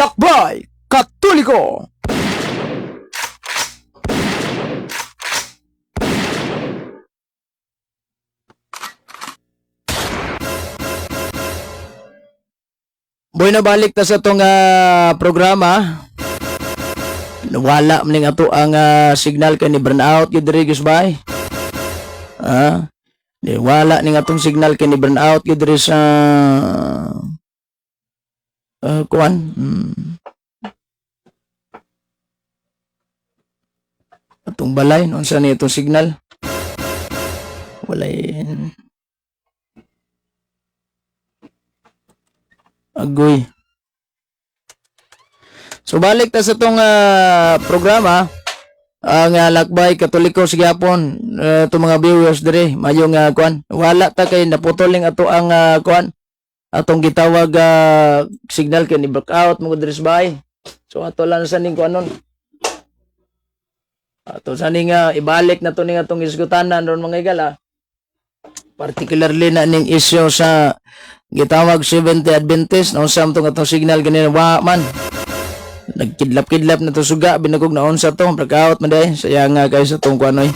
Lakbay Katoliko. Boy, nabalik ta sa tong programa. Wala man ning ato ang signal kay ni burn out gyud diri, bay. Ah, di wala ning atong signal kay ni burn out gyud diri sa kuan. Atong balay unsa ni itong signal? Walay agoy. So balik ta sa tong programa ang Lakbay Katoliko sa gyapon, itong mga viewers dire, mayong kuan, wala ta kay naputol ning ato ang kuan, atong gitawag signal kay ni blackout mo diri sa bahay. So ato lang sa ning kuanon, ato sa ning ibalik na to ning atong isgutanan ron, mga igala, particularly na ning issue sa gitawag Seventh Adventist na unsa man tong atong signal ganina, wa man nagkidlap-kidlap na to, suga binagog na unsa to, blackout man day. Sayang nga kay sa tong kuanoy,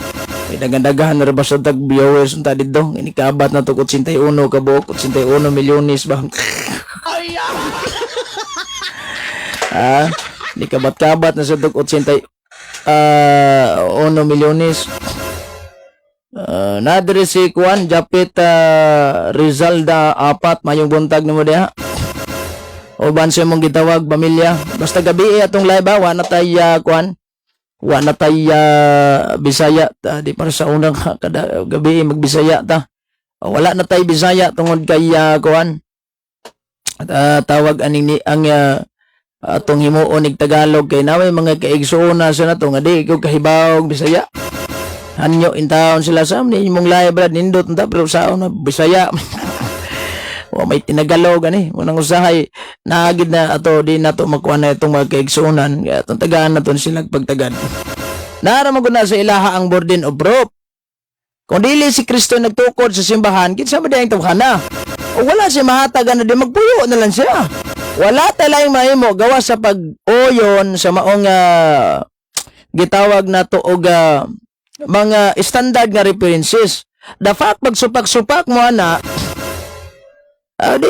may daghan-daghan na ba sa tag viewers unta didto, inikabat na to 81 ka buok, 81 milyones ba. Ah, nikabat-kabat na sa tog 81 milyones. Na diri si Kuan Japit Rizalda apat, mayong buntag nimo diha. Uban sa imong gitawag pamilya. Basta gabi eh, atong live ha, wa na tay kuan. Wa na tay Bisaya ta, di para sa unang kada gabi eh, magbisaya ta. Wala na tay Bisaya tungod kay kuan. At tawag aning ni ang atong himuon ig Tagalog kay naway mga kaigsuona sa nato nga di ko kahibawog Bisaya. Hanyo in taon sila sa ni imong live, brad, nindot ta, pero sa na Bisaya. Wa may tinagalog ani, unang usahay naagid na ato, di nato makuha na itong mga kaigsuonan, kaya atong tagaan naton sila pagtagad. Nara man gud na sa ilaha ang burden of proof. Kung dili si Kristo nagtukod sa simbahan, kinsa man diyang tawhana? O wala siya mahatag na di magpuyo na lang siya. Wala talayng mahimo gawa sa pag-uyon sa maong gitawag nato og mga standard nga references. The fact magsupak-supak mo ana, di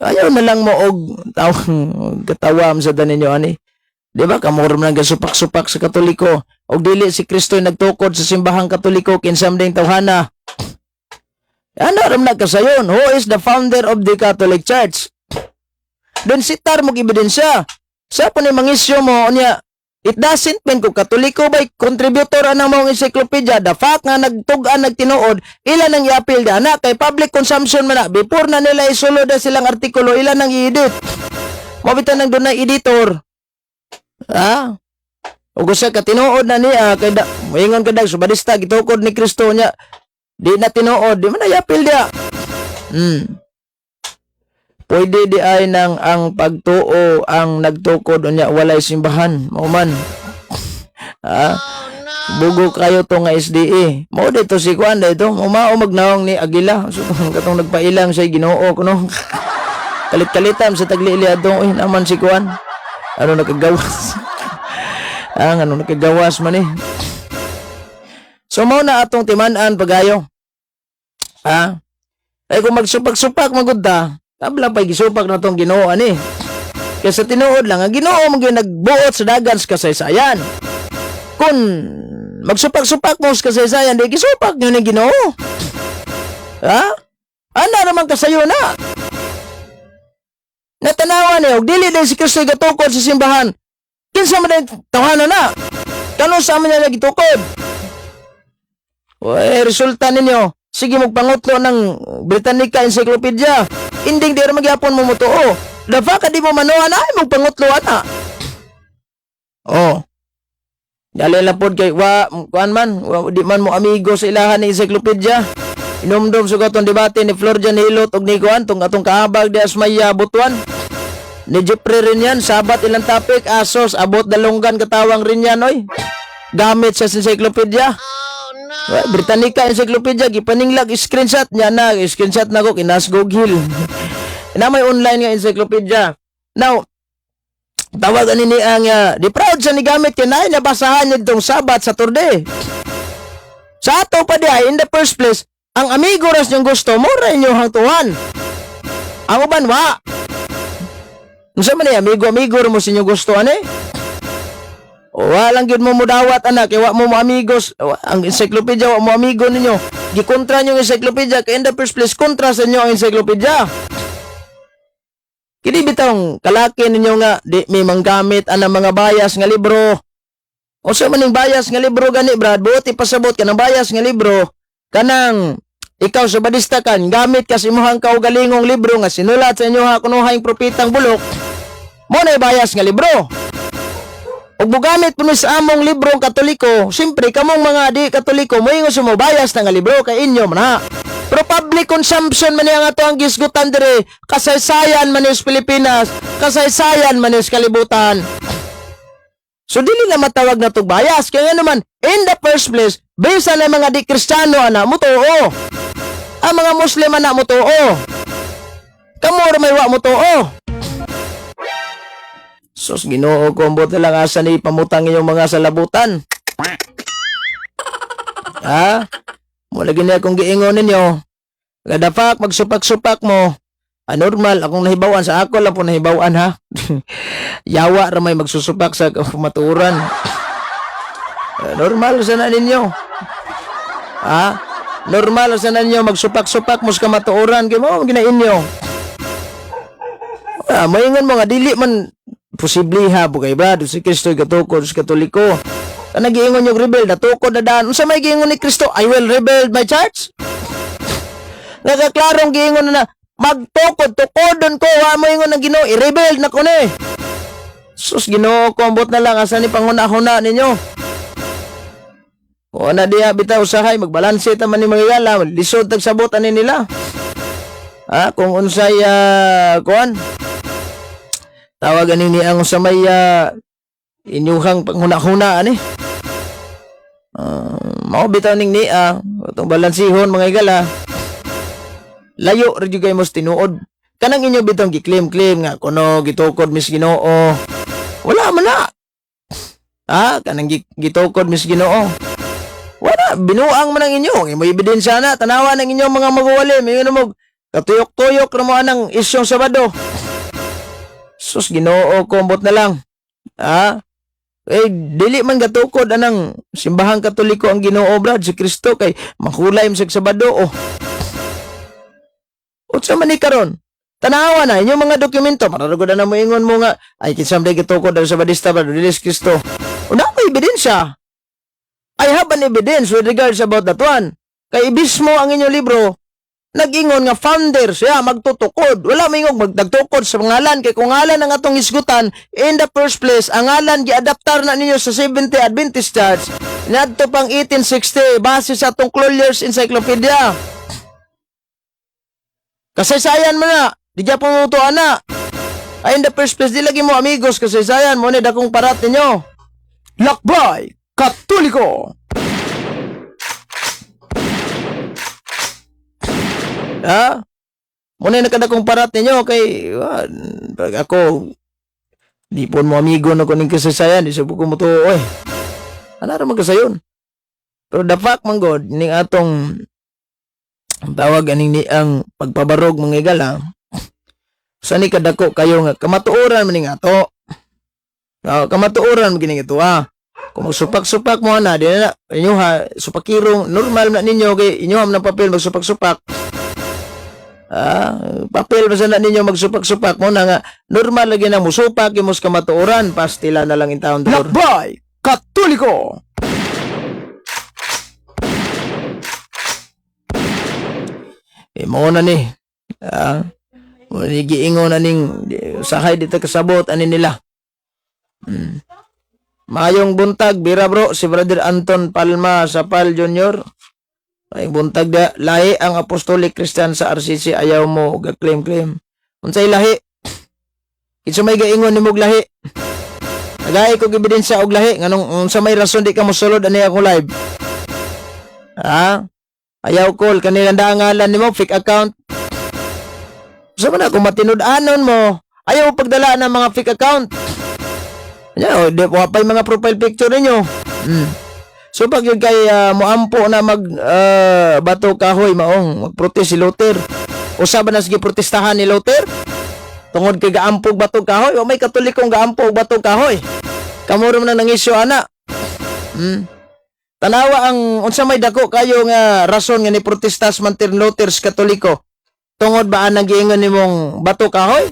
ayaw na lang mo og tawang katawam sa daninyo ani. Di ba kamuro man gasupak-supak sa Katoliko og dili si Kristo nagtukod sa simbahang Katoliko, kinsa man ding tawhana? Ano ram nagkasayon? Who is the founder of the Catholic Church? Then sitar mo ebidensya. Sa po ni mangisyo mo niya, it doesn't mean kung Katoliko by contributor anang mong encyclopedia, the fact nga nagtug-an nagtinuod, ilan ang i-appeal di ana kay public consumption man na before na nila isulod na silang artikulo, ilan ang i-edit. Mao bitan nang dunay editor. Ha? Ug usa ka tinuod na niya kay da, moingon ka dag subadista gitukod ni Kristo niya. Di na tinuod, di man na i-appeal diya. Pwede di ay nang ang pagtuo ang nagtukod unya walay simbahan. Mao man. Ha? Bugo kayo to nga SDE. Mao dito si Kuan dito. Mao mao magnaong ni Agila. So katong nagpailang sa Ginoo kuno. Kalit-kalitan sa taglili adtong eh naman si Kuan. Ano nakagawas? Ang ano nakagawas man eh. So mao na atong timan-an pagayo. Ha? Ay kung magsupak-supak magud ta, tabla pa'y gisupak na tong Ginoo ani. Kaysa tinuod lang, ang Ginoo man gyud nagbuot sa dagan sa kasaysayan. Kung magsupak-supak mo sa kasaysayan, di gisupak nyo ni Ginoo. Ha? Ana naman kasayo na. Natanawa niyo, og dili din si Kristo gatukod sa simbahan. Kinsa man din tawhana na? Kano sa amin niya gitukod? Uy, resulta ninyo. Sige, magpangutlo ng Britannica Encyclopedia. Inding di ra magyapon mo mutuo. The fact di mo manuan ay magpangutlo ana. Oh. Dali lang pod kay wa kuan man, wa, di man mo amigo sa ilahan ni encyclopedia. Inumdum sa katong debate ni Florjan Hilot og ni kuan tong atong kahabag di Asmaya Butuan. Ni Jeffrey rin yan, sabat ilang topic, asos, abot dalunggan katawang rin yan, oy. Gamit sa encyclopedia. Well, Britannica Encyclopedia, gipaninglag screenshot niya na, screenshot na ko, kinasgog hill. Na may online nga encyclopedia. Now, tawagan ni ang di proud sa ni gamit kay naay nabasahan niya ditong Sabat, Saturday. Sa ato pa diay, in the first place, ang amigo ras niyong gusto mo ra inyong tuwan. Ang uban wa. Unsa man ni amigo-amigo ra mo sa inyong gusto ani? Wa lang gyud mo mudawat anak kay wa mo mo amigos. Ang encyclopedia, wa mo amigo ninyo. Gikontra niyo ang encyclopedia kay in the first place kontra sa inyo ang encyclopedia. Kini bitawng kalaki ninyo nga di may manggamit anang mga bias nga libro. Unsa man ning bias nga libro gani, Brad? Buot ipasabot kanang bias nga libro, kanang ikaw sa badista kan gamit ka sa imong kaugalingong libro nga sinulat sa inyo kunuhang propetang bulok. Mo na bias nga libro. Ug mogamit po ni sa among librong Katoliko, siyempre kamong mga di Katoliko moingon sa mo bias na nga libro kay inyo man na. Pero public consumption man ang ato ang gisgutan dire, kasaysayan man ni sa Pilipinas, kasaysayan man ni sa kalibutan. So dili na matawag na tug bias kaya nga naman in the first place bisan na mga di Kristiyano ana mo tuo. Ang mga Muslim ana mo tuo. Kamo ra may wa mo tuo. Sus, Ginoo ko, ambot na lang asa ni pamutang inyong mga salabutan. Ha? Mula gini akong giingon ninyo. Kada fact, magsupak-supak mo. Ah, normal, akong nahibawan sa ako lang po nahibawan ha. Yawa ra may magsusupak sa maturan. Ah, normal sa na ninyo. Ha? Normal sa na ninyo magsupak-supak mo sa kamatuoran kay mo ginain ninyo. Ah, maingon mo nga dili man posible ha bugay ba si Kristo gatukod sa Katoliko. Kanang giingon yung rebel natukod na daan. Unsa may giingon ni Kristo? "I will rebuild my church." Nagaklarong giingon na na magtukod tukodon ko, wa mo ingon ng Ginoo i-rebuild na ko ni. Sus, Ginoo ko, ambot na lang asa ni panghuna-huna ninyo. Kung na diha bitaw usahay magbalanse ta man ni mga higala, lisod tag sabot ani nila. Ha, kung unsay kuan tawag ani ni ang sa may inyuhang panghuna-huna ani. Mao bitaw ning niya atong balansihon, mga higala. Layo ra jud kay mo sa tinuod. Kanang inyo bitong gi-claim-claim nga kuno gitukod mis Ginoo. Wala man na. Ha, kanang gitukod mis Ginoo. Wala, binuang man ang inyo. Imo ebidensya na, tanawa ng inyong mga maguwali, may mo katuyok-tuyok ra mo anang isyong Sabado. Sus, Ginoo ko, ambot na lang. Ha? Eh, dili man gatukod anang simbahang Katoliko ang Ginoo, Brad, si Kristo kay makulay man sa Sabado oh. Unsa man ni karon? Tanawa na inyong mga dokumento, mararugod na mo ingon mo nga ay kinsa man gitukod sa Badista, Brad, dili si Kristo. Una ko ebidensya. I have an evidence with regards about that one. Kay ibismo ang inyong libro, nag-ingon nga founder siya magtutukod. Wala moingong magdagtukod sa ngalan kay kung ngalan ang atong isgutan in the first place, ang ngalan giadaptar na ninyo sa 70 Adventist Church ngadto pang 1860 base sa atong Collier's Encyclopedia. Kasaysayan mo na, di gyapon mo ana. Ay, in the first place, di lagi mo amigos kasaysayan mo ni dakong parat ninyo. Lakbay Katoliko! Ha? Muna nakadakong parat ninyo kay pag ako di po mo amigo na kuning kasaysayan, di sa ko mo to oy. Ano ra man kasayon? Pero the fact man god ning atong tawag aning ni ang pagpabarog, mga higala, sa ni kadako kayo nga kamatuoran man ning ato. Kamatuoran man gining ito ah. Kung magsupak-supak mo na, di na, inyo ha, supakirong, normal na ninyo, kay inyo ha ng papel, magsupak-supak. Ah, papel ba na ninyo magsupak-supak mo na nga, normal lagi na musupak, yung kamatuoran, pastila na lang in town. Lakbay Katoliko! Eh, mo na ni. Ah, mo ni giingon na ning sahay dito kasabot ani nila. Mayong buntag, bira bro, si Brother Anton Palma sa Pal Jr. Mayong buntag da, lahi ang Apostolic Christian sa RCC, ayaw mo ga claim claim. Unsay lahi? Kinsa may gaingon nimo og lahi? Nagaay ko ebidensya og lahi nganong unsa may rason di ka mosulod ani ako live? Ha? Ayaw call kanila ngalan nimo fake account. Sa man ako matinud-anon mo, Ayaw pagdala ng mga fake account. Yan, oh, di wa pa'y mga profile picture ninyo. So pag yun kay moampo na mag bato kahoy, maong magprotest si Luther. Usa ba na sige protestahan ni Luther? Tungod kay gaampog bato kahoy, wa may Katolikong gaampog bato kahoy. Kamo ra man ang nangisyo ana. Tanawa ang unsa may dako kayo nga rason nga ni protesta si Martin Luther sa Katoliko? Tungod ba anang giingon nimong bato kahoy?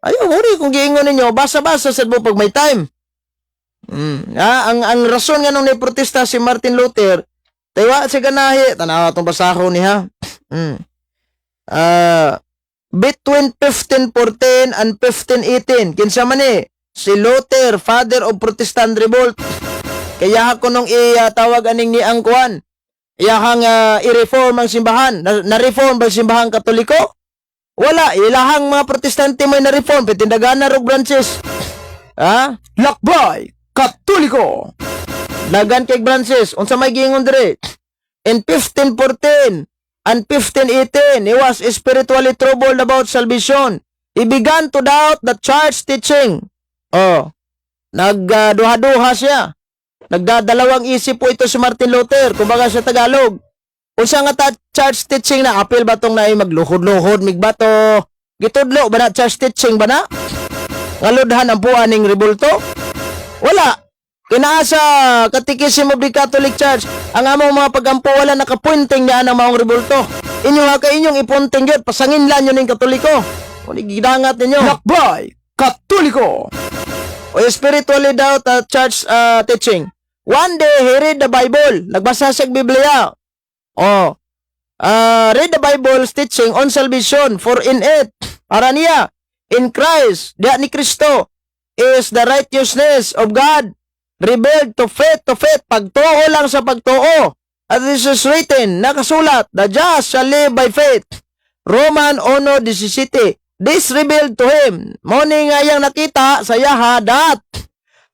Ayaw, huri kung giingon ninyo, basa-basa sad mo pag may time. Ah, ang rason nga nung ni protesta si Martin Luther, kay wa siya ganahi, tanawa tong basahon niya. Ah, between 1514 and 1518, kinsa man ni? Si Luther, father of Protestant Revolt. Kaya ako nung itawag aning ni ang kuan. Iyahang i-reform ang simbahan. Na-reform ba ang simbahan Katoliko? Wala, ilahang mga Protestante may na-reform, pitindagan na rog branches. Ha? Lakbay Katoliko. Dagan kay branches, unsa may giingon dire? In 1514 and 1518, he was spiritually troubled about salvation. He began to doubt the church teaching. Oh, nagduha-duha siya. Nagdadalawang isip po ito si Martin Luther, kumbaga sa Tagalog. Unsa nga ta church teaching na apil ba tong naay magluhod-luhod migbato? Gitudlo ba na church teaching ba na? Ngaludhan ang puan ning rebulto? Wala. Kinaa sa Catechism of the Catholic Church, ang among mga pagampo wala nakapointing niya ang maong rebulto. Inyo ha kay inyong ipunting yun, pasangin lang yun ng Katoliko. Kung gidangat ninyo. Lakbay Katoliko. O spiritually doubt church teaching. One day, he read the Bible. Nagbasa siya og Biblia. Oh. Read the Bible's teaching on salvation, for in it, para niya, in Christ, diya ni Kristo, is the righteousness of God revealed to faith, pagtuo lang sa pagtuo. As this is written, nakasulat, "The just shall live by faith." Roman 1:17. This revealed to him, mao ni nga iyang nakita sa yaha that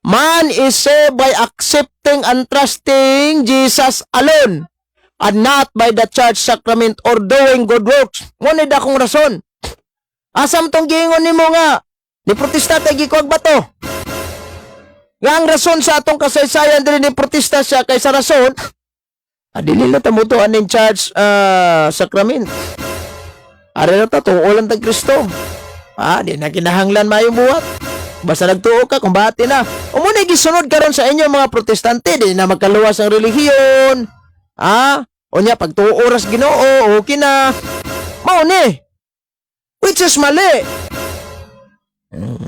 man is saved by accepting and trusting Jesus alone and not by the church sacrament or doing good works. Mao ni dakong rason. Asam tong giingon nimo nga ni protesta kay gikuag bato? Nga ang rason sa atong kasaysayan diri ni protesta siya kay sa rason dili na ta mo aning church sacrament. Ari na ta tuo lang tag Kristo. Ah, di na kinahanglan maayong buhat. Basta nagtuo ka, kumbati na. Umo na gisunod karon sa inyo mga Protestante, di na magkaluwas ang relihiyon. Ah, unya pagtuo ras Ginoo, okay na. Mao ni. Which is mali.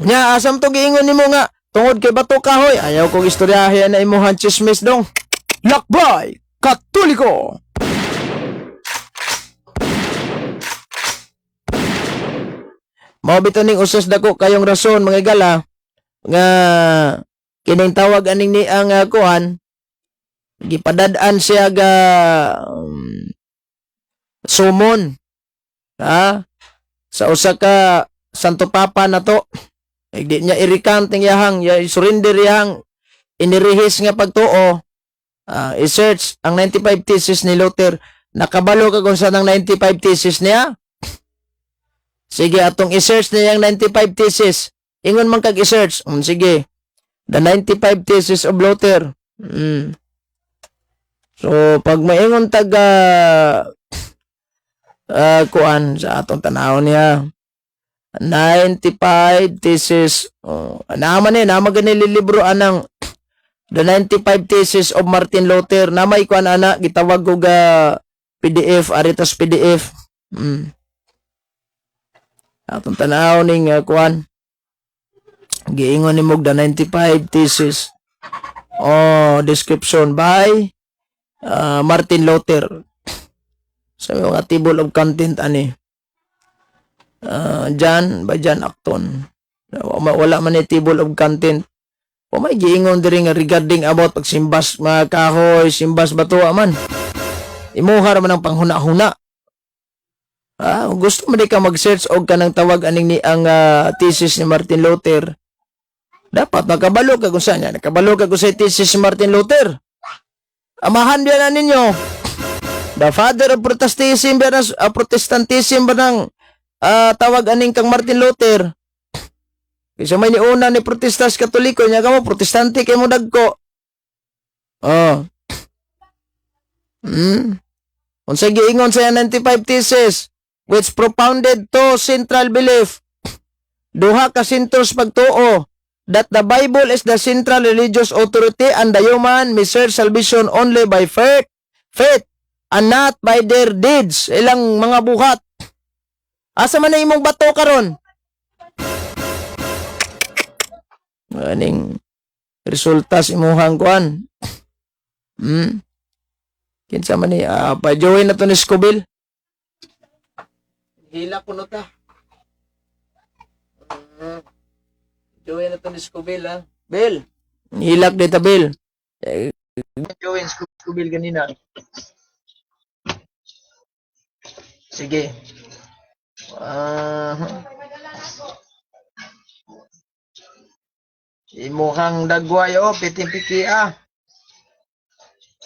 Nya asam to giingon nimo nga tungod kay bato kahoy, ayaw kong istoryahe na imuhan chismis dong. Lakbay Katoliko. Mao bitaw ning usas dako kayong rason, mga igala, nga kining tawag aning ni ang kuan gipadad-an siya ga sumon ha sa usa ka Santo Papa na to. Eh, di niya i-recant ang yahang ya, surrender yahang inirihis nga pagtuo. Ah, i-search ang 95 thesis ni Luther. Nakabalo ka kung saan ang 95 thesis niya? Sige, atong i-search niya ang 95 thesis. Ingon man kag i-search. Sige. The 95 thesis of Luther. So, pag maingon taga kuan sa atong tanaw niya, 95 thesis. Oh, naman eh, naman gani libro anang The 95 Thesis of Martin Luther. Namay kuan ana, gitawag ko ga PDF, aritas PDF. Atong tanaw ning kuan. Giingon ni Mog the 95 Thesis. Oh, description by Martin Luther. Sa mga table of content ani. John by John Acton. Wala man ni table of content. O may giingon diri nga regarding about pagsimbas mga kahoy, simbas bato man. Imuha ra man ang panghuna-huna. Ah, kung gusto mo di ka mag-search og kanang tawag aning ni ang thesis ni Martin Luther, dapat makabalo ka kung saan niya. Nakabalo ka kung sa thesis ni Martin Luther. Amahan biya na ninyo. The father of Protestantism ba na, Protestantism ba ng tawag aning kang Martin Luther? Kaysa may niuna ni protesta sa Katoliko, nya kamo protestante kay mo dagko. Oh. Unsa giingon sa 95 Thesis which propounded two central belief? Duha ka sentros pagtuo that the Bible is the central religious authority and the human may search salvation only by faith and not by their deeds, ilang mga buhat. Asa man na imong bato karon? Aning resulta sa imuhang kuan. Kinsa man ni pa-join na to ni Scoville. Hila ko no ta. Join na to ni Scoville, ha. Bill. Hilak dita, Bill. Eh, join Scoville ganina. Sige. Ah. Imuhang dagway oh, piting-piki ah.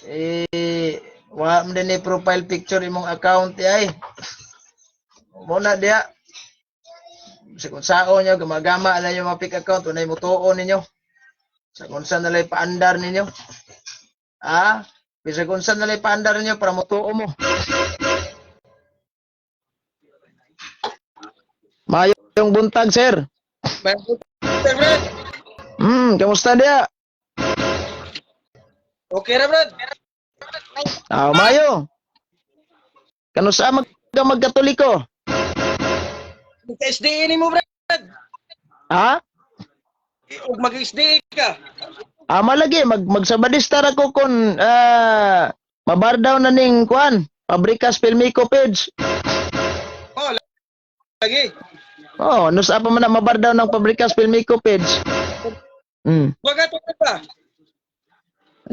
Eh, wa man din ni profile picture imong account eh, ay. Muna diya. Sa kung sao nyo, gumagama na yung mga fake account, unay mutuo ninyo. Sa kung saan nalay paandar ninyo. Ah, bisa kung saan nalay paandar ninyo para mutuo mo. Mayong buntag, sir. Brad. Kamusta diya? Okay ra, Brad. Ah, mayo. Kano sa mag magkatoliko? Mag-SDA ni mo, Brad. Ha? Ug mag-SDA ka. Ah, malagi magsabadista ra ko kon mabardaw na ning kuan, Pabrikas Filmico page. Oh, lagi. Oh, nusa pa man na mabardaw ng Pabrikas Filmico page. Baga to pa.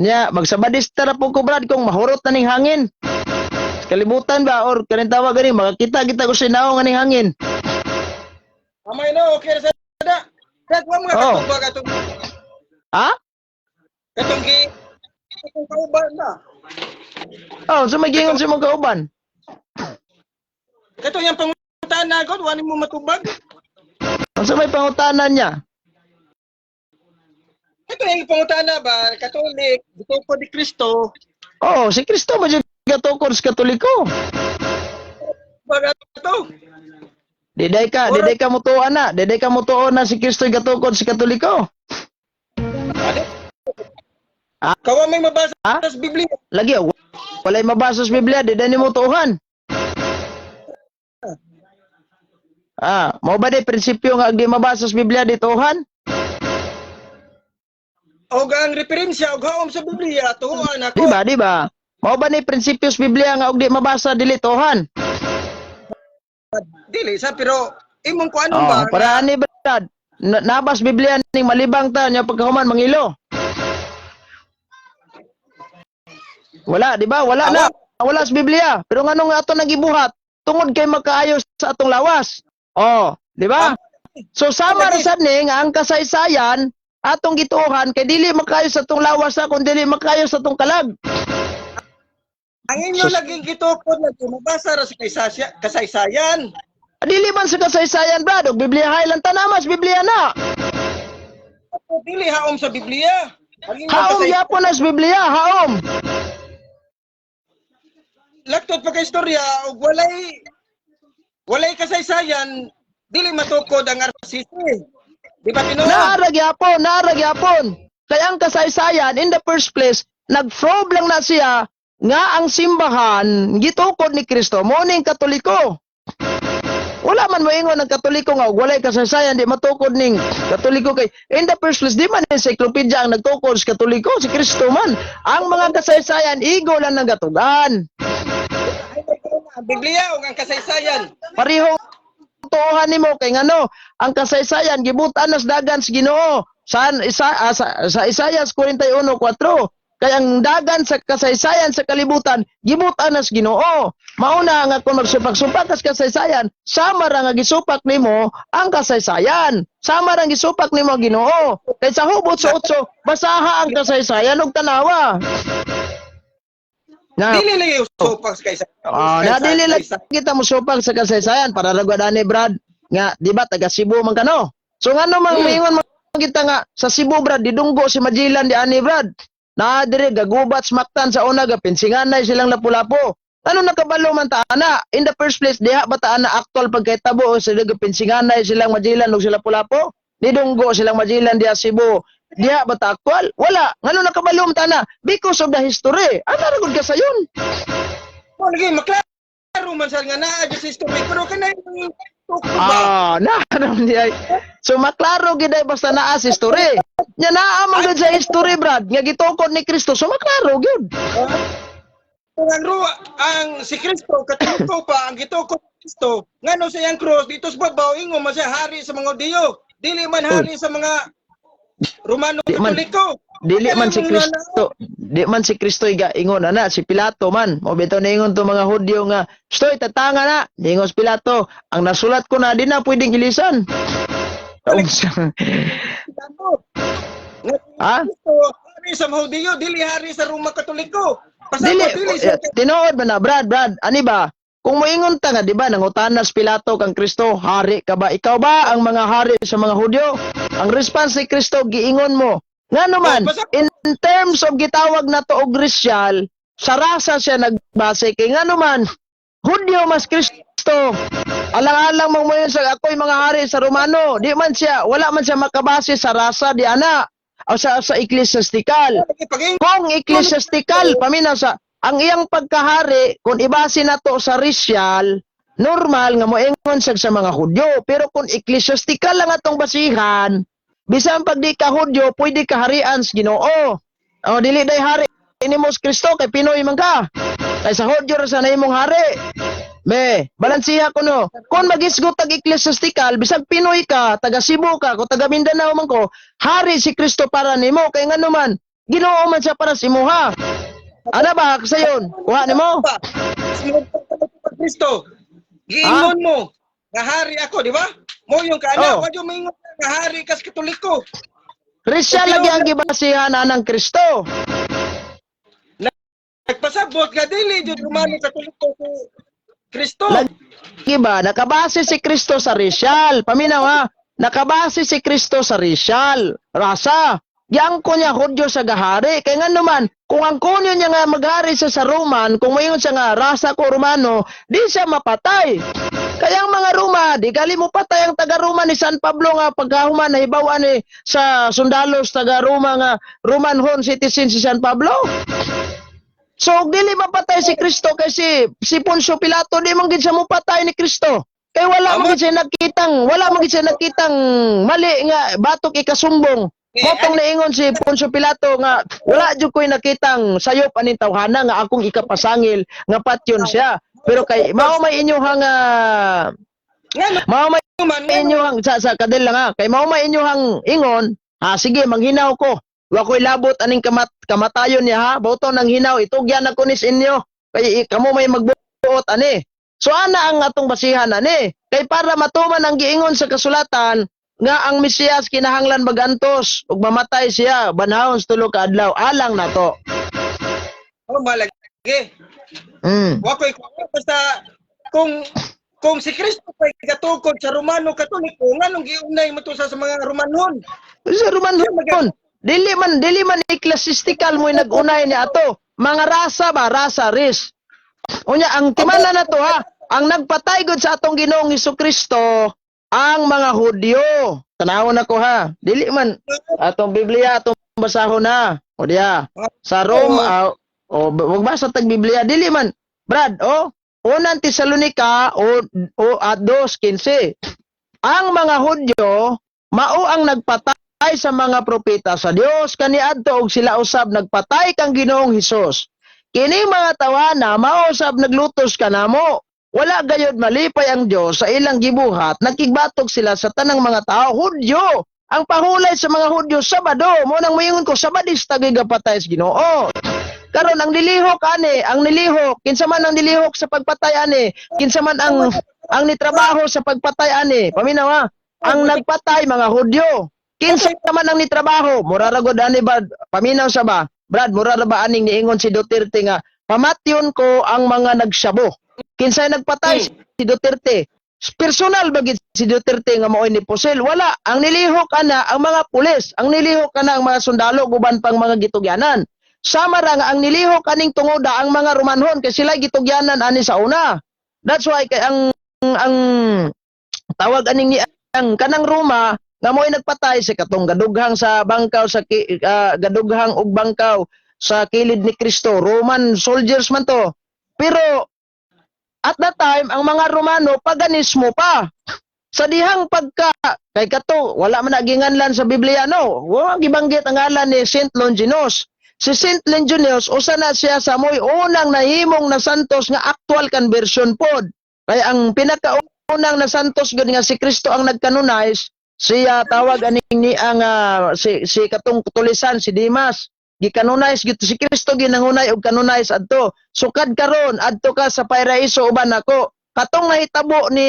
Nya, magsabadista ra po ko, Brad, kung mahurot na ning hangin. Kalibutan ba or kaning tawag gani makakita kita ko sinaong aning hangin. Amay no, okay ra sa da. Brad, wa mga Oh. katong ba katong Ha? katong gi katong kauban na. Oh, so magingon sa imong kauban. Katong yang pangutan na god, wa nimo matubag. Unsa may pangutanan niya? Katong yang pangutan na ba, Katolik, gitukod ni Kristo. Oh, si Kristo ba jud gatukod sa Katoliko? Baga to. Diday ka mutuo na, diday ka mutuo na si Kristo gatukod sa Katoliko. Ano? Ah? Kawa may mabasa Ah? sa Biblia. Lagi walay mabasa sa Biblia, diday nimo tuohan. Ah, mao ba di prinsipyo nga di mabasa sa Biblia di tuohan? Og ang referensya og haom sa Biblia, tuohan ako. Di ba, di ba? Mao ba ni prinsipyo sa Biblia nga og di mabasa dili tuohan? Dili sa pero imong kuanon Oh, ba? para ani Brad, nabas Biblia ning malibang ta nya pagkahuman mangilo. Wala, di ba? Wala na. Wala sa Biblia. Pero nganong ato nagibuhat? Tungod kay makaayos sa atong lawas. Oh, di ba? So sama ra sad ni nga ang kasaysayan atong gituohan kay dili makaayos sa atong lawas sa kun dili makaayos sa atong kalag. Ang inyo laging gitukod lagi mabasa ra sa kasaysayan. Dili man sa kasaysayan, Brad, og Biblia lang tanamas Biblia na. Dili haom sa Biblia. Ang inyong Haom gyapon na sa Biblia, haom. Laktod pa kay istorya og walay kasaysayan, dili matukod ang RCC. Di ba tinuod? Naara gyapon, naara gyapon. Kaya ang kasaysayan, in the first place, nag-probe lang na siya nga ang simbahan gitukod ni Kristo mo ning Katoliko. Wala man moingon ang Katoliko nga og walay kasaysayan di matukod ning Katoliko kay in the first place di man encyclopedia ang nagtukod sa Katoliko, si Kristo man. Ang mga kasaysayan igo lang ng gatugan. Ang Biblia ug ang kasaysayan. Parehong tuohan nimo kay ngano ang kasaysayan gibutan nas dagan sa Ginoo sa isa sa Isaias 41:4 kay ang dagan sa kasaysayan sa kalibutan gibutan nas Ginoo. Mauna nga kung magsupak-supak kas kasaysayan, sama ra nga gisupak nimo ang kasaysayan, sama ra nga gisupak nimo ang Ginoo kay sa hubot sa otso basaha ang kasaysayan ug tanawa na. Dili lagi usupak sa kasaysayan. Ah, na dili lang kita mosupak sa kasaysayan para ra gwad ani, Brad, nga di ba taga Cebu man kano. So ngano mang maingon man kita nga sa Cebu, Brad, didunggo si Magellan di ani, Brad. Na dire gagubat sa Mactan sa una, gapinsinganay silang Lapu-Lapu. Ano nakabalo man ta ana? In the first place, diha ba ta ana actual pagkahitabo o sila gapinsinganay silang Magellan ug sila Lapu-Lapu? Nidunggo silang Magellan diha Cebu. Diha ba ta actual? Wala. Ngano nakabalo man ta ana? Because of the history. Ano ra gud ka sayon? Oh, lagi maklaro man sa nga naa sa history, pero kanay tukod ba? Ah, na naman di ay. So maklaro gid ay basta naa sa history. Nya naa man gud sa history, Brad, nga gitukod ni Kristo. So maklaro gyud. Kung ang si Kristo Katoliko pa ang gitukod ni Kristo, ngano sa iyang cross dito sa babaw ingon man siya hari sa mga Hudiyo, dili man hari sa mga Romano Di man. Katoliko. Dili man si Kristo, di man si Kristo iga ingon ana, si Pilato man. Mo bitaw niingon to mga Hudyo nga, "Stoy, tatanga na." Niingon si Pilato, "Ang nasulat ko na, di na pwedeng ilisan." Unsa? Pilato. Nga si Ha? Kristo hari sa mga Hudiyo, dili hari sa Roma Katoliko. Pasabot Dili, dili siya eh, tinuod ba na, Brad, Brad, ani ba? Kung moingon ta nga, di ba, nangutana si Pilato kang Kristo, "Hari ka ba? Ikaw ba ang mga hari sa mga Hudyo?" Ang response ni Kristo, "Giingon mo." Nga naman, Oh, in terms of gitawag na to og racial, sa rasa siya nagbase. Kay nga naman, Hudyo mas Kristo. Alang-alang mo mo sa ako'y mga hari sa Romano. Di man siya, wala man siya makabase sa rasa di ana o sa ecclesiastical. Pag Kung ecclesiastical, paminaw sa ang iyang pagkahari, kung ibase na to sa racial, normal nga moingon siya sa mga Hudyo. Pero kung ecclesiastical lang atong basihan, bisan pag di ka Hudyo, pwede ka harian sa Ginoo. O dili day hari nimo si Kristo kay Pinoy man ka. Kay sa Hudyo ra sa imong hari. Me, balansiha ko no. Kung magisgot tag ecclesiastical, bisag Pinoy ka, taga Cebu ka, kung taga Mindanao man ko, hari si Kristo para nimo kay ngano man, Ginoo man siya para sa imuha. Ana ba sayon? Kuha nimo? Pa. Kristo. Giingon mo nga hari ako, di ba? Mo yung kaana, Oh. wa jud moingon ka nga hari ka sa Katoliko. Racial lagi ang gibasihan anang Kristo. Nagpasabot nga dili jud Romano Katoliko si Kristo. Lagi ba nakabase si Kristo sa racial? Paminaw ha. Nakabase si Kristo sa racial, rasa. Giangko niya Hudyo sa gahari. Kay nga naman, kung ang kunyo niya nga maghari siya sa Roman, kung mayon siya nga rasa ko Romano, di siya mapatay. Kaya ang mga Roma, di gali mo patay ang taga Roma ni San Pablo nga pagkahuman nahibawan ni sa sundalos taga Roma nga Roman hon citizen si San Pablo. So og dili mapatay si Kristo kay si Poncio Pilato di man gid siya mopatay ni Kristo. Kay wala man gid siya nakitang wala man gid siya nakitang mali nga batok ikasumbong. Motong niingon si Poncio Pilato nga wala jud ko'y nakitang sayop aning tawhana nga akong ikapasangil nga patyon siya. Pero kay mao may inyohang Nga mao may naman, nga inyohang sa kadil lang ha. Kay mao may inyohang ingon, ha, sige, manghinaw ko. Wa ko'y labot aning kamatayon niya ha. Boto nang hinaw, itugyan ako nis inyo. Kay kamo may magbuot ani. So ana ang atong basihan ani. Kay para matuman ang giingon sa kasulatan nga ang Mesiyas kinahanglan magantos ug mamatay siya banhawon sa 3 ka adlaw alang nato. Oh, malagi. Wa ko'y kuha basta kung si Kristo kay gatukod sa Romano Katoliko, nganong giunay mo to sa mga Romanhon? Sa Romanhon, dili man ecclesiastical mo nag-unay ni ato. Mga rasa ba, rasa ris. Unya ang timana na to ha, ang nagpatay gud sa atong Ginoong Kristo ang mga Hudyo. Tanawon ako ha. Dili man atong Biblia atong basahon na. O diya. Sa Rome o wag basa tag Biblia dili man. Brad, oh, Unang Tesalonika o at 2:15. Ang mga Hudyo mao ang nagpatay sa mga propeta sa Dios kaniadto og sila usab nagpatay kang Ginoong Hesus. Kini mga tawana mao usab naglutos kanamo. Wala gayod malipay ang Dios sa ilang gibuhat, nakigbatok sila sa tanang mga tao Hudyo. Ang pahulay sa mga Hudyo, Sabado, mo nang moingon ko Sabadista gyud gapatay sa Ginoo. Karon ang nilihok ani, ang nilihok, kinsa man ang nilihok sa pagpatay ani, kinsa man ang nitrabaho sa pagpatay ani. Paminaw ha. Ang nagpatay mga Hudyo. Kinsa man ang nitrabaho, mura ra gud ani ba, paminaw sa ba? Brad, mura ra ba aning niingon si Duterte nga pamatyon ko ang mga nagsabo. Kinsay nagpatay? Si Duterte. Personal ba gid si Duterte nga maoy ni pusil? Wala. Ang nilihok ana ang mga pulis, ang nilihok ana ang mga sundalo, guban pang mga gitugyanan. Sama ra nga ang nilihok aning tungoda ang mga Romanhon kay sila gitugyanan ani sa una. That's why kay ang tawag aning ni ang kanang Roma nga mo'y nagpatay sa katong gadughang sa bangkaw sa gadughang og bangkaw sa kilid ni Kristo, Roman soldiers man to. Pero at that time, ang mga Romano paganismo pa. Sa dihang pagka kay kato wala man naginganlan sa Biblia, no, wa gibanggit ang ngalan ni Saint Longinus. Si Saint Longinus, usa na siya sa moy unang nahimong na santos nga actual conversion pod. Kay ang pinakaunang na santos gyud nga si Kristo ang nagkanonize, siya tawag aning ni ang si si katong tulisan, si Dimas. Gikanonize gyud si Kristo, ginangunay og canonize adto. Sukad karon, adto ka sa paraiso uban nako. Katong nahitabo ni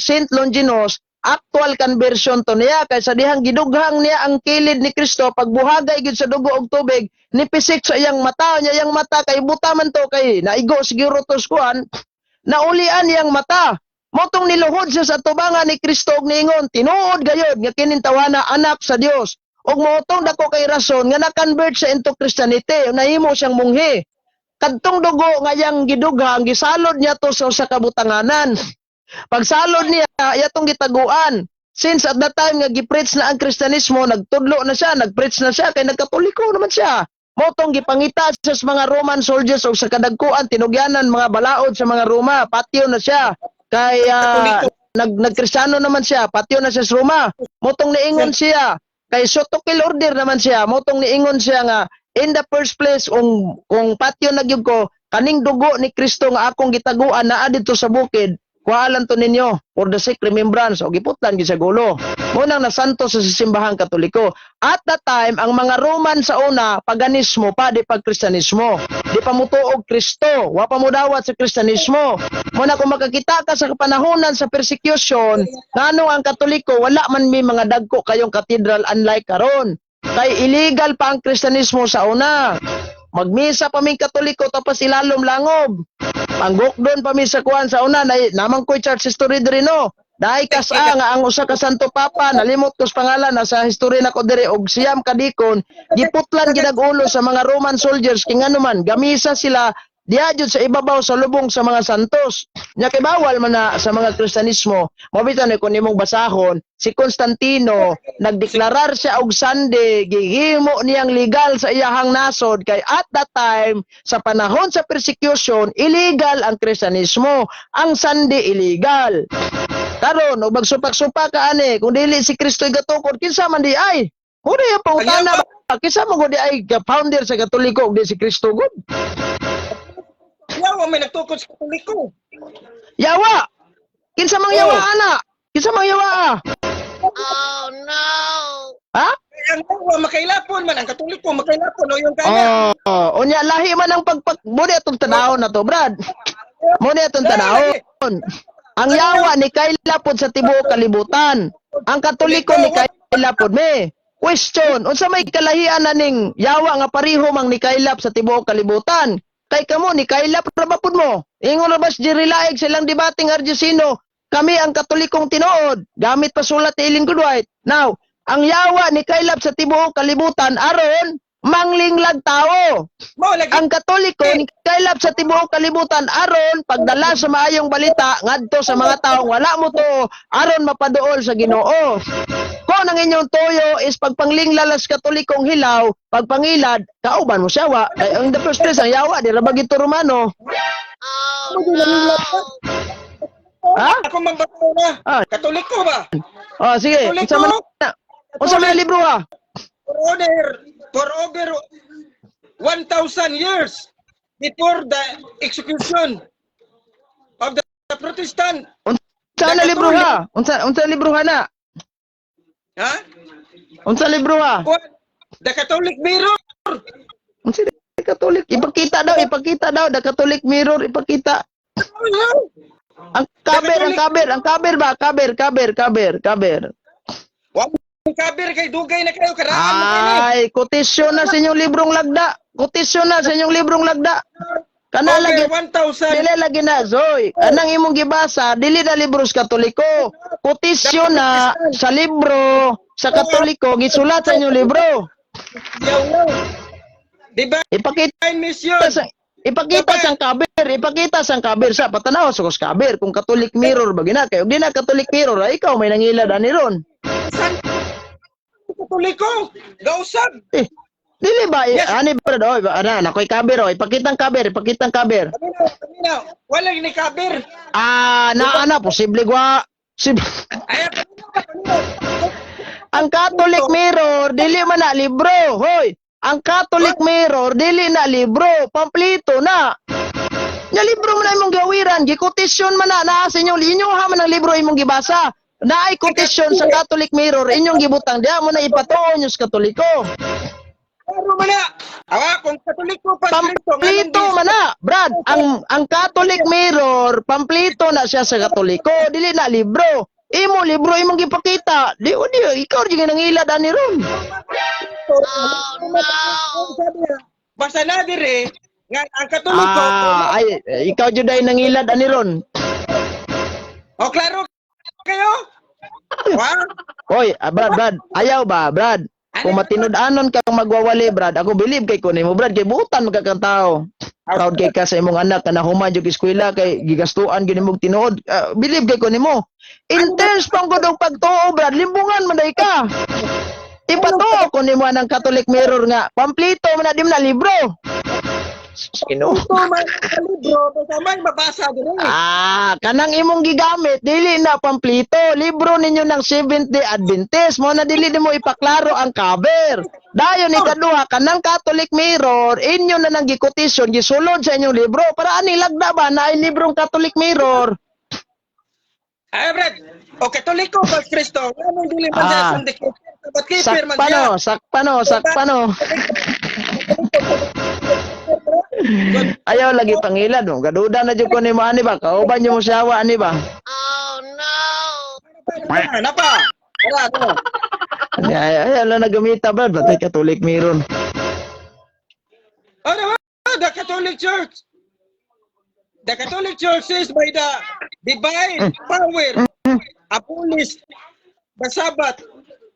Saint Longinus, actual conversion to niya, kay sa dihang gidughang niya ang kilid ni Kristo, pagbuhagay gyud sa dugo og tubig, nipisik sa iyang mata niya, iyang mata kay buta man to, kay naigo siguro to sa kuan, naulian iyang mata. Motong niluhod siya sa tubangan ni Kristo og niingon, "Tinuod gayod nga kining tawana anak sa Dios." Og motong dako kay rason nga na-convert siya into Christianity, nahimo siyang munghe. Kadtong dugo nga iyang gidughang, gisalod niya to sa usa ka butanganan. Pagsalod niya, iya tong gitaguan. Since at that time nga gipreach na ang Kristyanismo, nagtudlo na siya, nagpreach na siya, kay nagkatoliko naman siya. Motong gipangita siya sa mga Roman soldiers o sa kadagkuan, tinugyanan mga balaod sa mga Roma, patyo na siya. Kay nagkristyano naman siya, patyo na siya sa Roma. Motong niingon siya, kay shoot to kill order naman siya, motong niingon siya nga in the first place, kung patyo na gyud ko, kaning dugo ni Kristo nga akong gitaguan naa didto sa bukid, kuhaan to ninyo for the sake remembrance, o giputlan gyud sa gulo. Munang nasanto sa simbahang Katoliko. At that time, ang mga Roman sa una, paganismo pa, di pag Kristyanismo. Di pa mutuo og Kristo, wa pa mo dawat sa Kristyanismo. Muna kung makakita ka sa kapanahonan sa persecution, ngano ang Katoliko wala man may mga dagko kayong katedral unlike karon? Kay illegal pa ang Kristyanismo sa una. Magmisa pa ming Katoliko tapos ilalom langob. Panggukdon pa mi sa kuan sa una na, namang ko'y church history diri, no. Dahil kas nga ang usa ka Santo Papa, nalimot ko sa pangalan, nasa history nako diri, og 9 ka deacon giputlan ginag-ulo sa mga Roman soldiers kay ngano man gamisa sila diha jud sa ibabaw sa lubong sa mga santos. Nya kay bawal man na sa mga Kristiyanismo. Mao bitaw ni kung nimong basahon, si Constantino nagdeklarar siya og Sunday, gihimo niyang legal sa iyahang nasod kay at that time sa panahon sa persecution, illegal ang Kristiyanismo. Ang Sunday illegal. Karon og magsupak-supak ka ani, kung dili si Kristo gatukod, kinsa man di ay? Muna yung pangutana ba? Kinsa man gud di ay founder sa Katoliko og di si Kristo gud? Yawa may nagtukod sa Katoliko. Yawa! Kinsa mang yawa ana? Kinsa mang yawa ah? Oh no! Ha? Ang yawa makailapon man ang Katoliko, makailapon o yung kanya. Oh, unya lahi man ang pagpak mo atong tanawon na to, Brad. Mo ni atong tanawon. Ang yawa ni kaila pod sa tibuok kalibutan. Ang Katoliko ni kaila pod me. Question, unsa may kalahian na ning yawa nga pareho mang nikaylap sa tibuok kalibutan? Kay kamo ni kaylap ra ba pud mo? Ingon ra ba si Jerry Laig silang debating Argesino, kami ang Katolikong tinuod. Gamit pa sulat ni Ellen Goodwhite. Now, ang yawa ni kaylap sa tibuok kalibutan aron manglinglag tao. Mao lagi. Ang Katoliko ni kaylap sa tibuok kalibutan aron pagdala sa maayong balita ngadto sa mga taong wala mo to aron mapaduol sa Ginoo. Kung ang inyong toyo is pagpanglinglalas Katolikong hilaw, pagpangilad, kauban mo siya wa. Ay, in the first place, ang yawa, di ra ba gito Romano? Oh no! Ha? Ako mambato na. Ah. Katoliko ba? Oh, sige. Katoliko. Unsa man na libro ha? For over 1,000 years before the execution of the Protestant. Unsa na libro ha? Unsa libro ha na? Ha? Unsa libro ha? What? The Catholic Mirror. Unsa the Catholic? Ipakita daw, ipakita daw the Catholic Mirror, ipakita. Ang cover, ang cover, ang cover ba? Cover, cover, cover, cover. Wa mo cover kay dugay na kayo karaan mo kini. Ay, kotisyon na sa inyong librong lagda. Kotisyon na sa inyong librong lagda. Kana Over lagi 1,000. Dili lagi na, Zoy. Anang imong gibasa, dili na libro sa Katoliko. Kotisyon na sa libro sa Katoliko gisulat sa inyong libro. Yaw yaw. Divine Ipakita mission. sa ipakita sang cover, ipakita sang cover sa patanaw sa kos cover kung Catholic Mirror ba gina kayo. Di na Catholic Mirror, ay ikaw may nangilad ani ron. San Katoliko? Gausab. Eh, dili ba eh, Yes. ani brad, oy, ana nakoy cover, oy, ipakita ang cover, ipakita ang cover. Paminaw, paminaw. Wala ni cover. Ah, na ana posible gwa. Sib Ay, paminaw, paminaw. Ang Catholic Mirror dili man na libro, hoy. Ang Catholic Mirror dili na libro, pamplito na. Nya libro man na imong gawiran, gikotisyon man na naa sa inyong inyo ha man ang libro imong gibasa. Naay kotisyon sa Catholic Mirror inyong gibutang diha mo na ipatuon yung sa Katoliko. Pero man na. Awa, kung Katoliko pa Kristo, nganong Pamplito man na, Brad. Ang Catholic Mirror, pamplito na siya sa Katoliko, dili na libro. Imo libro imong gipakita. Di o di ikaw di nangilad ani ron. Oh no! Sabi niya, basta na dire nga ang Katoliko. Ah, ay ikaw jud ay nangilad ani ron. O klaro kayo? Wa? Oy, ah, Brad, Brad, ayaw ba, Brad? Kung matinud-anon kang magwawali, Brad, ako believe kay kunin mo, Brad, kay buutan magkakang tao. Proud kay ka sa imong anak na nahuman jud eskwela kay gigastuan gyud imong tinuod. Ah, believe kay kunin mo. In terms pang gudong pagtuo, Brad, limbungan man day ka. Ipatuo kunin mo ang Catholic Mirror nga, pamplito man na di man na libro. Sino? Ito man ang libro basta may mabasa dire. Ah, kanang imong gigamit dili na pamplito. Libro ninyo ng Seventh Day Adventist mo na dili nimo ipaklaro ang cover. Dayon ikaduha kanang Catholic Mirror inyo na nang gikotisyon gisulod sa inyong libro para ani lagda ba na ay librong Catholic Mirror. Ay, Brad. O Katoliko ba Kristo? Nganong dili man siya Ah. Sunday keeper? Sabat keeper man siya. Sakpano, sakpano, sakpano. Ayaw lagi pangilad mo. Gaduda na jud ko nimo ani ba? Kauban nyo mo siyawa ani ba? Oh no! Napa, napa. Wala, no. Ay, ay, ay, na gamita brad, batay Catholic Mirror. Ano ba? The Catholic Church. The Catholic Church is by the divine power abolished the Sabbath,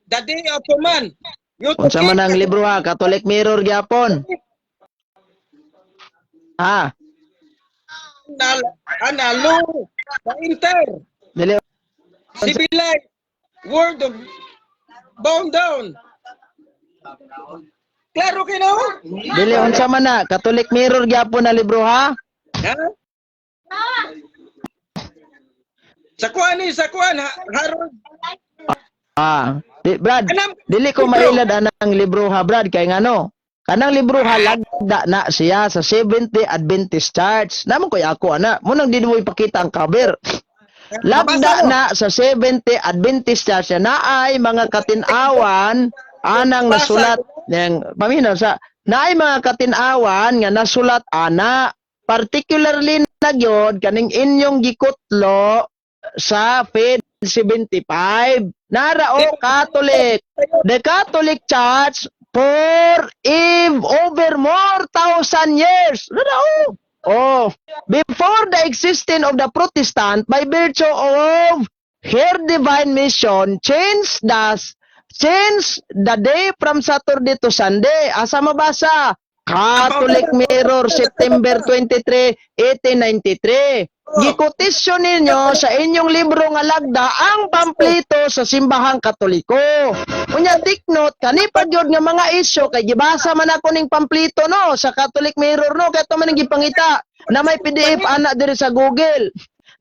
the day of command. You to Unsa man keep ang libro ha, Catholic Mirror gyapon. Ha, Analo, the inter, dili civilized world of bound down. Klaro kayo no? Dili unsa man na Catholic Mirror gyapon na libro ha? Ha? Sa kuan ni, sa kuan, Harold. Ah, di, Brad, Anam- dili ko libro. mailad anang libro ha Brad kay ngano? Kanang libro ha lagda na siya sa Seventh Day Adventist Church. Namo koy ako ana, mo nang di mo ipakita ang cover. Lagda Nabasa mo? na sa Seventh Day Adventist Church na naay mga katinawan anang nasulat ng paminaw sa naay mga katinawan nga nasulat ana, particularly na gyud kaning inyong gikutlo sa page 75 nara o Catholic, the Catholic Church for if over more thousand years nara o. Oh, before the existence of the Protestant, by virtue of her divine mission, change the day from Saturday to Sunday. Asa mabasa? Catholic Mirror, September 23, 1893. Gikotisyon ninyo sa inyong libro nga lagda ang pamplito sa simbahang Katoliko. Unya take note, kani pa gyud nga mga isyu kay gibasa man ako ning pamplito no sa Catholic Mirror no kay man ning gipangita na may PDF ana diri sa Google.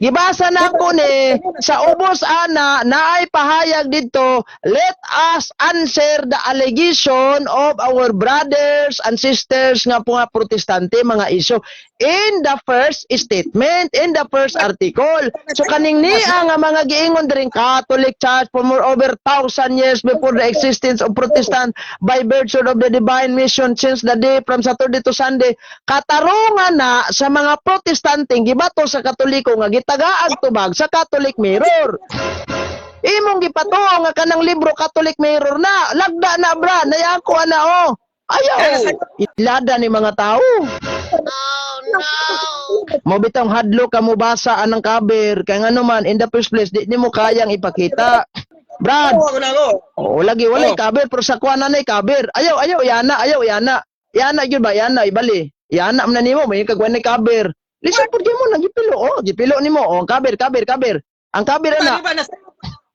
Gibasa na ako ni sa ubos ana naay pahayag didto, "Let us answer the allegation of our brothers and sisters nga po nga Protestante mga isyu in the first statement, in the first article." So kaning niya nga mga giingon diring Catholic Church for more over thousand years before the existence of Protestant by virtue of the divine mission since the day from Saturday to Sunday, katarungan na sa mga Protestante gibato sa Katoliko nga gitagaag tubag sa Catholic Mirror. Imong gipatuo nga kanang libro Catholic Mirror na lagda na bra nayako ana oh. Ayaw ilada ni mga tao. Oh no! Mo bitong hadlo ka mo basa anang cover kay ngano man, in the first place, di nimo kayang ipakita. Brad, Ako na ako. oo lagi, walay Oh. cover pero sa kuan na cover. Ayaw, ayaw yana, ayaw yana. Yana gyud ba yana ibali. Yana man na nimo may kag walay cover. Lisod pud mo nang gipilo, oh, gipilo nimo, oh, cover, cover, cover. Ang cover Di na. ba nasa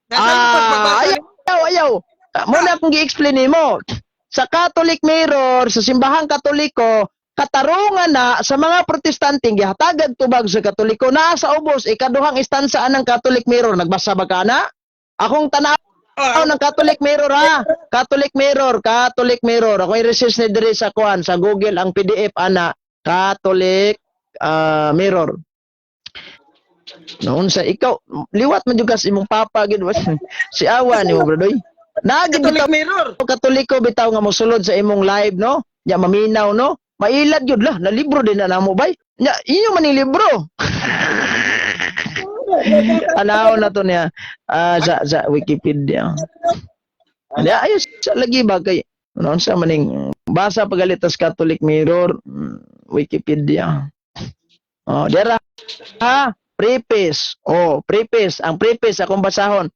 Ah, ayaw, ayaw, ayaw. Muna akong gi-explain nimo. Sa Catholic Mirror, sa simbahang Katoliko, katarungan na sa mga Protestante gihatagag tubag sa Katoliko naa sa ubos, ikaduhang istansa ng Catholic Mirror. Nagbasa ba ka na? Akong tanaw ng Catholic Mirror, ha. Catholic Mirror, Catholic Mirror. Ako i-research ni diri sa kuan sa Google ang PDF ana, Catholic Mirror. Noon sa ikaw liwat man jud kas imong papa gid si awa nimo, brodoy. Naa gid Catholic bitaw Mirror. Katoliko bitaw nga mosulod sa imong live, no? Nya maminaw, no? Mailad gyud lah na libro din na namo bay. Nya inyo man ning libro. Anaw na to niya sa Wikipedia. Ya ayos sa lagi ba kay ano sa maning basa pagalitas Catholic Mirror, Wikipedia. Oh, dira ha, preface. Oh, preface, ang preface akong basahon.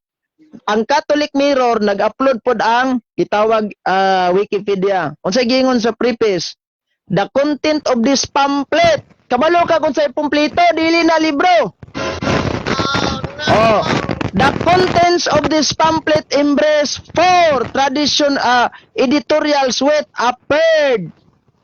Ang Catholic Mirror nag-upload pod ang gitawag Wikipedia. Unsay giingon sa preface? The content of this pamphlet. Kabalo ka kung sa pamplito, dili na libro. Oh, the contents of this pamphlet embrace four tradition editorials which appeared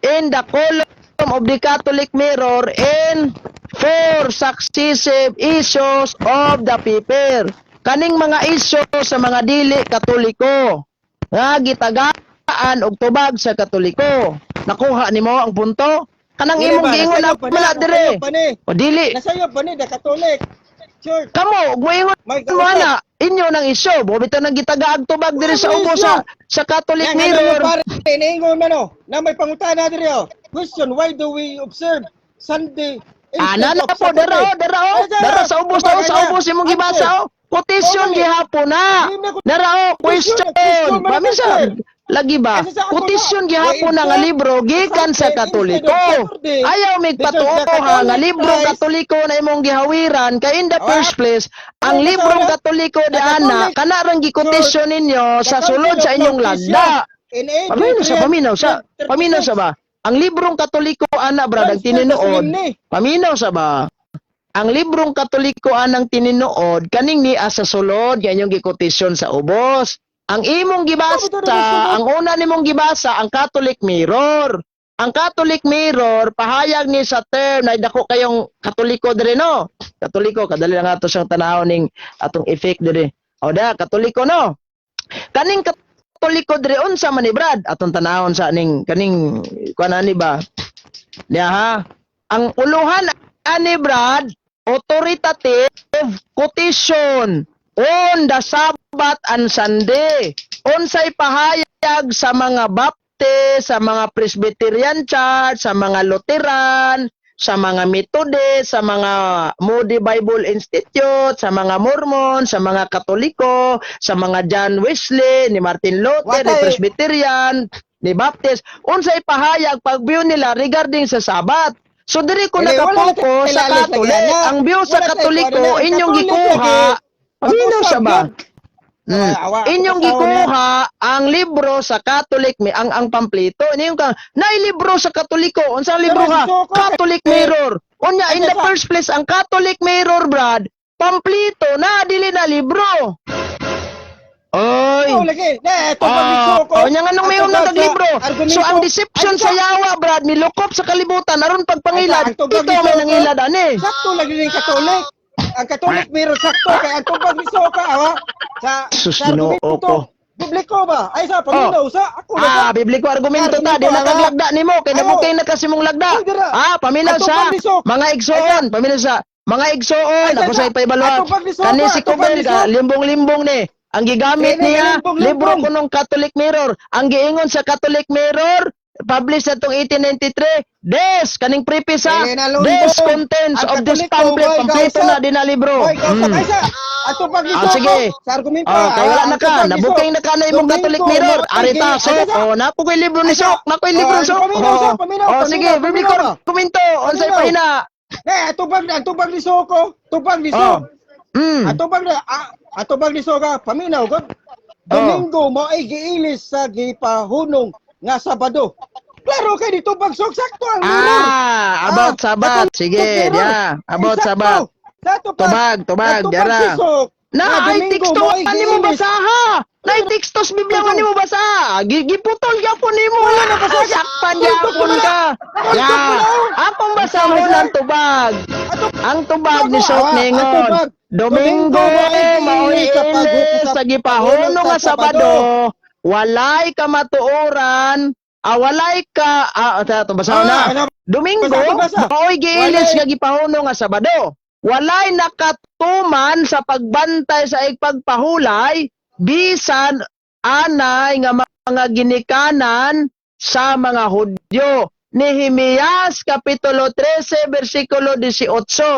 in the column of the Catholic Mirror in four successive issues of the paper. Kaning mga isyu sa mga dili Katoliko nga gitagaan og tubag sa Katoliko. Nakuha nimo ang punto? Kanang Dili imong ba, giingon na nasayop pa ni, wala dire. nasayop pa ni. O dili. Nasayop pa ni the Catholic Church. Kamo, ug moingon May mo ana, inyo nang isyo. Bobito nang gitagaag tubag diri sa ubos sa Catholic Yan, ano Mirror. pare, iniingon man oh, na may pangutana diri oh. Question, why do we observe Sunday Ana instead na of po, dara oh, Saturday? dara oh. Ay, dara. Dara sa ubos Kumbaga oh, sa na. ubos imong gibasa oh. Quotation Kumbaga. gihapon na. Hindi na Dara oh, question. Question, man Pamisa, lagi ba? Kasi sa ako Quotation na, gihapon na nga we libro gikan sa Sunday instead Katoliko. of Saturday, Ayaw because migpatuo the ha nga Catholic librong Christ- Katoliko na imong gihawiran kay in the first place ang Ano librong sa- Katoliko the di ana Catholic kana rang gikotasyon ninyo sa The sulod Council sa of inyong Laodicea lagda. in AD Paminaw sa, paminaw sa, paminaw sa ba? Ang librong Katoliko ana, brad, ang tinuod. Paminaw sa ba? Ang librong Katoliko anang tinuod kaning niya sa sulod yan yung gikotisyon sa ubos. Ang imong gibasa, ang una nimong gibasa ang Catholic Mirror. Ang Catholic Mirror pahayag ni sa term na dako kayong Katoliko dire, no. Katoliko kadali lang ato siyang tanaw ning atong effect dire. O da Katoliko, no. Kaning Katoliko dire unsa man ni, Brad? Atong tanawon sa ning kaning kuan ani ba? Niya ha. Ang uluhan ani, Brad, authoritative quotation on the Sabbath and Sunday. Unsay pahayag sa mga Baptist, sa mga Presbyterian Church, sa mga Lutheran, sa mga Methodist, sa mga Moody Bible Institute, sa mga Mormon, sa mga Katoliko, sa mga John Wesley, ni Martin Luther, ni Watay. Presbyterian, ni Baptist, unsay pahayag pag-view nila regarding sa Sabat. So diri ko Hindi, wala nakapokus tayo sa ilalis lagi, Catholic. ana. Ang view sa Wala tayo Katoliko, kuha nila. inyong Catholic gikuha, lagi. paminaw sa ba? Awa, Inyong asawa niya. gikuha ang libro sa Catholic, may ang pamplito. Ini yung kang nailibro sa Katoliko. Unsang libro Pero ka? si Soko, Catholic eh, Mirror. Unya, in ano the sa- first place ang Catholic Mirror, Brad, pamplito na dili na libro. Oy. Oh, lagi. Na, ito pa Ah, oh, nya nga nung may Ato unang ba sa naglibro. So ang argumento? deception Ay, sa yawa, Brad, milukop sa kalibutan aron pagpangilad, Ay, ang tubag ikaw ni may Soko. nangilad ani. Sakto lagi rin Katolik. Ang Katolik meron sakto kay ang tubag ni Soka awa sa Sus, sa Ginoo argumento. ko. Publiko ba? Ay sa paminaw sa ako na Ah, bibliko argumento ta, di Argumento, na ah. kaglagda nimo kay Ayo. nabukay na kasi mong lagda. Ay, dira. Ah, paminaw Atong sa paglisok. mga igsoon, paminaw sa mga igsoon, Ay, ako sa- sa ipaibalo. atong paglisok, Kani si atong Kubel paglisok. ka, limbong-limbong ni. Ang gigamit Dili, niya, limbong-limbong. libro kunong Catholic Mirror. Ang giingon sa Catholic Mirror, Published na tong 1893. Des, kaning preface ha. Dili na, Lundo. Des contents Ang of this Katoliko, pamphlet. mo'y Pampleto kausap. na din na libro. Hoy, kausap ay sa ato pag Ah, sige. Sa argumento. Oh, kay wala na ah, ka. Nabuking na ka na imong Catholic Mirror. Arita, sok. Oh, napo ko'y libro ni Sok. Napo ko'y libro Oh, Sok. paminaw, Oh, Sok, paminaw, oh, paminaw, sige, paminaw. biblical komento. Unsay Paminaw. pahina? Eh, atubag ni Soko, tubag ni Oh. Sok. Atubag ni Soka, paminaw god. Domingo mo ay giilis sa gipahunong nga Sabado. Klaro kay dito sok sakto ang mirror. Ah, about Ah, Sabat. Catholic Sige, Mirror. ya. About Eksakto. Sabat. Sa tubag, Tubag, tubag, atubag dara. si Sok, Na nga ay Domingo teksto mo ay ani mo giilis. basaha. Na ay teksto sa Biblia man nimo basaha. Giputol gyapon nimo. Wala na basaha. Sakpan Tuldok gyapon wala. ka. Tuldok Ya. wala. Akong basahon ang tubag. Ang tubag ni Sok Ah, ang ningon. tubag. Domingo Domingo mao'y mao'y giilis sa ilis sa gipahunong nga sa Sabado. Sabado. Walay kamatuoran. Ah, walay ka ah, ito, basahon na. Ah, ano? Domingo, Basa, basa. mao'y giilis Walay. nga gipahunong nga Sabado. Walay nakatuman sa pagbantay sa igpagpahulay bisan anay nga mga ginikanan sa mga Hudyo. Nehemias kapitulo 13 bersikulo 18.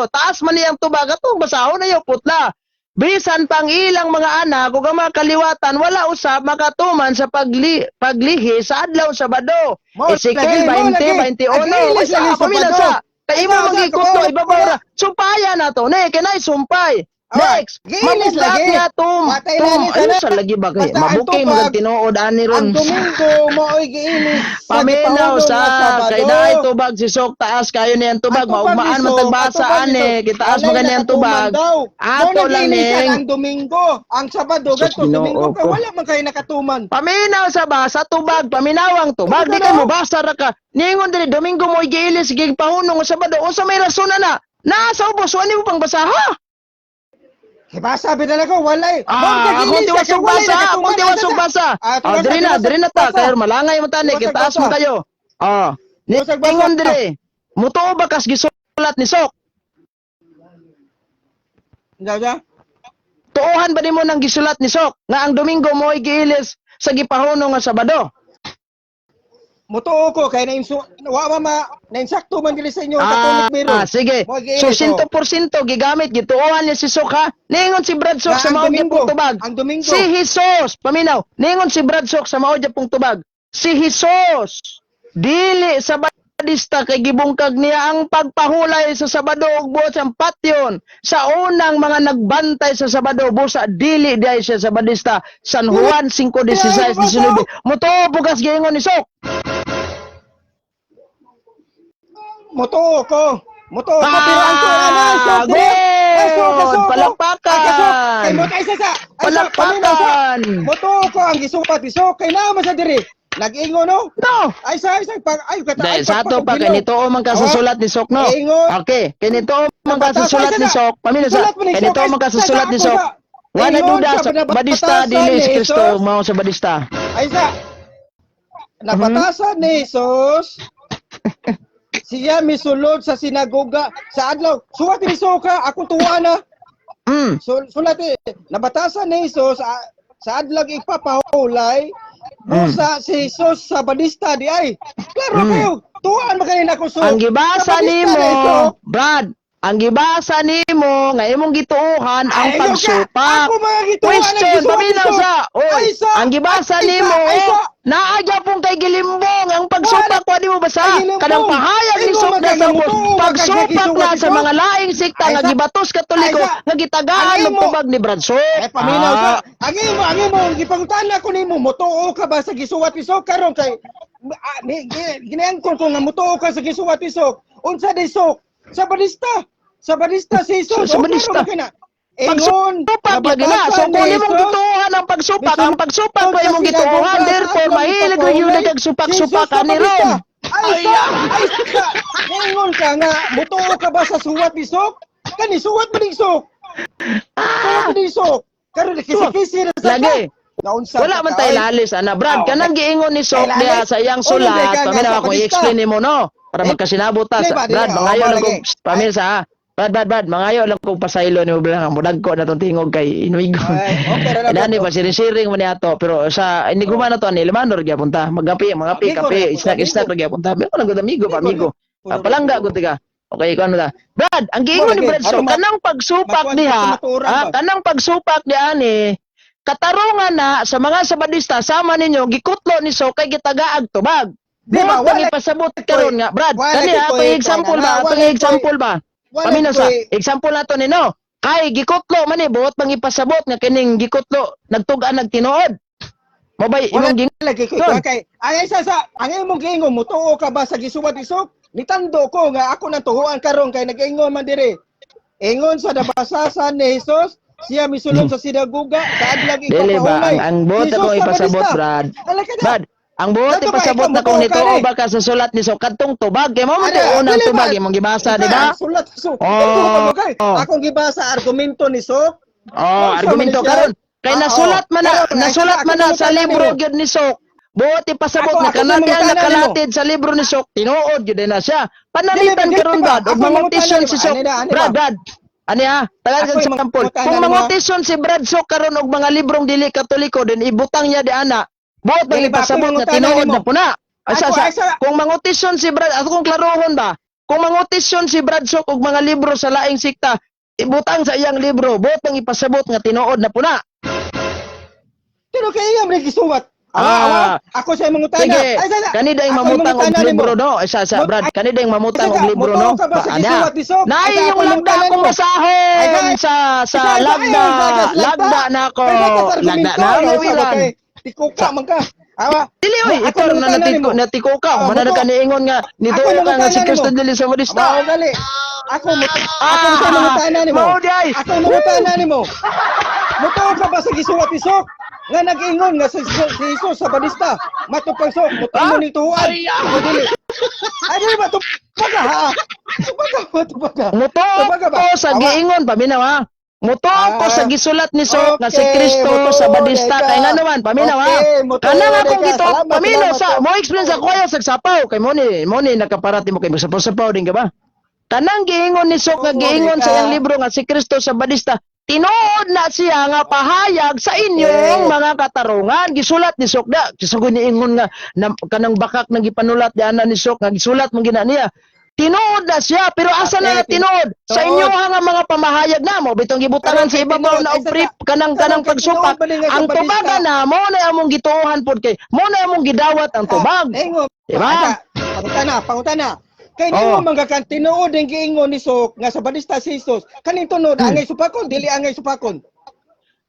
Taas man niyang tubag atong basahon na putla. Bisan pang ilang mga anak ug ang mga kaliwatan wala usab makatuman sa paglihi sa adlaw Sabado. Mao Ezekiel lagi, mao lagi. 20:21. Agilis Basta lagi sa pamilya Sabado. sa kay imo Asa, asa, mangikot kabaw, ibabaw ra. Sumpaya na to. Ne, kinay sumpay. Ah, Next, giilis mabugat lagi. nga tum. Matay Tum, na ni ayun tanan. sa lagi ba kay Basta ang mabuking tubag, magag tinuod ani ron. Ang Domingo mao'y giilis sa Paminaw gipahunong sa nga Sabado. kay naay tubag si Sok taas kayo niyan tubag Ang tubag maugmaan ni man Sok, tagbasa ang tubag ni ani Sok, kitaas walay mo ganyan nakatuman tubag. daw. Ato Mao lang nag-iilisan ning ang Domingo, ang Sabado Sus, gadto Ginoo Domingo ka ko. wala man kayo nakatuman. Paminaw sa basa tubag, paminawang tubag, di ka mo basa ra ka. Ningon diri Domingo mo giilis gig pahunong sa Sabado, unsa may rason na na? Naa sa ubos, wani mo pang basaha. Kibasa bida ko walay. Ah, akong tiwasog basa, akong tiwasog basa. Ah, diri na ta, kay malangay mo tani, Tiwasog kitaas mo basa. kayo. Ah, Tiwasog basa. ningon diri. Mutuo ba kas gisulat ni Sok? Jaja. Tuohan ba nimo nang gisulat ni Sok nga ang Domingo mo giilis sa gipahunong nga Sabado? Mutuo ko kay na insu wa ma ma nainsakto man dili sa inyo ang Catholic Mirror. Ah, sige. Mo giilis, So, oh. 100% gigamit, gituohan niya si Sok ha. Ningon si Brad Sok Na sa ang mao Domingo, pong tubag. ang Domingo. Si Jesus, paminaw. Ningon si Brad Sok sa mao pong tubag. Si Jesus, dili sa Badista kay gibungkag niya ang pagpahulay sa Sabado ug buot sa patyon sa unang mga nagbantay sa Sabado busa dili diay siya sa Badista. San Juan 5:16-19. Mutuo bugas giingon ni Sok. Mutuo ko. Mutuo ko pero ang tuo na Ah, so dire. Ay so good! ka so. Palakpakan! Kay mo tay sa sa. Ay, sa, paminaw sa. Palakpakan! Mutuo ko ang gisupat iso kay naa man sa diri. Nag-ingon no. No! Ay sa pag ay kata Dahil ay sa ato pa, pagpapagilo. kinito man ka sa sulat ni Sok, no? Ingon. Okay, kinito man ka sa sulat ni Sok. Pamilya sa, Sulat mo ni Sok, kinito ay, man ka sa sa- sulat ni ako Sok. sa- Wala Ingon duda sa sa Badista, binabatasan dili ni si Kristo, Jesus. mao sa Badista. Ay sa nabatasan ni Jesus siya misulod sa sinagoga sa adlaw. Suwat ni Soka, akong tuwa na. Sulat eh, nabatasan ni Jesus sa adlaw ipapahulay busa si Jesus sa badista di ay. Klaro kayo, tuwaan man kanina ko so. Ang gibasa sa badista nimo, ni Jesus. Brad, ang gibasa nimo nga imong gituohan ang Ay, ayaw ka. pagsupak. Ako mga gituohan ang Question, gisuwat paminaw ni sa. Oy, Ay, sa. ang gibasa Ay, sa. nimo, Ay, sa. naa pong kay gilimbong ang pagsupak wa nimo basa. Ay, gilimbong. Kanang pahayag ni Ay, Sok na sa magkagamuto, pagsupak na magkagisuwat sa ni mga laing sikta Ay, nga sa. gibatos Katoliko Ay, sa. nga gitagaan Ang og imo. tubag ni Brad Sok. Eh, paminaw sa. Ah, Ang imo, gipangutan ako nimo, mutuo ka ba sa gisuwat ni Sok karon kay ginaangkon ko nga mutuo ka sa gisuwat ni Sok. Unsa di Sok? Sa badista. Sa badista si Jesus. Sa Oh, badista. klaro man kay na. Ingon, Pagsupak lagi na. So nabatasan kung ni imong Jesus, gituohan ang pagsupak, ang pagsupak pa sa imong gituohan, sinagoga sa therefore adlaw mahilig gyud ipapahulay, kag supak-supak Jesus sa ani ron. badista. Ay, sa, ay, sa. Ingon ka nga, mutuo ka ba sa suwat ni Sok? Kani suwat ba ni Sok? Suwat ba ni Sok? Karon kisi-kisi na sa Lagi. Naunsa Wala ka man tay ay. lalis ana Brad, Ah, okay. kanang giingon ni Sok Kay diha lalis? sa iyang Oh, sulat, hindi ka nga paminaw sa ako badista. i-explain nimo no para Eh, magkasinabot ta. di ba, di Brad, ba? mangayo Oh, lang lagi. kog pamil sa ha. Brad, Brad, Brad, mangayo lang kong pasaylo ni mo bilang ang mudagko na tong tingog kay inuigon. Ay, okay ra na, Inani Brad. pa siring-siring man ni ato, pero sa hindi gumana to ani limanor gyapon ta. Magapi, mga Amigo kape, ra gyapon ta, snack snack amigo. ra gyapon ta. Amigo lang gud, amigo pa, Amigo amigo. ra. Ah, palangga gud ka. Okay, ikaw ano ta. Brad, ang giingon ni Mo, lagi. Brad so Aron kanang pagsupak makuan diha, sa matuoran ah, ba? Kanang pagsupak di ani katarungan na sa mga Sabadista sama ninyo gikutlo ni so kay gitagaag tubag. Di ba, Buot bang wala ipasabot karon nga, Brad? wala Kani ha, ko'y atong example ba? kuan, Atong wala ko'y- example ba? Wala Paminaw sa ko'y- example nato ni no. Kay gikutlo man ni, buot bang ipasabot nga kining gikutlo nagtug-an nagtinuod. Mo bay Wala imong ging lagi ko Yun. kay ang isa sa ang imong giingon, mutuo ka ba sa gisuwat isok? Nitando ko nga ako nang tuhuan karon kay nag-ingon man diri. Ingon sa nabasasan ni Jesus, siya misulod sa sinagoga sa adlaw Dili ba ikapaunay. ang buot Jesus ako ipasabot, Sabatista. Brad. Ala ka na. Brad, ang buot Dato ba, ipasabot ikaw na kung mutuo ka nituo ni? ba ka sa sulat ni so kadtong tubag kay mo man Ana, unang dili ba? tubag imong gibasa, di ba? Ang sulat so. Oh. Oh. Akong gibasa argumento ni Sok. Oh, Unsa argumento man siya? karon. Kay Ah, nasulat man na, oh. Karon, ay, nasulat ako man na sa mangutana libro nimo. gyud ni Sok. Buot ipasabot Ako- na ako kanang mangutana diyan nimo. nakalatid sa libro ni Sok, tinuod gyud na siya. Panalitan Dili, dili karon ba? Brad, og Ako mangutisyon mangutana si nimo. Sok. Ani na, ani Brad, ba? Brad. Ani ha, tagal Ako kang yung sample. mangutana Kung nimo, ha? mangutisyon si Brad Sok karon og mga librong dili Katoliko, then ibutang niya di ana. Buot bang Dili ba? Ako ipasabot nga mangutana tinuod nimo. na puna. Asa Ako, sa ay, sa- kung mangutisyon si Brad, ako kung klarohon ba? Kung mangutisyon si Brad Sok og mga libro sa laing sikta, ibutang sa iyang libro, buot bang ipasabot nga tinuod na puna. Pero kay iya man gisuwat. Awa, Ah. awa. Ako sa imong utana. Sige, Ay, sa- kani dayng ako imong mamutang og utana nimo. libro no. Isa sa Brad, kani dayng mamutang Isa og sa, libro no. mutuo ka ba sa Ba, ana. gisuwat ni Sok? Naay Ay, yung ako lagda mangutana akong nimo. basahon Ay, ay, sa Isa, isa, lagda, ay, sa lagda. lagda na ako. Ay, baka sa Lagda argumento, na ay, ako sa wiran. kay tikuka man ka. Awa. Dili oy, Ako ikaw na mangutana natiko nimo. natikuka, Ah, man na mutuo. ka niingon nga nituo Ako ka nga mangutana si Kristo nimo. dili sa Badista. Mao gali. Ako sa mangutana nimo. Mao di ay. Ako mangutana nimo. Mutuo ka ba sa gisuwat ni Sok? Nga nag-ingon nga si Jesus sa Badista. Matupang Sok, mutuo mo ning tuhuan. O dili. Ay dili ba tubaga ha? Tubaga ba tubaga? Mutuo Tubaga ba? ko sa Awa. giingon paminaw ha. Mutuo ko Ah, sa gisulat ni Sok nga si okay, Kristo mutuo sa Badista ka. kay nga naman paminaw ha. Okay, mutuo Kanang akong ka. gito Salamat, paminaw salamat sa po. mo explain sa kuya sa sapaw kay mo ni nakaparati mo kay sapaw-sapaw din ka ba? Kanang giingon ni Sok nga Oo, giingon di sa ka. iyang libro nga si Kristo sa Badista, tinuod na siya nga pahayag sa inyong mga katarungan. Gisulat ni Sok da. Kisugod ni ingon nga na, kanang bakak nang gipanulat di ana ni Sok nga gisulat mong gina niya. Tinuod na siya, pero asa na Ate, tinuod? Sa tinuod. inyo nga mga pamahayag na mo bitong gibutangan Karon sa kay ibabaw tinuod, na ay og sa- pre kanang karon kanang kay pagsupak. tinuod ba ni nga sa Ang Badista? tubaga na mo na among gituohan pod kay mo na among gidawat ang tubag. Ingon. Diba? Pangutana, pangutana. Kay Oh. nimo mga kan tinuod ang giingon ni Sok nga sa Badista si Jesus. Kaning tunod angay supakon, dili angay supakon.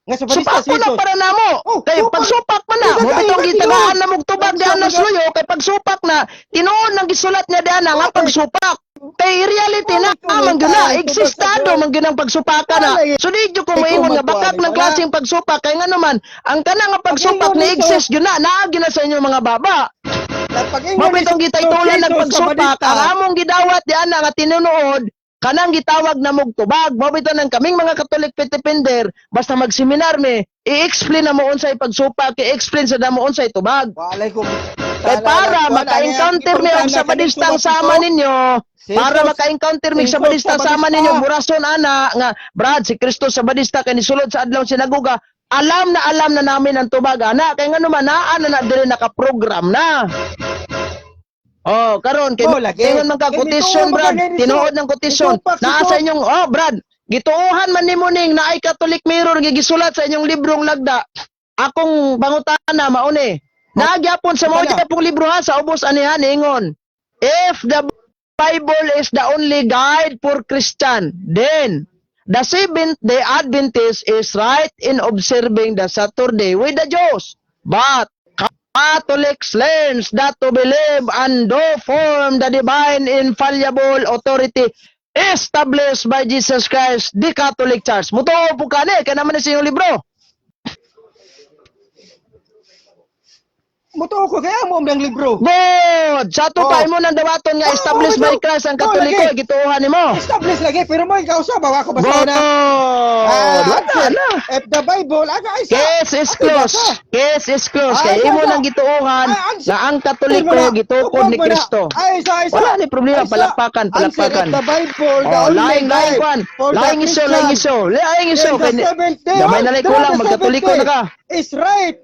Nga sa Badista si Supakon na Jesus. para namo. Oh, Kay supak. pagsupak man na, Supak mo kayo, bitong ba, gitagaan tinuod? na mong tubag Supak diyan na ka. suyo kay pagsupak na tinuod nang gisulat niya diyan nga pagsupak. Kay reality na Oh, man gyud na ay, tubag sa existado Diyos. man gyud ang pagsupaka na. Alay, So di jud ko ikaw moingon nga magkuha, bakak di ng ba? klaseng pagsupak kay nga naman ang kana nga pagsupak Pag-ingon ni ni exist gyud na naa gyud na sa inyong mga baba. Pag-ingon Mao ni bitong Sok, gitaytulan Jesus ng sa pagsupak Badista. ang among gidawat diyan na nga tinunood kanang gitawag na mog tubag. Mao bitaw nang kaming mga Catholic faith defender basta magseminar mi, i-explain na mo unsay pagsupak, i-explain sa damo unsay tubag. Walay ko. Kay para maka-encounter mi og sabadistang sama ninyo, para maka-encounter mi Jesus sabadistang sa sama Badista. ninyo, burason ana nga Brad, si Kristo sabadista kay nisulod sa adlaw sinagoga, alam na namin ang tubag ana kay ngano man naa na na diri naka-program na. Oh, karon kay Oh, lagi. ingon man ka Kay quotation nituo man Brad, ka ni tinuod ng quotation. Nitupak si Naa Sok. sa inyong oh Brad, gituohan man nimo ning naay Catholic Mirror nga gisulat sa inyong librong lagda. Akong pangutana mauni. Nagyapon sa mao Ano? gyapong libro ha sa ubos anihan ingon. If the Bible is the only guide for Christian, then the Seventh Day Adventist is right in observing the Saturday with the Jews. But Catholics learns that to believe and do form the divine infallible authority established by Jesus Christ, the Catholic Church. Mutuo po ka ni, kaya naman ni sa inyong libro. Mutuo ko kaya mo ang libro. Good! Sa ato pa Oh. imo nang dawaton nga Oh, established oh, by Christ ang oh, Katoliko lagi. gituohan nimo. Establish lagi pero mo ikaw sa bawa ko basta Good! na. Ah, Wala na. If the Bible aga ay sa. Case is Ako closed. basa. Case is closed. Ay, Kay imo isa. nang gituohan Ay, answer nga ang Katoliko mo na. gitukod Tupag ni mo na. Kristo. Ay, isa, isa. Wala ni problema. Ay, isa. Palakpakan, Answer palakpakan. if the Bible, the Oh, only laing laing life kwan. for the Laing iso, laing Christian. iso. Laing iso In the kay seventh day, gamay oh, na lang the kulang seventh magkatoliko day na ka. is right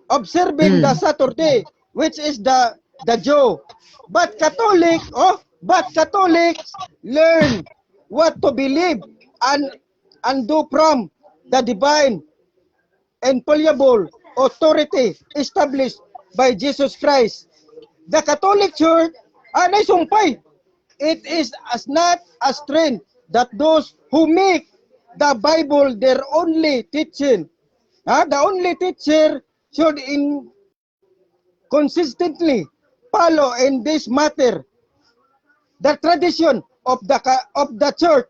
observing the Saturday, which is the Jew. But Catholic, oh, but Catholics learn what to believe and do from the divine infallible authority established by Jesus Christ. The Catholic Church, anay sumpay, it is as not a strange that those who make the Bible their only teaching, ha, the only teacher should in consistently follow in this matter the tradition of the church.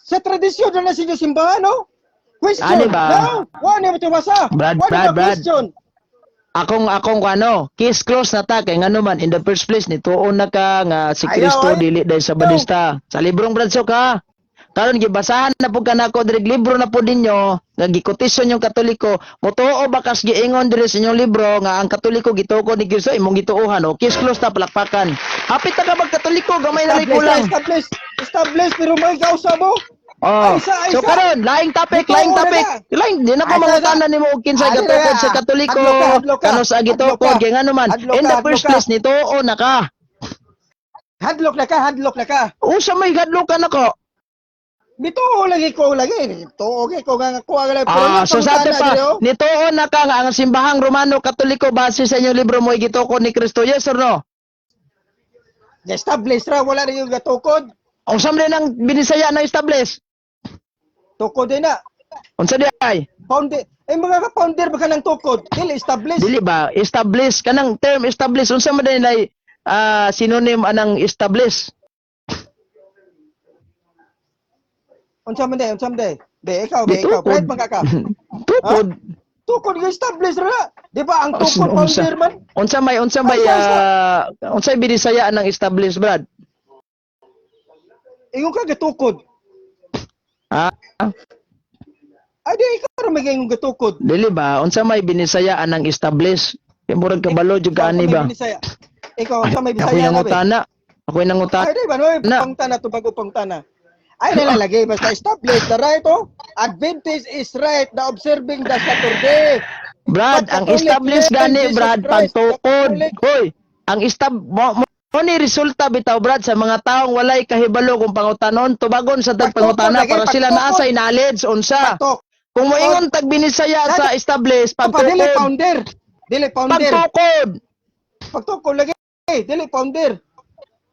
Sa tradisyon na na sa inyong simbahan, no? Question. Ano ba? No? Wala mo tubasa. Brad, Wala Brad, ba Brad. question? Akong ano, case close na ta kay ngano man in the first place nituon na ka nga si Ayaw, Kristo ayaw. dili dahil sa badista. Sa librong Brad Sok, ha. Karon gibasahan na pud kanako diri libro na pud ninyo nga gikotisyon yung Katoliko. Motuo ba kas giingon diri sa inyong libro nga ang Katoliko gitukod ni Kristo imong gituohan o case close ta, palakpakan. Hapit na ka mag Katoliko, gamay na rin Establish, kulang. establish, establish, pero may kausa mo. Oh. Ay, isa, ay, So isa. karon, laing topic, Dito, laing una topic. na. Laing di na ko Ay, isa, mangutana nimo og kinsay Ay, gatukod sa na. Katoliko, Hadlok ka, hadlok ka. kano sa gitukod Hadlok ka. kay ngano man. Hadlok In ka, the hadlok first ka. place nituo na ka. Hadlok na ka, hadlok na ka. Usa may gadlokan nako. Bituo lagi ko lagi. Tuo lagi ko nga kuha nga lang. Pero Ah, yung so sa ato pangutana pa, diri, oh. nituo na ka nga ang simbahang Romano Katoliko base sa inyong libro mo gitukod ni Kristo. Yes or no? Establish ra, wala na yung gatukod. Unsa man din ang binisaya na establish? Tukod din na. Unsa di ay? Founder. Eh, mga ka-founder ba ka ng tukod? Dili, establish. Dili ba establish kanang term establish unsa man din ay synonym anang establish? Unsa man day, unsa man day. Be, ikaw, be, ikaw. Gitukod. Bright man ka ka. Tukod. Tukod yung establish ra. Di ba ang Oh, tukod unsa, founder man? unsa may Ay, isa, unsay binisaya ng establish, Brad? Ingon ka gatukod. Ha? Ay, di ikaw ra may ingon gatukod. Dili ba unsa may binisaya ng establish? Kay murag kabalo jud ka ani Ikaw, ba? sa may Bisaya. Ikaw sa may Ako'y Bisaya na be. nangutana. Ako'y nangutana. Ay, di ba? No, Na. pangtana to bago pangtana. Ay, nalalagay. Basta establish the right, oh. Adventist is right, the observing the Saturday. Brad, ang Pag-Catholic, establish yes, gani Jesus Brad Christ, pagtukod. Catholic. Hoy, ang estab mo ni resulta bitaw Brad sa mga taong walay kahibalo kung pangutanon tubagon sa tag Pagtukod, pangutana lagi, para sila pagtukod. naasay knowledge unsa. Patok. Kung moingon tag binisaya sa establish Pa, dili pagtukod. founder. Dili founder. Pagtukod. Pagtukod lagi. Dili founder.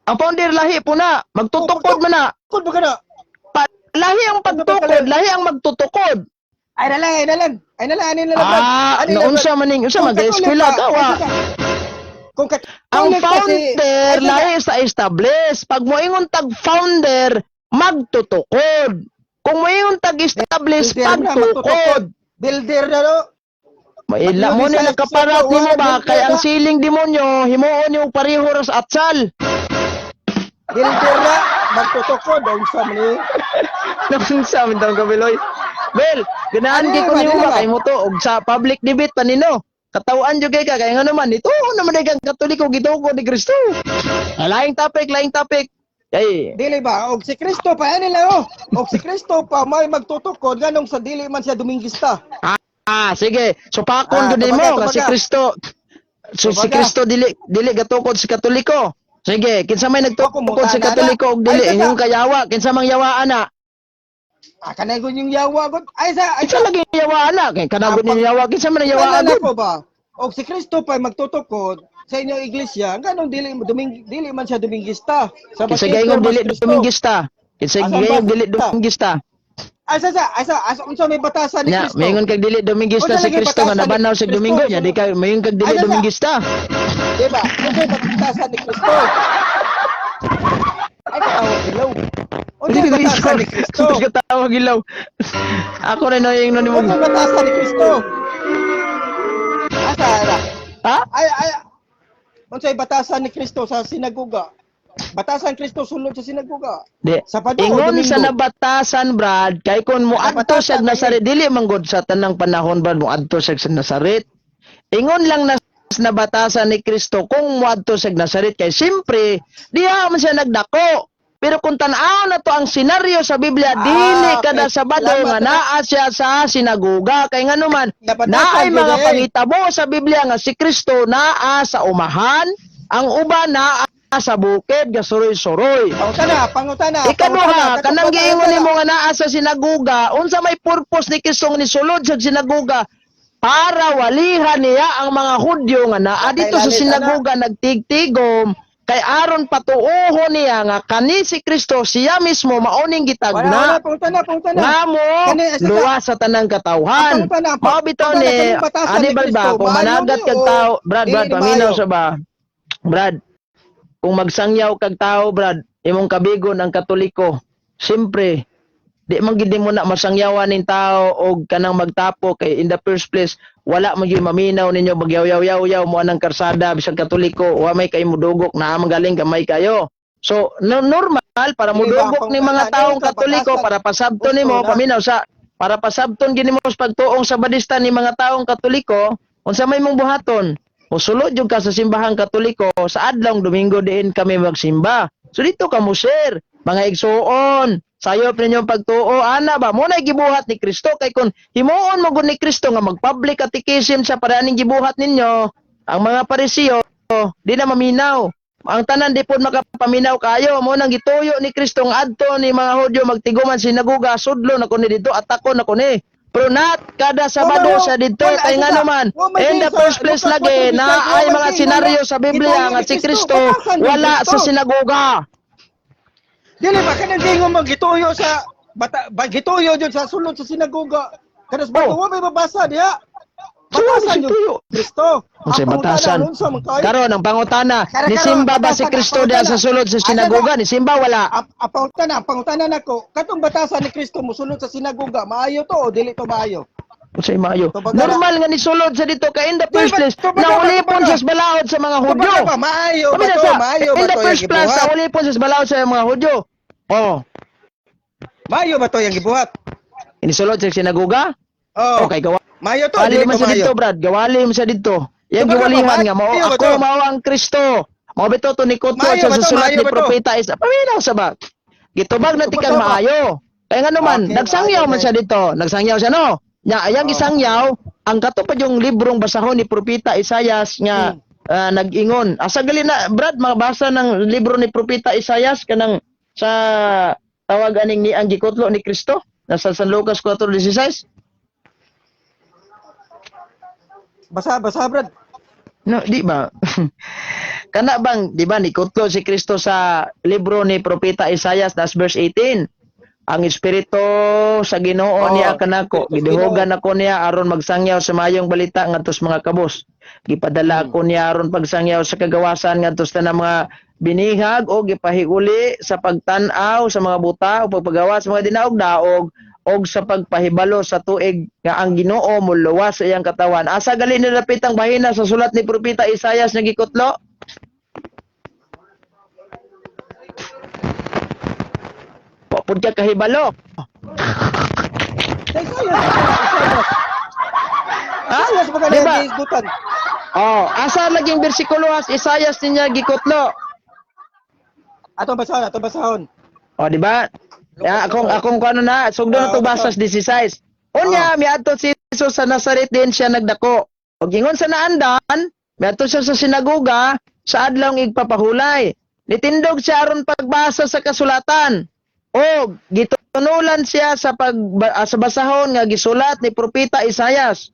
Ang founder lahi po na, magtutukod man na. Tukod ba ka na? Lahi ang pagtukod, lahi ang magtutukod. Ay na lang, ay na lang. Ay na lang, ay na lang. Brad. Ah, Ay na lang, naunsa Brad. man ning unsa Kung man Catholic eskwela ka wa. ay, kung Catholic Ang ka si- founder ay, saka- lahi sa establish. Pag moingon tag founder, magtutukod. Kung moingon tag establish, Builder na, pagtukod. magtutukod. Builder na, no? Maila mo ni nakaparat nimo ba kay ang siling demonyo himuon nimo pareho ra sa atsal. Builder na, magtutukod. Unsa man ni? Naunsa man tong kabiloy. Well, ganahan Ano kay yun, ko nimo ano ba ba? kay mo to og sa public debate pa nino. Katawaan jud kay ka kay ngano man ito naman ay kang Katoliko gitukod ni Kristo. Ah, laing topic, laing topic. Kay Dili ba? Og si Kristo pa, ano lang, oh. Og si Kristo pa, may magtutukod, ganong sa dili man siya Domingista. Ah, sige. So pakon Ah, gud tumaga, nimo kasi tumaga. Kristo so, si Tumaga. Kristo dili dili gatukod si Katoliko. Sige, kinsa may nagtukod Ako, sa mutana na. Katoliko og dili Ay, saka. inyong kayawa, kinsa mang yawa ana? Ah, kanay ko yung yawa god. Ay sa, ay Kinsa sa. lagi yawa ana? Kay kanagod Ah, ninyo yawa, kinsa man ang yawa Tanan gud? ako ba? Og si Kristo pa magtutukod sa inyong iglesia, ganong dili duming, dili man siya Domingista. Sa Kinsa Batikar gayong man dili si Kristo. Domingista? Kinsa Asan gayong ba? dili Domingista? Ay sa sa, ay sa, asa unsa may batasan ni Nya, Kristo? maingon kag dili Domingista Unsa si lagi Kristo nga batasan ni nabanaw sa Kristo? Domingo nya, di ka maingon kag dili Ay, sa- Domingista. Di ba? Unsa may batasan ni Kristo? Ay katawag ilaw. Unsa may batasan ni Kristo? Hindi ka tawag ilaw. Ako rin no ingnon nimo. Unsa may batasan ni Kristo? Asa ara? Ha? Ay ay unsay batasan ni Kristo sa sinagoga? Batasan Kristo sulod sa sinagoga. Di. Sabado o Ingon Domingo? sa nabatasan, Brad, kay kon mo adto Nabatasan sa Nazaret, dili man gud sa tanang panahon, Brad, mo adto sa Nazaret. Ingon lang na nabatasan ni Kristo kung moadto sa Nazaret kay simpre diha man siya nagdako. Pero kung tan-aw na to ang senaryo sa Biblia, Ah, dili kada okay. Sabado Salamat, nga naa siya sa sinagoga kay nganuman Nabatasan naay gyud mga eh. pangitabo sa Biblia nga si Kristo naa sa umahan, ang uban naa sa bukid gasuroy-suroy. Pangutana, pangutana. Ikaduha, pangutana, kanang katong giingon batasan nimo nga naa sa sinagoga, unsa may purpose ni Kristo nga nisulod sa sinagoga? Para walihan niya ang mga Hudyo nga naa dito sa Kay lalit, sinagoga nagtigtigom kay aron patuohon niya nga kani si Kristo siya mismo mauning Wala, wala, gitagna pangutana, pangutana. nga mo Kani, asa ka- luwas sa tanang katawhan. Ang pangutana, Mao bitaw pangutana, ni kanang batasan ani ni ba Kristo, kung maayo managat ni kag o tao, Brad, dili Brad, ni paminaw maayo? sa ba? Brad, kung magsangyaw kag tao, Brad, imong kabigon ang Katoliko. Siyempre, di man gid mo na masangyawan ning tao og kanang magtapo kay in the first place wala man gyud maminaw ninyo magyaw-yaw-yaw mo anang karsada bisag Katoliko wa may kay mudugok na magaling gamay kayo. So no, normal para Dili ba, mudugok ni mga pangutana, taong ka, Katoliko batasan. para pasabton Gusto nimo na. paminaw sa para pasabton gini mo sa pagtuong sa badista ni mga taong Katoliko, unsa may mong buhaton? Mosulod jud ka sa simbahang Katoliko sa adlawng Domingo diin kami magsimba. So dito ka mo share, mga igsuon, sayop ninyo ang pagtuo ana ba mo na gibuhat ni Kristo kay kun himuon mo gud ni Kristo nga mag-public catechism sa para aning gibuhat ninyo ang mga Parisiyo di na maminaw. Ang tanan di pod makapaminaw kayo mo nang gituyo ni Kristo nga adto ni mga Hudyo magtiguman sinagoga sudlo na kuni didto atako na kuni. Pero not kada Sabado Wala, sa didto wala, kay asa ngano ka? man Wa may in the sa first place Lucas lagi 4:26, na wa ay may mga giingon senaryo na sa Biblia gituyo nga ni si Kristo, Kristo batasan ni wala Kristo. sa sinagoga. Dili ba kanang giingon mo gituyo sa bata ba gituyo jud sa sulod sa sinagoga. Kada Sabado Oh. wa may mabasa diha. Sino Batasan si jud tuyo? Kristo. Unsay Ang pangutana, batasan? unsa man kayo? Karon ang pangutana, Karon, nisimba ba si batasan, Kristo ang diha sa pangutana. sulod sa Asa sinagoga? na? Nisimba wala. Ang pangutana nako, katong batasan ni Kristo mosulod sa sinagoga, maayo to o dili to maayo? Unsay maayo? Tubaga na. Normal nga nisulod sa dito kay in the Di first ba, place tubaga ba, naulipon tubaga? sa balaod sa mga Hudyo. Tubaga ba, maayo ba Kami na to? sa, Maayo ba in the to yung first place gibuhat? naulipon sa balaod sa mga Hudyo. Oh, Maayo ba to yung gibuhat? inisulod sa sinagoga? Oh. Okay, gawa. Maayo to, Gawali dili man to sa maayo. dito, Brad. Gawali man sa dito. Yang Tubaga ba, giwalihan nga mao maayo ba ako to? mao ang Kristo. Mao bitaw to ni Kutlo Maayo sa ba to? susulat Maayo ni ba to? Propeta Isa. Paminaw sa ba? Gitubag na tikang Tubaga ba? maayo. Kaya nga naman, Okay, nagsangyaw maayo man ba? siya dito. Nagsangyaw siya no. Nya ayang Oh. gisangyaw ang katupad yung librong basahon ni Propeta Isayas nga nag-ingon. Asa gali na Brad mabasa ng libro ni Propeta Isayas kanang sa tawag aning ni ang gikutlo ni Kristo nasa San Lucas 4:16. Basa, basa, Brad. No, di ba? Kana bang, di ba, nikutlo si Kristo sa libro ni Propeta Isayas, das verse 18. Ang espiritu sa Ginoo Oo, niya kanako, espiritu sa gidihugan ako niya aron magsangyaw sa mayong balita ngadto sa mga kabos. Gipadala ako niya aron pagsangyaw sa kagawasan ngadto sa tanang mga binihag o gipahiuli sa pagtan-aw sa mga buta o pagpagawa sa mga dinaog-daog og sa pagpahibalo sa tuig nga ang Ginoo moluwas sa iyang katawan. Asa gali nilapit ang bahina sa sulat ni Propeta Isayas nga gikutlo? Wa pud ka kahibalo. Sa Isayas, Isayas. Ha? Isayas ba Di ba? kanang giisgutan? Oh, asa laging bersikulo has Isayas niya gikutlo? Atong basahon, atong basahon. O, di ba? Ya, akong akong kuano na, sugdo na to Ah, basas 16. Unya, miadto si Jesus sa Nazaret din siya nagdako. Og ingon sa naandan, miadto siya sa sinagoga sa adlawng igpapahulay. Nitindog siya aron pagbasa sa kasulatan. Og gitunulan siya sa pag sa basahon nga gisulat ni propeta Isayas.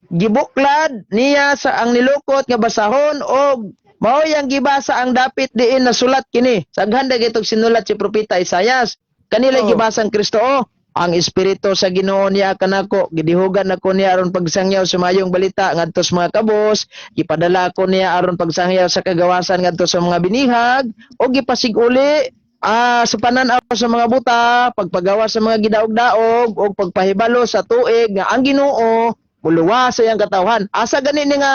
Gibuklad niya sa ang nilukot nga basahon og mao yang gibasa ang dapit diin nasulat kini. Saghan na gitog sinulat si propeta Isayas. Kanila Oh. gibasa ang Kristo oh, ang espiritu sa Ginoo niya kanako gidihugan ako niya aron pagsangyaw sa mayong balita ngadto sa mga kabos, gipadala ako niya aron pagsangyaw sa kagawasan ngadto sa mga binihag o gipasiguli sa panan-aw sa mga buta, pagpagawa sa mga gidaog-daog o pagpahibalo sa tuig nga ang Ginoo Muluwas sa iyang katawhan. Asa gani ni nga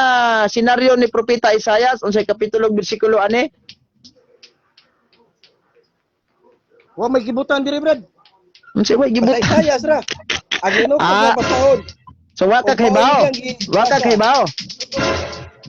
senaryo ni Propeta Isaias, unsay kapitulo ug bersikulo ani? Wa may gibutan diri, Brad. Unsay way Basta gibutan? Isaias ra. Ang hinukod Ah. nga basahon. So wa ka O, kahibaw. Wa ka kahibaw.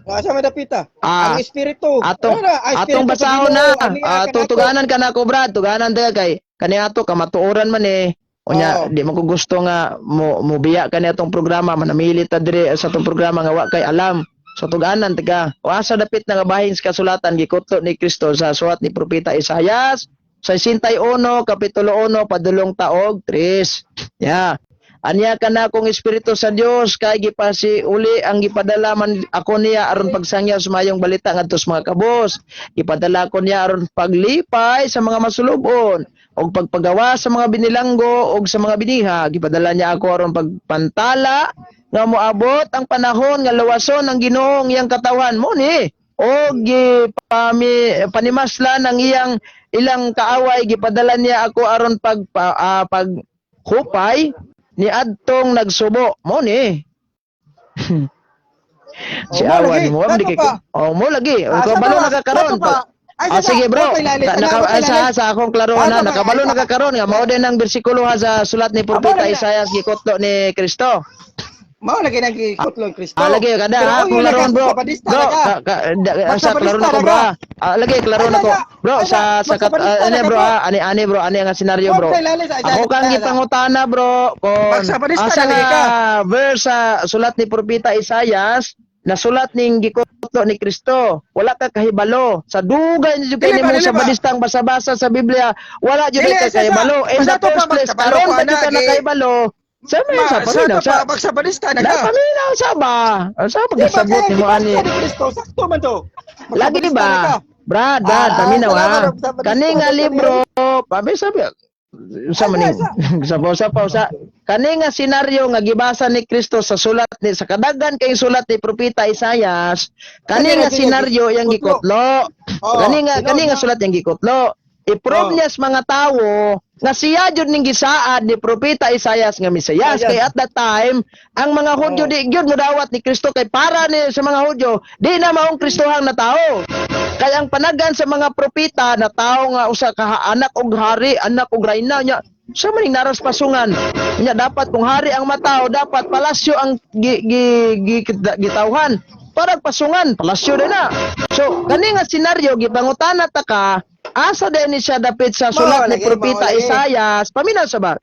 Asa man dapita? Ah. Ang espiritu. Atong Ano na? Ang espiritu atong sa basahon Ginoo, na. ang niya Ah, kanako. tutuganan ka na ko, Brad. Tuganan ta kay kani ato kamatuoran man eh. Unya, Oo. di man ko gusto nga mo mobiya kani atong programa, manamili ta diri sa atong programa nga wa kay alam. So tuganan taga. O asa dapit na nga bahin sa kasulatan gikutlo ni Kristo sa suwat ni Propeta Isayas sa 61 kapitulo 1 padulong taog 3. Yeah. Anya kana akong espiritu sa Dios kay gipasi uli ang gipadala man ako niya aron pagsangyaw sa mayong balita ngadto sa mga kabos. Gipadala ko niya aron paglipay sa mga masulubon og pagpagawa sa mga binilanggo og sa mga biniha. Gipadala niya ako aron pagpantala nga moabot ang panahon nga luwason ang Ginoong iyang katawan mo ni og gipami panimaslan ang iyang ilang kaaway. Gipadala niya ako aron pag paghupay ni adtong nagsubo mo ni. Si Oh, mo awan lagi. mo di Kato kay pa. oh mo lagi. Ah, Ikaw sa balo pa, na ka karon. kato pa. Ay, Ah, sa- sige, bro. sa ilalim, Ka, sa naka, sa ah, sa, ilalim. sa akong klarohan Ah, na sa- nakabalo ay, na ka karon nga mao din ang bersikulo ha sa sulat ni Propeta lagi na. Isaias gikutlo ni Kristo. Mao lagi nang gikutlo ang Kristo. Ah, lagi kada Pero ha, ang kung yun laruan, naka- bro. sabadista Bro, na ka. sa klaro Magsabadista na ko, na bro. ka. Ah. Ah, lagi klaro na Ay, ko. ay, Bro, ay, sa sa kat, magsabadista ah, na ani ka, bro, bro. ah, ani ani bro, ani ang senaryo, bro. Huwag sa ilalim, sa- Ako kang gipangutana, bro, kon Magsabadista asa na lagi nga ka. verse sa sulat ni Propeta Isaias na sulat ning gikutlo ni Kristo. Wala ka kahibalo. Sa dugay ni jud kay Dili ba, nimo dili sa ba? badistang basa-basa sa Biblia, wala jud Dili, ka kahibalo. In the sa to pa, first place, magkabalo karon ko, pa jud ka ana, nakahibalo. Sa may Ma, sa sa paminaw to sa pa, magsabadista na na ka. paminaw sa ba? Sa Di ba pagkasabot kaya nimo ani. gibasa ni Kristo, sakto man to. Lagi di Magsabadista na ka. ba? Brad, Brad, Ah, paminaw ha. salamat, magsabadista Kani nga ka niya. libro, pabi sabi sa Ay, maning sa. sa pa sa kani nga senaryo nga gibasa ni Kristo sa sulat ni sa kadagan kay sulat ni Propeta Isayas, kani Sige, nga sige, senaryo yang gikutlo. gikutlo. Oo, Kani nga tinuod kani nga na. sulat yang gikutlo. I-prove Oo. niya sa mga tawo nga siya jud ning gisaad ni Propeta Isayas nga Mesiyas. Isayas. Kay at that time, ang mga Hudyo Oo. di gyud modawat ni Kristo kay para ni sa mga Hudyo di na maong Kristohang na tao. Kay ang panagan sa mga propeta na tao nga usa ka anak og hari, anak og rayna nya sa maning naras pasungan. Nya dapat kung hari ang matao, dapat palasyo ang gi, gi, gi, gitawhan. Para pasungan, palasyo din na. So, kani nga senaryo gipangutana ta ka, asa din ni siya dapit sa sulat ni Mao lagi, Propeta mao lagi. Isayas? Paminaw sa ba?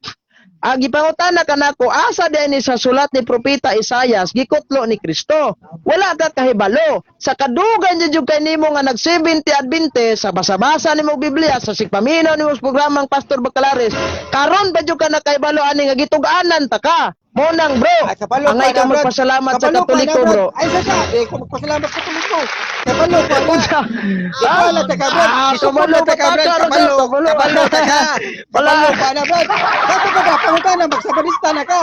Ang gipangutana kanako, asa din ni sa sulat ni Propeta Isayas gikutlo ni Kristo? Wala ka kahibalo. Sa kadugan jud kay nimo nga nag 70 Adventist sa basa-basa nimo Biblia, sa sigpaminaw nimo sa programang Pastor Bacalares, karon ba jud ka nakahibalo ani nga gitug-anan ta ka? Mo nang bro, Ay, kabalo angay ka ka na, Brad. magpasalamat sa Kabalo ka na, Katoliko, Brad. bro. Ay, sa, di ko magpasalamat sa Katoliko. Kabalo ka na. Unsa? Kabalo ta ka, Brad. Ah, Isukod kabalo na ta ka, ka, Brad. kabalo, Kabalo, kabalo. kabalo ta ka. Wala. Kabalo ka na, Brad. Kato pa ba? Pangutana, magsabadista na ka.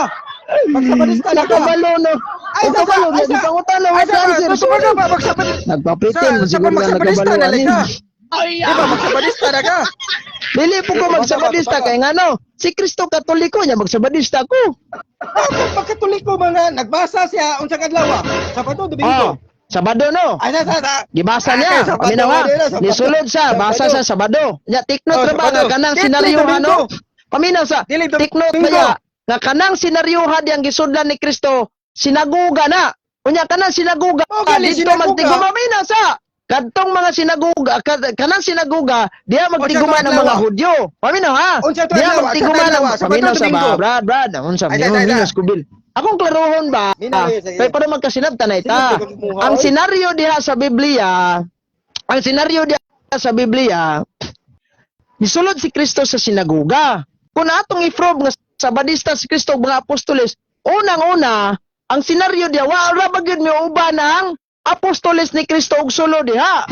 Magsabadista na ka. Nakabalo no. Ay, Ay, kabalo, ay, sa- gipangutana Ay, wa sa, answer. sa, sa, ba, magsabadista. Nagpa-pretend Sa, sa, siguro nga magsabadista nakabalo na ani. ka. Di ba, magsabadista na ka. Dili po ko magsabadista kay ngano? Si Kristo Katoliko nya magsabadista ko. Bakit pagkatoliko mga nagbasa siya unsang adlaw ah? Sabado, Oh, Domingo. Sabado no. Ay, sa. Gibasa Ah, niya. kay Sabado, Paminaw ha. ano yun, Sabado. Nisulod sa, basa Sabado. sa Sabado. Nya take note Oh, ra ba Sabado. nga kanang Dili, senaryo Domingo. no? Paminaw sa Dili, take note Domingo. ba nga kanang senaryo diyang gisudlan ni Kristo sinaguga na. Unya kanang sinaguga Oh, gali, dito sinaguga. magtiguma paminaw sa kadtong mga sinaguga kanang sinaguga diha magtiguma Unsa to ng mga adlaw? Hudyo. Paminaw ha. Unsa to Diha adlaw? magtiguma Unsa to ng adlaw? Sabado, paminaw sa ba Domingo. Brad, Brad, unsa Ay, ay, ay, ay. minus kubil. Akong klarohon ba? Minaw, eh, sige. Kay para magkasinabtan na ita. Sige, sige, Ang oy. senaryo diha sa Biblia, ang senaryo diha sa Biblia, nisulod si Kristo sa sinaguga. Kung atong i-prove nga sabadista si Kristo ug mga apostoles, unang-una, ang senaryo diha wa ra ba gyud miuban ang apostoles ni Kristo og sulo diha.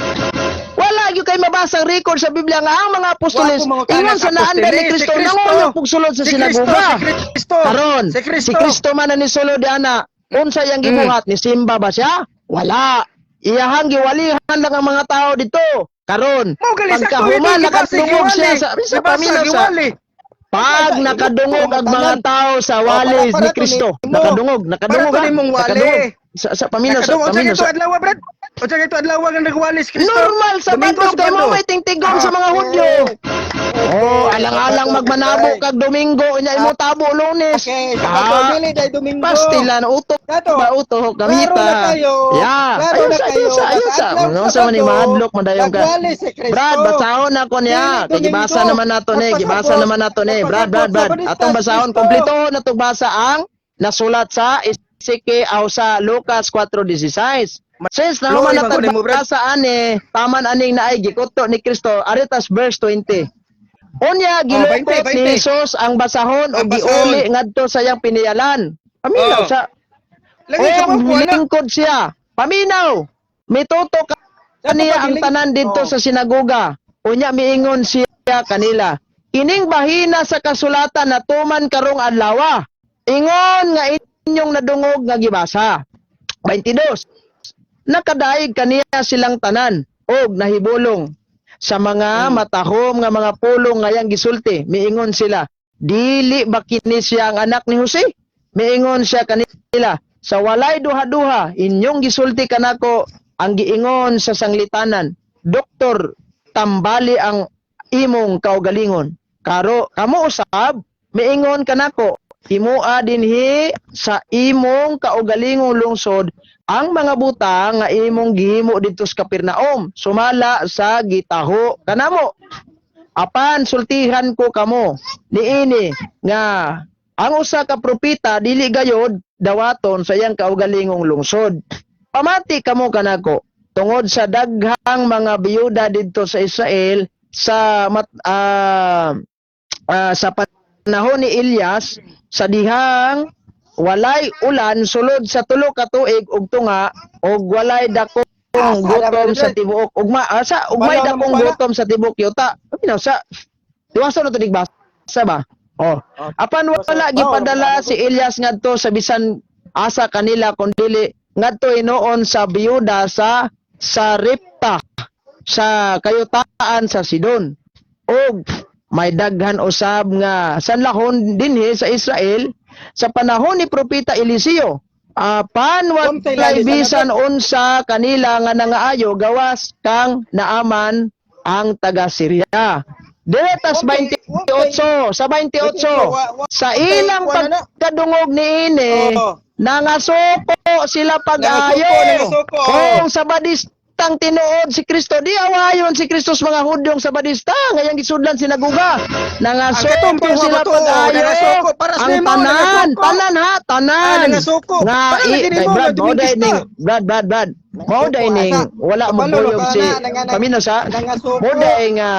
Wala gyud kay mabasang record sa Biblia nga ang mga apostoles Wa ko mangutana ingon sa sa naandan ni apostoles, Kristo si Kristo. nanguyop og sulod sa Si Kristo, sinaguga. si Kristo. Karon, Si Kristo. si Kristo man ang nisulod ana. Unsa iyang gibuhat ni simba ba siya? Wala. Iyahang giwalihan lang ang mga tao dito. Karon, Mao gali sakto pagkahuman ito, gibasa, nakadungog siya giwali. sa Gibasa, paminaw sa giwali. Pag nakadungog ang mga tao sa Oh, walis para ni to Kristo, nimo. nakadungog, nakadungog Para to ha? nimong wali. Nakadungog. Sa paminaw, sa Nakadungog sa paminaw ito sa adlaw, Brad. Unsa kay ito adlaw nga nagwali si Kristo? Normal sa Domingo, Sabado kay mo Sabado. may tingtigong sa mga Hudyo. Oh, alang-alang magmanabo kag Domingo unya imo tabo Lunes. Okay, Sabado, Ah, dili dahil Domingo. Pastilan utok Kato, ba utok Klaro gamita. na kayo. Ya, Klaro ayun na sa kayo. ayun sa ayun Sa sa. adlaw Ano sa man ni Sabado, mahadlok man dayon ka. nagwali si Kristo. Brad, basahon ako niya. Dili Kay gibasa Domingo. naman nato ni, gibasa Nagpasabot. naman nato ni. Brad, Brad, Brad. Nagpasabot sa Atong basahon Kristo. kompleto na tong basa ang nasulat sa Ezekiel o sa Lucas 4:16. Since na Luoy human man ko nimo, Brad. basa ani, taman aning naay gikuto ni Kristo, aritas verse 20. Unya gilukot 20, ni 20. Jesus ang basahon Ang o basahon. giuli ngadto sa iyang piniyalan. Paminaw Oh. sa Lagi sa og mga kuha na. lingkod siya. Paminaw. Mituto ka Sa niya ang pagpabiling- tanan didto Oh. sa sinagoga. Unya miingon siya kanila. Kining bahina sa kasulatan natuman karong adlaw. Ingon nga inyong nadungog nga gibasa. 22. Nakadaig kaniya silang tanan og nahibulong sa mga matahom nga mga pulong ngayang gisulti. Miingon sila, dili ba kini siya ang anak ni Jose? Miingon siya kanila, sa walay duha-duha inyong gisulti kanako ang giingon sa sanglitanan. Doktor, tambali ang imong kaugalingon. Karo kamo usab miingon kanako, himoa dinhi sa imong kaugalingong lungsod ang mga butang nga imong gihimo didto sa Kapernaum sumala sa gitaho kanamo. Apan sultihan ko kamo niini nga ang usa ka propeta dili gayod dawaton sa iyang kaugalingong lungsod. Pamati kamo kanako tungod sa daghang mga biyuda didto sa Israel sa mat, sa panahon ni Elias sa dihang walay ulan sulod sa tulo ka tuig ug tunga og walay dakong gutom sa tibuok ugma sa ugmay Wala dakong naman pala. gutom sa tibuok yuta. Paminaw sa Diwasa na to digbasa ba? Oh. Apan wala gipadala si Elias ngadto sa bisan asa kanila kundili ngadto hinuon sa biyuda sa Sarepta sa kayutaan sa Sidon. Og may daghan usab nga sanlahon dinhi sa Israel sa panahon ni propeta Eliseo. Apan Kung walay sa bisan unsa kanila nga nangaayo gawas kang Naaman ang taga Syria. Diretas 28 sa 28 sa ilang pagkadungog niini Oo. nangasuko sila pag-ayo. Nangasuko, nangasuko. Kung sa badistang tinuod si Kristo, di awayon si Kristo sa mga Hudyong sa badista, ngayang gisudlan sinaguga. Ang katong Nangasuko tuwa sila ba to? pag-ayo. Nangasuko. Para sa Ang imo, tanan, nangasuko. tanan ha, tanan. Ah, nangasuko. Nga, Para lagi nimo, ay, Brad, nga mao day Dominguista. ning, Brad, Brad, Brad. Mao day ning, Asa. wala mo Kabalo, buyog si, na, na, na, pamino sa, nangasuko. mao day nga,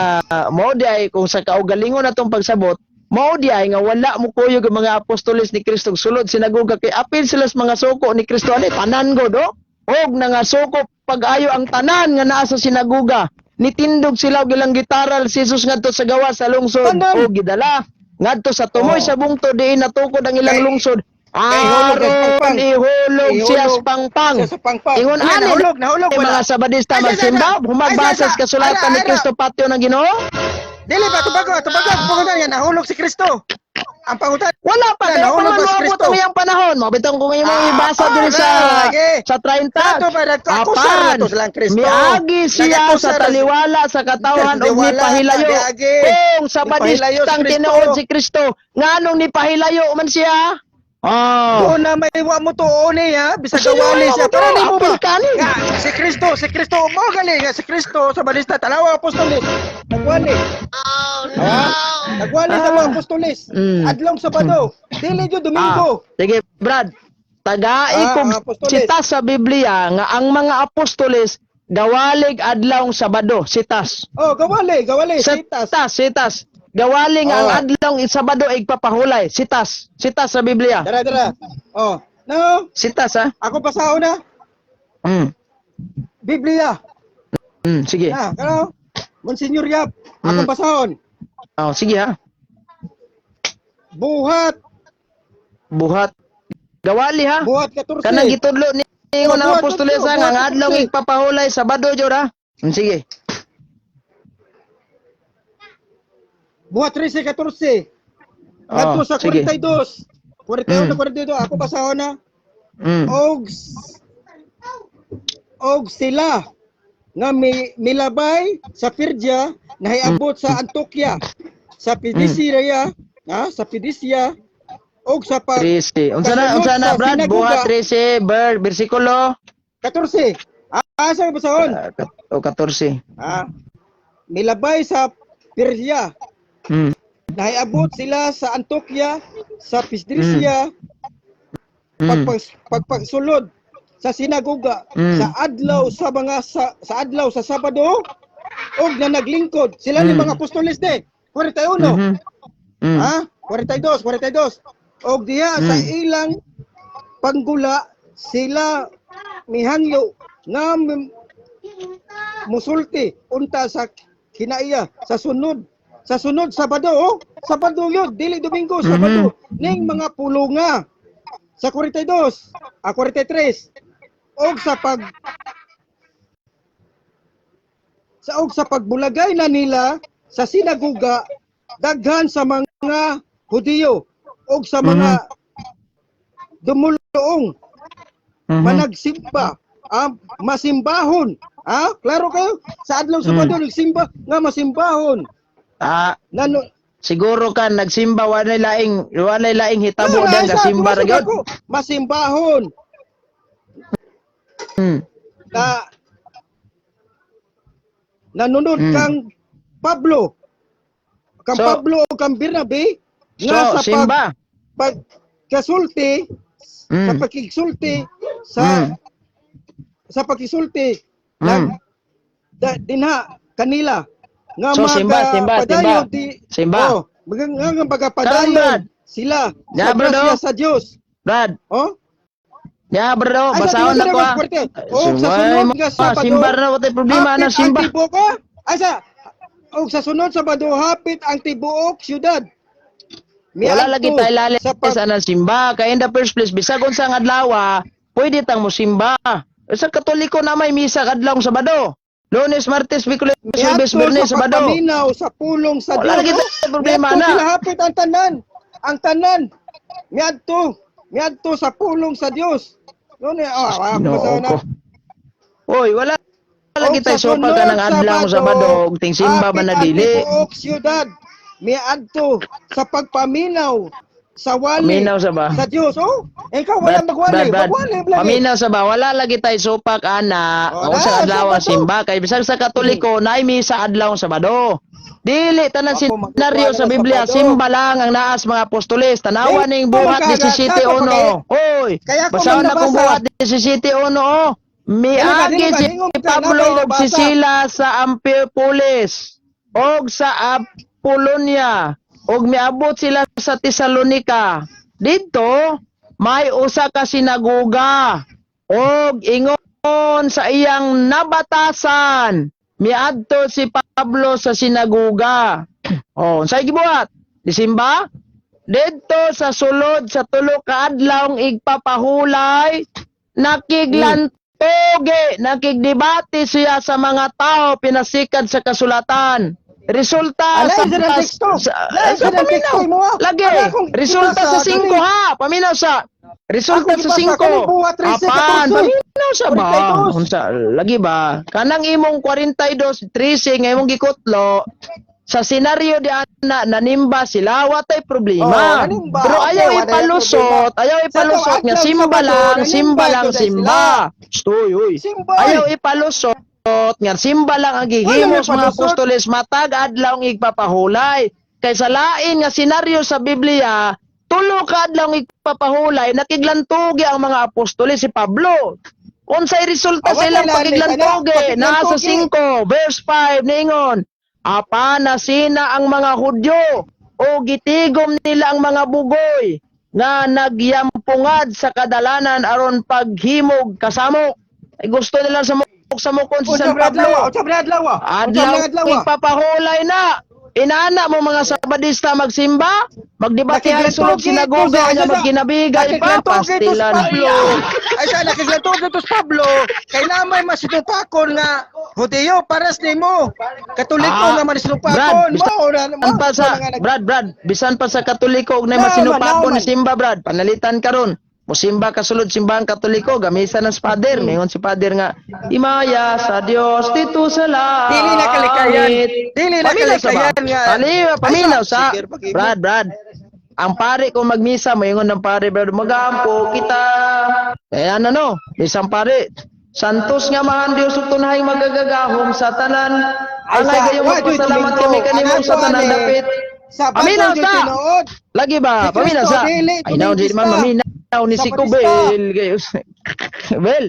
mao day kung sa kaugalingon natong pagsabot, mao di ay nga wala mo kuyog ang mga apostoles ni Kristo sulod sinagoga kay apil sila sa mga suko ni Kristo ani tanan go do og nangasuko pag-ayo ang tanan nga naa sa sinagoga nitindog sila og ilang gitaral si Jesus ngadto sa gawas sa lungsod Tanan. og gidala ngadto sa tumoy Oh. sa bungtod diin natukod ang ilang Kay- lungsod kay hulog ang aron pangpang. ihulog siya Ihulog sa pangpang siya sa pangpang. Ingon Ay, ani nahulog, nahulog, kay wala. mga sabadista Ay, ay, ay, magsimba ay, humagbasa ay, sa kasulatan ni ay, ay, Kristo patyo ng Ginoo. Dili ba tubago, tubago, pangutan nga nahulog si Kristo. Ang pangutan. Wala pa, kaya Nahulog pa ba man si moabot Kristo? ang iyang panahon. Mabitong kung imong Ah, ibasa diri sa lagi. sa 30. Kato ba, nagkakusar Apan, na to silang Kristo. miagi siya Nagakusar sa na- taliwala sa katawhan ug Taliwala, nipahilayo. miagi. Kung sa Nipahilayo si badistang Kristo. tinuod si Kristo, nganong nipahilayo man siya? Oh. Doon na may wa mo tuon niya, bisag Sino wali wa siya. mo Para tuo? nimo ba? Apil ka ni. Nga, si Kristo mo gali nga si Kristo sa balista tanawa apostoles. Nagwali. Oh no! Nagwali sa mga apostoles. Adlong Sabado, dili jud Domingo. Ah, sige, Brad. Tagai Ah, kog apostoles. sitas sa Biblia nga ang mga apostoles gawalig adlawng Sabado, sitas. Oh, gawali, gawali, sitas. Sitas, sitas. Gawaling ang Oh. adlawng Sabado igpapahulay, sitas. Sitas sa Biblia. Dara dara. Oh, no, Sitas ha. ako pasahon na. Biblia. Sige. Na, kano? Monsignor Yap, ako pasahon. Oh, sige ha. Buhat, Buhat. Gawali ha. buhat 14. Kanang gitudlo ni Oh, ingon ang buhat apostoles 14, ha, nga ang buhat adlawng 14. igpapahulay Sabado jud ha. Sige. Buhat 13, 14. Ngadto Oh, sa sige. 42. 41, 42, ako basahon na. Og sila nga milabay sa Pirdia, nahiabot sa Antioquia, sa Pidisia, ha, sa Pidisia og sa pag 13. Unsa na, kasunod unsa na, sa Brad? sinagoga. Buhat 13, ber, bersikulo 14. Ah, sa basahon. Ah, o 14. Ah, milabay sa Pirdia, nahiabot sila sa Antioquia, sa Pidisia, pagpagsulod sa sinagoga sa adlaw sa mga sa adlaw sa Sabado og na naglingkod sila ni mga apostoles de 41. Ha, 42, 42, og diha sa ilang panggula sila mihangyo nga musulti unta sa kinaiya sa sunod Sabado, oh. Sabado yun, dili Domingo, Sabado ning mga pulunga sa 42, a 43, og sa pag sa og sa pagbulagay na nila sa sinagoga, daghan sa mga Hudiyo og sa mga dumuluong managsimba, ah, masimbahon, ah, klaro kayo sa adlaw Sabado nagsimba nga masimbahon Ah, nano. Siguro ka nagsimba, walay laing hitabo Wala, dang isa, gasimba ra pumasok gyud. ako. Masimbahon na nanunod kang Pablo, kang Pablo o kang Bernabe nga So, sa simba. Pag kasulti sa pakigsulti sa sa pakisulti nag dinha kanila nga So, simba, simba, magapadayon simba. Simba. Oh, nga magapadayon Karon, Brad. sila Ya, sa bro, grasya no? sa Dios. Brad, Oh. ya bro, Ay, basahon sa na ko ah. Oh, sa sunod nga Sabado, Simba ra, watay problema hapit na simba. ang tibuok, ah. Ay sa og sa sunod Sabado hapit ang tibuok syudad. Wala lagi Miadto tayo lalim sa pag sa anang simba. Kaya in the first place, bisag unsa ang adlaw, pwede tang mo simba. Sa Katoliko na may misa kadlawng Sabado. Lunes, Martes, Miyerkules, Huwebes, miadto Biyernes, sa Sabado. pagpaminaw sa pulong sa Wala Dios. lagi Oh, tayo problema miadto na. sila hapit ang tanan. Ang tanan. Miadto. Miadto sa pulong sa Dios. Noon eh, oh, ah, No, basta na. ko. Oy, wala lagi Og tayo sa sopa ka ng sunod adlaw Sabado, og ting simba ba hapit na ang dili. tibuok syudad. Miadto sa pagpaminaw sa wali Paminaw sa ba? sa Dios. Oh, ikaw wala Brad, magwali. Brad, Brad. Magwali lagi. Paminaw sa ba? Wala lagi tayo supak ana. Oh, O sa na, adlaw Sabado. simba kay bisag sa Katoliko naay misa adlaw Sabado. Dili tanan Ako, senaryo magkukuha sa na Biblia Sabado. simba lang ang naas mga apostoles. Tanawa Dili ning ko buhat magkaga- 17:1. Oy, Kaya ko basahon man na kong nabasa. buhat 17:1 oh. Dili Miagi ba, si ingon ka, Pablo nabay og si nabasa. Silas sa Amphipolis og sa Apollonia og miabot sila sa Tesalonica. Didto may usa ka sinagoga og ingon sa iyang nabatasan miadto si Pablo sa sinagoga. Oh, unsay gibuhat? Disimba? Didto sa sulod sa tulo ka adlaw igpapahulay, nakiglantoge, nakigdebate siya sa mga tao pinasikad sa kasulatan. Resulta Alay, sa sa ng teksto. Alay, sa sa ng teksto paminaw. mo, ah. Lagi. Ala, akong Resulta gibasa, sa 5 kani. ha. Paminaw sa resulta Akong sa gibasa, 5. kani buhat 13, Apan, 14. paminaw sa ba? 42. Unsa lagi ba? Kanang imong 42 13 nga imong gikutlo sa senaryo di ana nanimba sila, watay problema. Oh, nanimba. Pero Okay, ayaw walay ipalusot, ayaw Sa ipalusot atong nga adlaw simba Sabado, lang, nanimba simba lang, gyud ay simba. Stoy, uy. Simba. Ayaw ipalusot nga simba lang ang gihimos Wala mga may palusot. apostoles matag adlaw ang igpapahulay. Kay sa lain nga senaryo sa Biblia, tulo ka adlaw ang igpapahulay, nakiglantugi ang mga apostoles si Pablo. Unsay resulta Ah, sa ilang wala, pakiglantugi? Naa sa pakiglantugi. 5 verse 5 ningon, apa nasina ang mga Hudyo o gitigom nila ang mga bugoy nga nagyampungad sa kadalanan aron paghimog kasamok. Ay gusto nila sa samukon si Unsa San man adlaw? Pablo. Unsa man adlaw? Unsa Adlaw man adlaw? igpapahulay na. Inaana mo mga Sabadista magsimba, magdebate ay sulod Nakiglantugi sinagoga ito, nya sa- magkinabigay pa Nakiglantugi ito sa pastilan. Pablo. Ay sa nakiglantugi ito sa Pablo. Kay namay masinupakon nga Hudiyo paras nimo. Katoliko Ah, nga masinupakon. Brad, Mao na mao Bisan pa sa na nga Brad, Brad, bisan pa sa Katoliko og nay Naman, masinupakon naman. ni simba, Brad. Panalitan karon. Musimba ka sulod simbahang Katoliko, gamisa ng Father. Mingon si Father nga, "Himaya sa Dios dito sa langit." Dili na kalikayan. Dili na Paminaw sa ba? kalikayan nga. Paminaw Ay, sa. sige, pag-ibig. Brad, Brad. Ang pare kung magmisa, moingon ng pare, Brad, magampo kita. Ayan ano, isang pare. Santos nga mahan Dios ug tunahing magagagahom sa tanan. Ay, Angay sa- kayo wa, Diyo'y magpasalamat Domingo. kami kanimo Ang sa ato, tanan ani, dapit. Sabado Paminaw gyud sa. tinuod. Lagi ba? Si Paminaw Kristo, sa. dili, Ay naon di man Dominguista. maminaw ni si Sabadista. Kubel. Bel,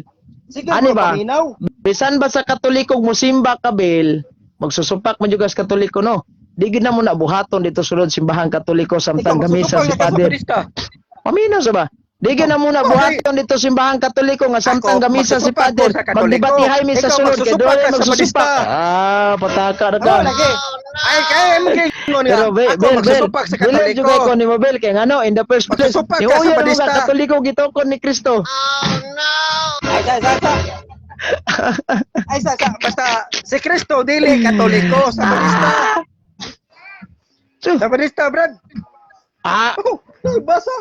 Sige, Ani bro, ba? paminaw. Bisan ba sa Katoliko musimba ka Bel, magsusupak man jud ka sa Katoliko no. Di gid na mo na buhaton dito sulod simbahang Katoliko samtang Ikaw, gamisa magsusupak si na ka sa Father. Sabadista. Paminaw sa ba? Di gid na muna Okay. buhaton dito simbahang Katoliko nga samtang Ako, gamisa si magsusupak ko Father. sa Katoliko. Magdebatihay mi sa Ikaw, sulod kay magsusupak doon ka sa magsusupak. Sabadista. Ah, pataka ra ka. Ano lagi? Ay kay mo kay ingon nga. Pero be, Ako Bel, Bel, magsusupak sa dili Katoliko. jud kay ko ni mo Bel kay ngano in the first place. Magsusupak ka sa Niuya na mo Sabadista. nga Katoliko gitukod ni Kristo. Oh no! Ay sa. Ay sa basta si Kristo dili Katoliko, Sabadista. Tsu. Sabadista, Brad. Ah, Oh, basa.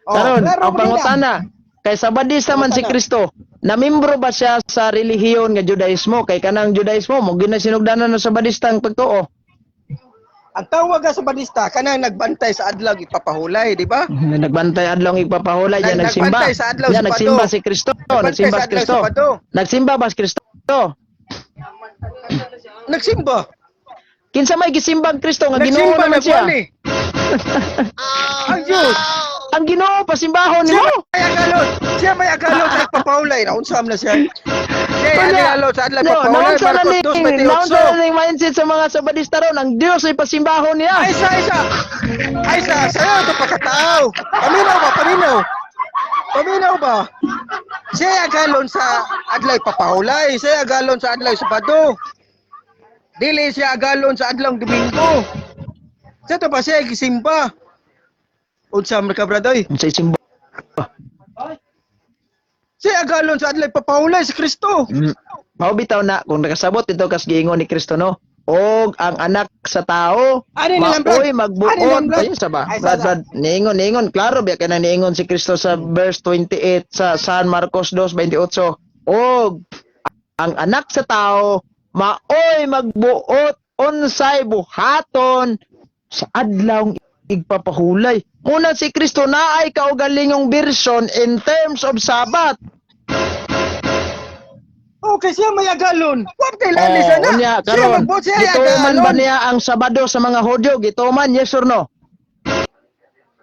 Oh, Karon, klaro ang mo nila. pangutana, kay Sabadista man si Pangutana. Kristo, namimbro ba siya sa relihiyon nga Judaismo? Kay kanang Judaismo, mo ginasinugdanan ng Sabadista ang pagtuo. Ang tawag nga Sabadista kanang nagbantay sa adlaw ipapahulay, di ba? Nagbantay adlaw igpapahulay, yan nagsimba. Nagbantay sa adlaw Yan Sabado. nagsimba si Kristo, Nagbantay nagsimba sa si adlaw Kristo. Sabado. Nagsimba ba si Kristo? Nagsimba. Kinsa may gisimbang Kristo nga Ginoo Nagsimba naman na siya. buwan eh. Oh Ang Diyos. no! Ang Ginoo pasimbahon Siya nimo. may agalon. Siya may agalon sa pagpapahulay. Naunsam na siya. Siya may agalon sa adlaw No, pagpapahulay. naunsa na Marcos ning 2:28. naunsa na ning mindset sa mga Sabadista ron, ang Dios ay pasimbahon niya. Ay sa, ay sa. Ay sa, sa'yo ito pagkatao. Paminaw ba? Paminaw. Paminaw ba? Siya ay agalon sa adlaw papahulay. Siya ay agalon sa adlaw Sabado. Dili siya agalon sa adlaw Domingo. Siya to pa siya ay gisimba. Unsa man ka bradoy? Sa simba. Siya agalon sa adlaw papahulay si Kristo. Mao bitaw na kung nakasabot ito kas giingon ni Kristo no. Og ang anak sa tao Ani nilang, Brad? maoy Ani magbuot nilang, Brad? ayun sa ba Ay, sa- Brad, Brad, niingon niingon klaro biya kay na niingon si Kristo sa verse 28 sa San Marcos 2:28 og ang anak sa tao maoy magbuot unsay buhaton sa adlaw igpapahulay. Muna si Kristo naay kaugalingong version in terms of Sabat. Okay, siya may agalon. Wa kay lali Oh, sana. unya Siya karon. magbuot siya ay Gituman ba agalon. niya ang Sabado sa mga Hudyo? Gituman, yes or no?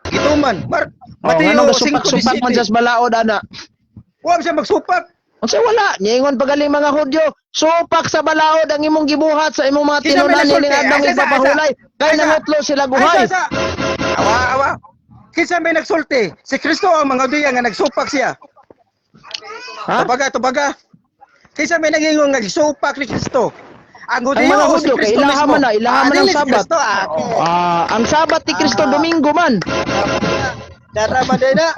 Gituman. Mar Oh, Mateo nganong gasupak-supak man 5:17. siya sa balaod ana. Wa siya magsupak. Unsa wala, niingon pagaling mga Hudyo, supak sa balaod ang imong gibuhat sa imong mga Kinsa may tinunan nagsulti? nining adlaw Asa, asa, ipapahulay. Kay asa? nangutlo sila guhay. Ay, sa, sa. Awa, awa. Kinsa may nagsulti? Si Kristo ang mga Hudyo nga nagsupak siya. Ha? Tubaga, tubaga. Kinsa may nangingon nga gisupak ni Kristo? Ang Ang Hudyo mga o si Hudyo kay Kristo ilaha mismo? man na, ilaha Ah, man ang dili si Sabat. Kristo, ah, okay. Ah, ang Sabat ni Kristo Domingo man. Dara man din na.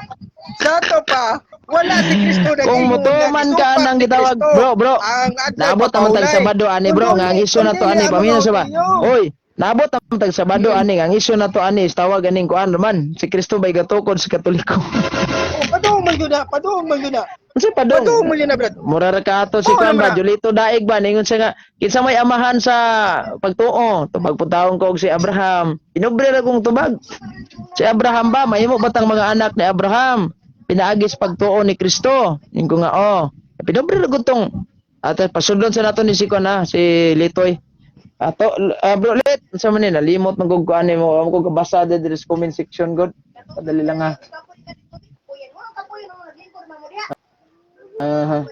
Sa to pa, wala si Kristo Kung nag-ingon nga mutuman ka gisupak nang ni gitawag, Kristo. bro, bro. Ang adlaw Naabot ang tag papahulay. Sabado ani bro, nga ang isyu na to Kundi ani ang paminaw mga sa ba. Hudyo. Oy, naabot ang tag Sabado ani ang isyu na to ani is tawag aning kuan man. Si Kristo bay gatukod sa Katoliko. Oh, Padung man yun na, padung man yun na. Unsa pa dong? Padung man yun na, brad. Mura ra ka ato si Oo, kuan ba naman. Julito Daig ba ningon siya nga kinsa may amahan sa pagtuo tubag putawon ko og si Abraham. Inobre ra kong tubag. Si Abraham ba mahimo ba tang mga anak ni Abraham pinaagi sa pagtuo ni Kristo? Ning ko nga oh. Pinobre ra gud tong ate pasudlon sa nato ni si kuan ha, si Litoy. Ato bro Lit, unsa man ni nalimot man kog kuan nimo, amo ko kabasa diri sa comment section god. Padali lang ha. Aha.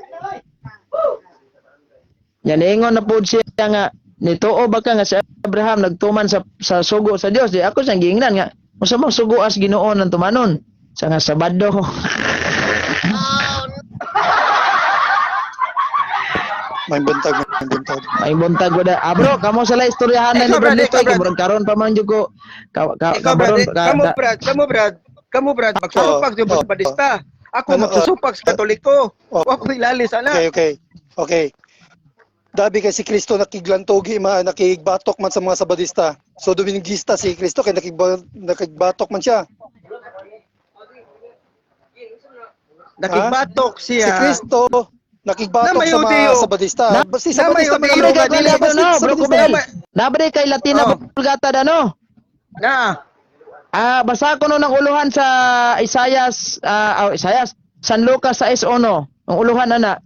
Yan ingon na pod siya nga nituo ba ka nga si Abraham nagtuman sa sugo sa Dios? Di ako siyang giingnan nga unsa man sugo as Ginoo ng tumanon? Sa nga Sabado. Oh May buntag. Buntag. May buntag ko. Ah, bro, kamo sa la istoryahan na ni Ikaw, Brad Brad, Litoy ikaw, kay Brad. murag karon pa man jud ko ka ka Ikaw, kabaron Brad, ka, kamo, Brad, kamo, Brad, kamo, Brad, magsusupak sa Oo. Badista. Ako Ano, magsusupak sa Katoliko. Oo. Wa ko ilali sana. Okay. Dabi kay si Kristo nakiglantogi ma nakigbatok man sa mga Sabadista. So Dominguista si Kristo kay nakigbatok man siya. Nakigbatok siya. Si Kristo nakigbatok Na may sa mga Hudyo. Sabadista. Basta si Na may Sabadista Hudyo man Nabre nga kay dili Kuya basta no, bro Sabadista. Kubel. Nabre kay Latina Oh. Vulgata da no. Na. Ah, basa ko no ng uluhan sa Isayas, oh, Isayas, San Lucas 6:1. Ang uluhan ana.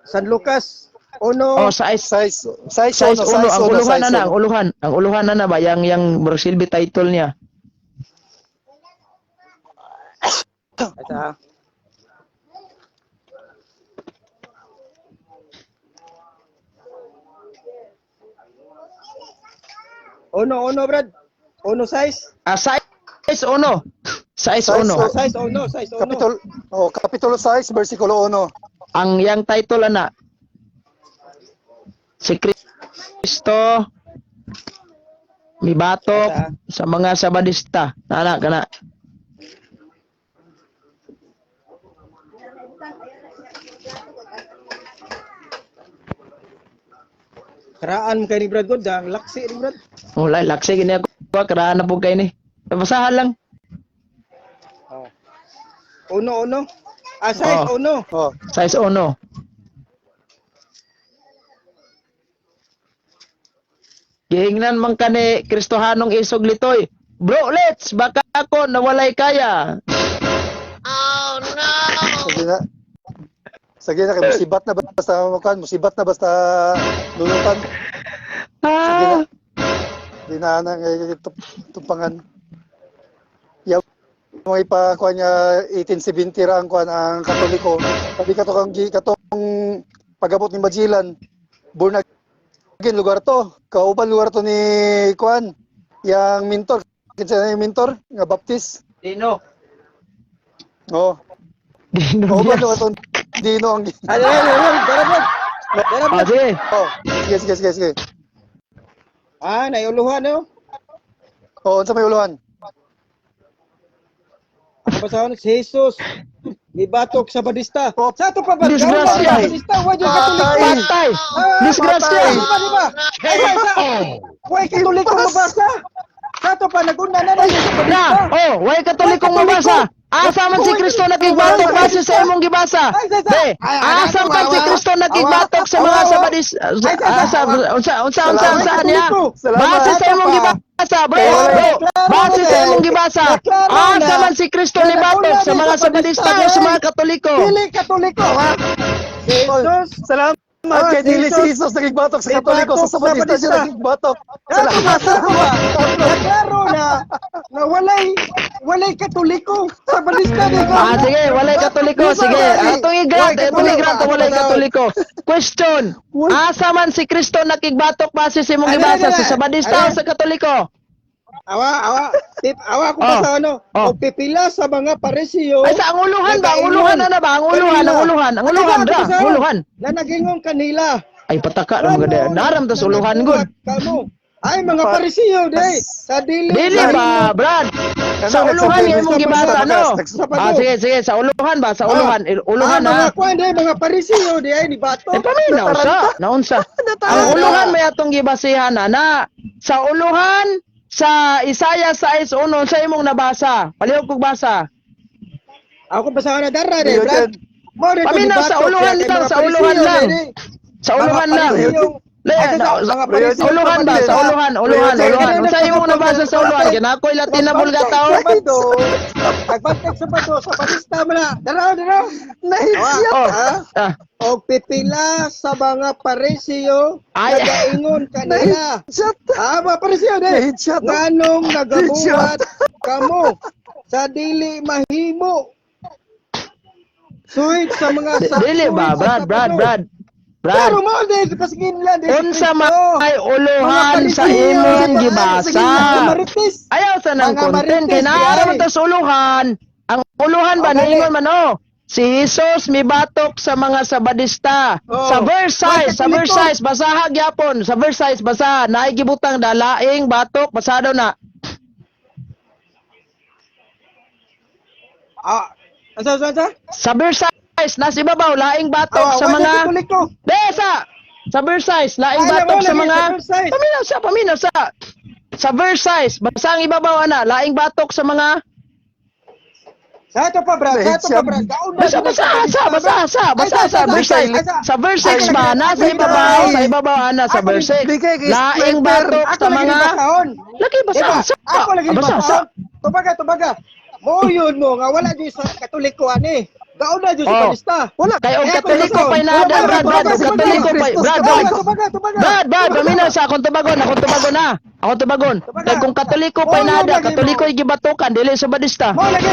San Lucas, uno. Oh, sa is Size size size uno, uno, size ang uno, uluhan size ana, ang uno. uluhan, ang uluhan ana ba yang murag silbi title niya. Ito, ha. Uno, uno, Brad. Uno size. Ah, size uno. Size Size uno. uno. Size uno, size uno. Kapitulo oh, kapitulo 6 versikulo 1. Ang yang title ana. Si Kristo mibatok sa mga Sabadista. Ana kana. Karaan mo kay ni Brad God, ang laksi ni Brad. Wala, laksi gini ako. Karaan na po kayo ni. Basahan lang. Uno, uno. Ah, size Oh. uno. Oh, Size uno. Gihingnan man ka ni Kristohanong Isog Litoy. Bro, let's! Baka ako nawalay kaya. Oh no! sige na. Sige na kay musibat na basta kan, musibat na basta lulutan. Sige na. Ah, Di na na ngay tumpangan. Yaw mga ipa kuan niya 1870 ra ang kuan ang Katoliko. Sabi kato kang katong pagabot ni Magellan, born again lugar to. Kauban lugar to ni kuan yang mentor, kinsa na yung mentor nga Baptist. Dino. Oh, Dino kauban Diaz. lugar to Dino ang Ay, ay, ay, ay, dara, Brad. Dara, Ah, Brad. sige. Oh, sige sige sige sige. Ah, naiuluhan, no? Oh, unsa may uluhan? Basahon si Jesus. Gibatok sa Badista. Oh. Sa ato pa ba? Disgrasya. Badista, wa jud Katoliko. Patay! Ah, Disgrasya! Di ba, di ba? Ay, ay, sa, way Katoliko mabasa. Sa ato pa naguna na na sa Na, Badista. oh, way Katolikong mabasa. Asa man si Kristo nakigbatok base sa imong gibasa. Be, asa man si Kristo nakigbatok sa mga Sabadis, asa unsa unsa unsa unsa niya? Base sa imong gibasa, bro, bro. Base sa imong gibasa. Asa man si Kristo nibatok sa mga Sabadista o sa mga Katoliko? Dili Katoliko, ha? Jesus. Salamat Ah, kay dili Jesus. si Jesus nagigbatok sa Katoliko Nagbatok sa sa Sabadista siya Sabadista. nagigbatok. Salamat. Sa ba? Naklaro na na walay Katoliko sa Badista di ba? Ah, sige, walay Katoliko. Sige, atong i-grant, atong i-grant, walay Katoliko. Question, asa man si Kristo nakigbatok base sa imong gibasa sa Sabadista o sa Katoliko? Awa, awa, tip, awa ko Oh. pa sa ano. Oh. O pipila sa mga paresiyo. Ay, sa anguluhan ba? Anguluhan na na ba? Anguluhan, anguluhan, anguluhan ra, anguluhan. Na nagingon kanila. Ay, pataka na mga naram tas uluhan gud. Kamo. Ay mga paresiyo day. Sa dili. Dili ba, Brad? Sa uluhan nga imong gibasa, no? Ah, sige, sige, sa uluhan ba? Sa uluhan, uluhan ah, ha. mga kuan day, mga paresiyo day ay ni bato. Eh, paminaw sa, naunsa. Ang uluhan may atong gibasihan, ana. Sa uluhan, sa Isaiah 6:1 sa imong nabasa. Palihog kog basa. Ako basahan na dara day, Ayun, Brad. Mo dito Paminaw, ni sa bato, uluhan kaya kay lang, mga sa uluhan paresiyo, lang. day, day. Sa uluhan lang. Le, Ay, sa- mga sa uluhan ba? Sa uluhan, uluhan, uluhan. Unsa imong nabasa sa uluhan? Kinakoy Latina Vulgata. oh. Sabado. Pagbantek sa bato, sa Badista man na. Dara, dara. Nahitsya. Oh. Ah. Ah. O pipila sa mga paresiyo Ay. nagaingon kanila. Shot. Ah, mga paresiyo de. Headshot. Nganong nagabuhat kamo sa dili mahimo. Suhit sa mga Dili ba, suhit sa Brad, Brad, Sabado. Brad. Brad. Pero mo de pasigin lang de. Unsa may uluhan sa imong gibasa? Marites. Ayaw sa nang Mga content marites, kay naara di man ay. tas uluhan. Ang uluhan ba Okay. niingon man oh. Si Jesus mibatok sa mga Sabadista. Oh. Sa verse Mga 6, sa verse Katoliko. 6, basaha gyapon. Sa verse 6, basaha. Naay gibutang dalaing batok, basaha daw na. Ah, asa asa asa? Sa verse 6, nasa ibabaw, laing batok Ah, sa wala mga Katoliko. Desa! Sa verse 6, laing Ay, batok wala sa lagi, mga sa verse 6. Paminaw sa, paminaw sa. Sa verse 6, basa ang ibabaw ana, laing batok sa mga Sa ato pa, Brad. Sa ato pa, Brad. Gauna Basa, jud basa, ang sa, basa, sa, basa, sa verse 6. Sa verse 6 ba, nasa ibabaw, sa ibabaw ana, sa verse 6. Di kay Laing explainer. batok Ako sa lagi mga basahon. Lagi basa, Diba? sa, Ako lagi basa, sa. basahon. Tubaga, tubaga. Mo yun mo nga wala jud sa Katoliko ani. Gauna jud sa Oh. Batista. Wala. Kay og Eh, ako Katoliko basahon. pa'y nada, Wala, Brad, Brad, og tubaga, Katoliko pa'y, Brad, Brad. Tubaga, tubaga. Brad, Brad, paminaw sa akong tubagon, akong tubagon na. Akong tubagon. Tubaga. Kay kung Katoliko pa'y Oh, yun nada, lagi mo. Katoliko'y gibatukan, dili sa Badista. Mo lagi.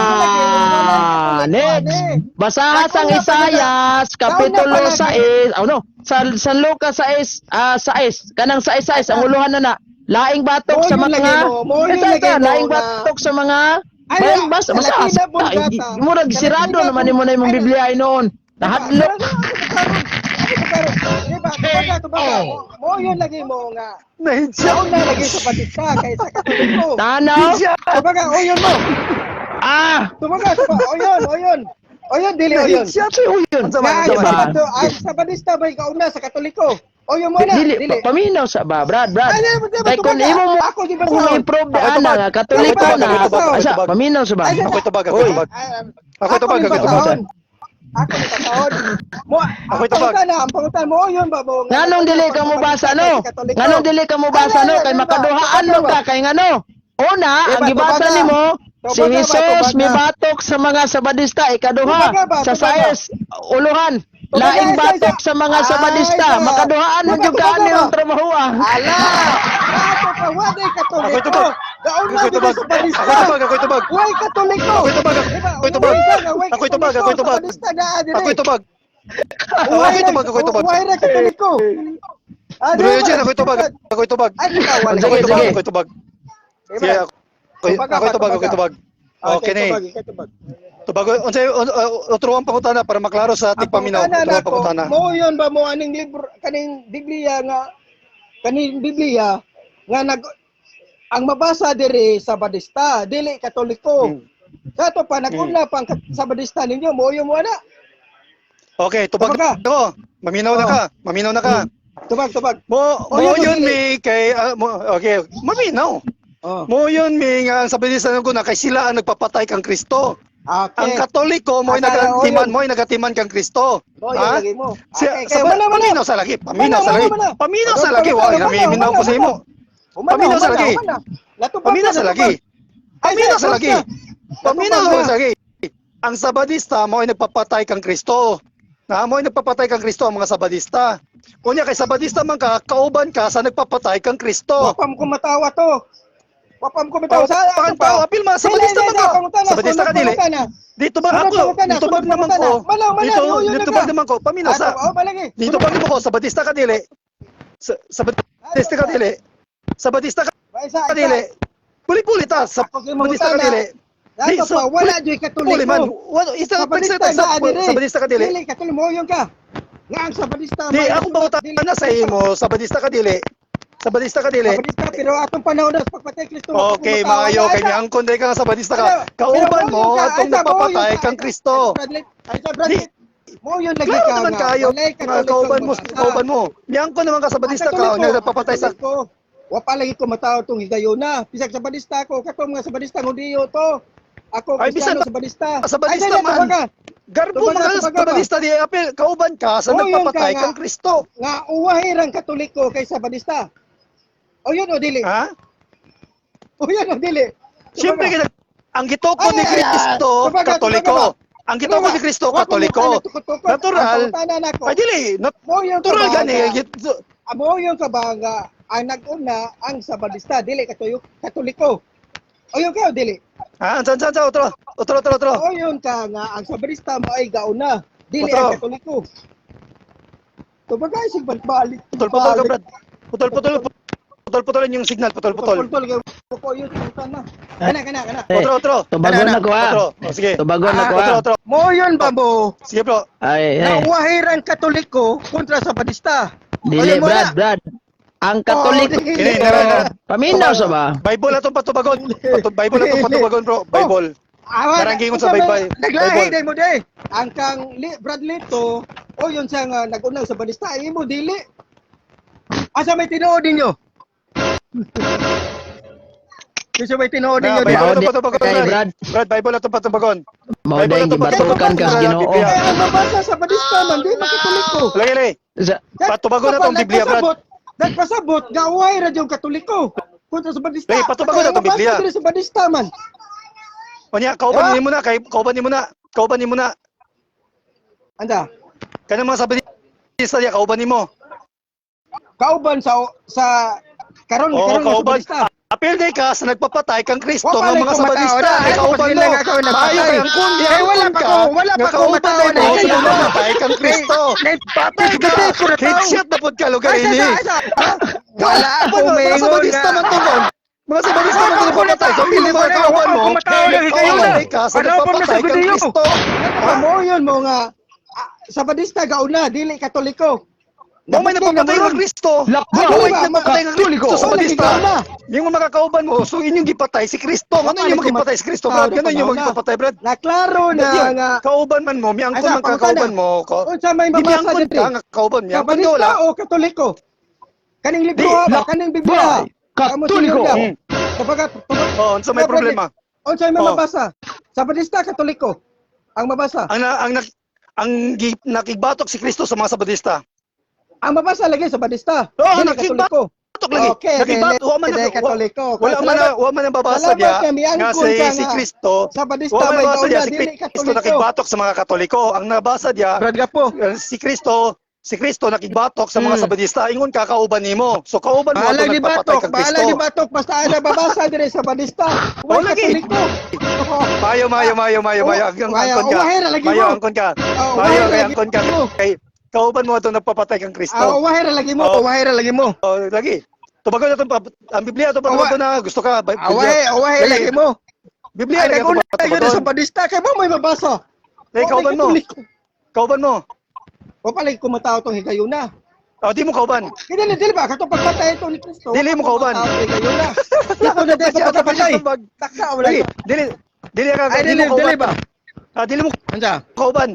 Wow! Next. Basaha sang Isayas kapitulo 6. Oh no, sa San Lucas 6, ah 6. Kanang 6 6 ang uluhan na na. Laing batok Mo sa yun mga lagi mo, mo yun Ito, lagi ito, mo laing na- batok sa mga Ay, Ay, basta sa basta. Latina Vulgata. Murag Sa sirado Latina naman nimo na imong Ay, Biblia ay noon. Nahadlok. Diba, tubaga, tubaga. Mo yun lagi mo nga. Nahidya. Gauna lagi sa Batista kaysa Katoliko. Tanaw. Tubaga, o yun mo. Ah! Tubaga, tubaga. O yun, o yun. O yun, dili o yun. Nahidya. Si uyon. Unsa man, Nga, unsa ang man. Sabado, ang Sabadista ba'y kauna sa Katoliko? O yun mo na, Dili, dili. paminaw sa ba, Brad, Brad. Ay, di ba, Kay kung tubaga? imo mo Ako di ba kung sa- i-prove Ako ana tubag. nga Katoliko Ako tubag, na. ako tubag, ako Asa, tubag. paminaw sa ba? Ay, Ako'y tubag, ako'y Oy, tubag. ay, Ako'y tubag, ni ako'y tubag. basahon. Ako ni basahon. Mo, ang Ako'y tubag. pangutana, ang pangutana mo, yun ba mo? nga- Nganong dili ka mo basa no? Katoliko. Nganong dili ka mo basa no? Kay Ay, ay, makaduhaan diba? man ka kay ngano? Una, Diba, ang gibasa tubaga? nimo si Tubaga ba, Jesus tubaga? mibatok sa mga Sabadista ikaduha Tubaga ba, sa tubaga? Saes uluhan Tubaga, laing isa, batok isa. sa mga Ay, Sabadista isa. makaduhaan man Diba, jud ka tubaga ani ba? ang trabaho ah. Ala! Ato pa, waday Ako'y Katoliko. tubag. Gauna Ako'y jud tubag. sa Batista. Ako'y tubag, ako'y tubag. Way Katoliko. Ako'y tubag, Diba? ako'y tubag. Way ka, way Ako'y tubag, Katoliko, ako'y tubag. Sabadista na, dire. Ako'y tubag. Ako'y tubag, ako'y tubag. Way ra Katoliko. Ah, Bro diba? Eugene, ako'y tubag. Ako'y tubag. Ay, ikaw, wala. Sige, Ako'y tubag, sige. ako'y tubag. Diba? Sige, ako'y Tubaga ako'y ba, tubag, ako'y tubaga? tubag. Okay ni. Tubag, ikaw tubag. Tubag, unsay otro ang pangutana para maklaro sa Ang tigpaminaw. pangutana Otro ang nako, pangutana. Mo yun ba mo aning libro kaning Biblia nga kaning Biblia nga nag ang mabasa diri sa Badista, dili Katoliko. Kato pa naguna pa ang Sabadista ninyo, mo yun mo ana. Okay, tubag Tubaga. ako. Maminaw na Oh. ka. Maminaw na ka. Tubag, tubag. Mo Oh, mo yun, yun dili. mi kay ah, mo, okay, maminaw. Oh. Mo yun mi nga ang sabi sa ko na kay sila ang nagpapatay kang Kristo. Okay. Ang Katoliko mo'y Akala, oh, nagatiman yun. mo'y nagatiman kang Kristo. Mo yun Ha? lagi mo. Si, Okay, sa, kaya wala, wala. paminaw sa lagi, paminaw Wala, sa lagi. wala, wala. Paminaw sa Wala, lagi, wala, wa wala, naminaw ko wala, sa imo. Humana, Paminaw sa humana, lagi. humana. Natubag Paminaw na, sa lagi. natubag. Ay, Paminaw sa sir, lagi. na. Paminaw Natubag na. sa lagi. Ang Sabadista mo ay nagpapatay kang Kristo. Na mo ay nagpapatay kang Kristo ang mga Sabadista. Unya kay Sabadista man ka, kauban ka sa nagpapatay kang Kristo. Wapam ko matawa to. Wapam ko matawa. Oh, pakan pa, apil ma, Sabadista man ka. Sabadista ka dili. Dito ba Sunod ako? pangutana, Dito ba sunod naman ko? pangutana. Malaw, malaw, Dito, yun, yun dito na ba ka. naman ko? Paminaw sa. Oh, malagi. Dito ba naman ko? Sabadista ka dili. Sabadista ka dili. Sabadista ka Isa, isa. dili. Puli-puli ta. Ako kay Sabadista ka mangutana. dili. Di, Dato so, pa, wala dyo'y Puli man. Katoliko. Wala, isa Sabadista sa na, dire. Sabadista ka dili. Dili, Katoliko mo yun ka. Nga ang Sabadista. Di, may- akong pangutana sa imo, sabadista ka dili. Sabadista ka dili. Sabadista, pero atong panahon na sa pagpatay Kristo. Okay, maayo kay miangkon dai ka nga sabadista ka. Pero- Kauban pero mo ka, atong ay, sa nagpapatay mo yun kang ka. Kristo. Ay, sa Bradley, mo yun lagi Klaro ka naman nga. kayo, Walay nga Katoliko kauban mo, ang kauban mo. Miangkon naman ka sabadista ka, Ang nga nagpapatay sa Katoliko, wa pa lagi ko mataw tong higayona. Bisag sabadista ko, katong mga sabadista ng Diyo to. Ako Ay, bisan Kristiyano sabadista. sabadista Ay, dali, man. tubaga. Garbo Tubaga, mga tubaga ba? sabadista di apil, kauban ka sa Oo, yun ka nagpapatay nga. kang Kristo. Nga uwahi rang Katoliko kay sabadista. O yun o dili. Ha? O yun o dili. Siyempre Tubaga. kita ang gitoko ni Ay, ay, ay. Kristo, Tubaga, Katoliko. tubaga. Ang gitoko ni Kristo, Wa ko Katoliko. mutana, tukot-tukot. Natural. Ang pangutana nako. Ay dili, Mo yun ka natural ba gani. nga- Amo yung ka ba nga ang nag-una ang sabadista dili katuyo Katoliko. O yun ka o dili. Ha, ansan san san otro. Otro otro otro. O yun ka nga ang sabadista mo ay gauna dili Otro. ang Katoliko. Tubaga sig balik. Putol putol ka Brad. Putol putol Putol-putol yung signal, putol-putol. Putol kay ko yun na. Kana kana kana. Eh, Otro, otro. Tubagon na ko ha. Otro. Oh, sige. Tubagon na ko Otro, ha. otro. Mo yun ba mo? Sige, bro. Ay, ay. Na wahiran Katoliko kontra sa Badista. Dili, Ayaw mo Brad, na. Brad. Ang Katoliko. Oh, Kini, nara, nara. Paminaw sa ba? Bible atong patubagon. Bible atong patubagon, bro. Bible. Awa, Naranggingon sa unsa may- baybay. Naglahi Bible. day mo day. Ang kang Brad Lito, o yun siya nga nag-unang sa Badista, ay imo dili. Asa may tinuod ninyo? Asa may tinuod Na, ninyo? Bible Mao atong di- patubagon, kay Brad. Brad. Brad, Bible atong patubagon. Mao Bible dahil atong gibatukan kas patubagon. Ginoo. Biblia. Kaya ang mabasa sa Badista man, di makatoliko. Lagi, lagi. Patubagon na tong Biblia, Brad. Nagpasabot, gaway ra yung Katoliko kontra sa Badista. Lagi, patubagon na Kaya tong mabasa Biblia. diri sa Badista man. Unya, kauban Ah. nimo na, kay kauban nimo na. Kauban nimo na. Anda, Kanang mga sabi ni diya, kauban nimo. kauban sa sa karon Oo, karon nga sa kauban. Badista. Apil day ka sa nagpapatay kang Kristo Wa nga palay mga ko sabadista matao na. ay Ay, kauban mo. lang ako nagpatay. Maayo kay ang kun, Kay wala pa ko, wala nga pa ko kauban matao mo na. sa nagpapatay kang Kristo. Patay Patay ka. Headshot na pud ka lugar ini. Wala ako Kauban mo, mga maingon sabadista nga. man to kon. Mga sabadista man to nagpapatay. So pili mo kauban mo. Kauban day ka sa nagpapatay kang Kristo. Mo yun mo nga sa Badista gauna dili Katoliko. Mo may nagpapatay kang Kristo. Lakbay Mo may nagpapatay kang Katoliko. Kristo sa sabadista. Wala. Yung mga kauban mo, so inyong gipatay si Kristo. Ano inyong gipatay si Kristo, Brad? Ano inyong gipatay, Brad? Na klaro na nga Kauban man mo, miangkon Asa, man ka kauban pangutana. mo. Ko. Unsa may Di mabasa miangkon diri? ka nga kauban, miangkon ka Sabanista wala. o Katoliko? Kaning libro Di, ba? Kaning Biblia? Lakbay Katoliko. Kapag Oh, unsa may problema? Unsa may Oh. mabasa? Sabanista Katoliko. Ang mabasa. Ang na, ang nak, ang gi, nakigbatok si Kristo sa mga sabadista. Ang mabasa lagi sa Badista. Oo, Dili nakigba- Katoliko. Batok lagi. Okay, Nakigbatok wa man dili na- Katoliko. Wala man na, wa man ang babasa Salamat niya kay miangkon nga si ka si nga. Kristo. Sa Badista Wa man may nabasa niya gauna si dili Kristo Katoliko. nakigbatok sa mga Katoliko. Ang nabasa niya Brad Gapo. si Kristo si Kristo nakigbatok sa mga sabadista. Ingon ka kauban nimo. So kauban mo Bahala ato ni nagpapatay Batok, kang bahala Kristo. ni Batok, basta ana babasa dire sa Badista. Oh, Wala lagi. Katoliko. Mayo, mayo, mayo, mayo, mayo. Ang Mayo, angkon ka. uwahera lagi Mayo, mo. angkon ka. Oh, Mayo, uwahera kay lagi angkon ka. mo. Kay kauban mo atong nagpapatay kang Kristo. Ah, uwahera lagi mo, Oh. uwahera lagi mo. Oh, lagi. Tubagon na itong ang Biblia itong patubagon na gusto ka. Biblia. Awahe, awahe lagi mo. Biblia Ay, lagi naguna itong yun sa patubagon. Badista kay mo may mabasa. Eh, kauban mo. Katoliko. Kauban mo. Wa pa lagi kumatao tong higayuna. Oh, di mo kauban. Kini dili ba katong pagpatay ito ni Kristo? Dili mo kauban. Kumatao tong higayuna. Dito na dito pagpatay. Taksa wala. Lagi, dili dili ka Ay di dili mo dili kauban. ba? Ah, dili mo Unsa? kauban.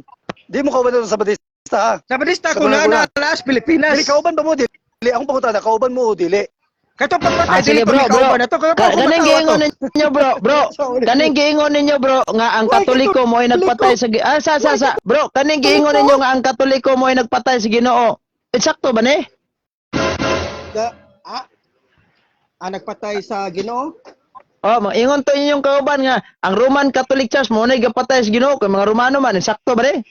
Di mo kauban itong sa Badista ha. Sa Badista Sa kung naa Bunaguna. na Las Pilipinas. Dili kauban ba mo? Dili akong pangutana, kauban mo o dili? Katong pagpatay Ah, dili sige ko bro, ni bro. kauban ato kay Kaning giingon ninyo bro, bro. Kaning giingon ninyo bro nga ang Why Katoliko mo ay Katoliko? nagpatay sa ah, sa bro, kaning giingon ninyo nga ang Katoliko mo ay nagpatay sa Ginoo. Eksakto ba ni? Ah, ah, nagpatay sa Ginoo. Oh, maingon to inyong kauban nga ang Roman Catholic Church mo na gapatay sa Ginoo kay mga Romano man, eksakto ba ni?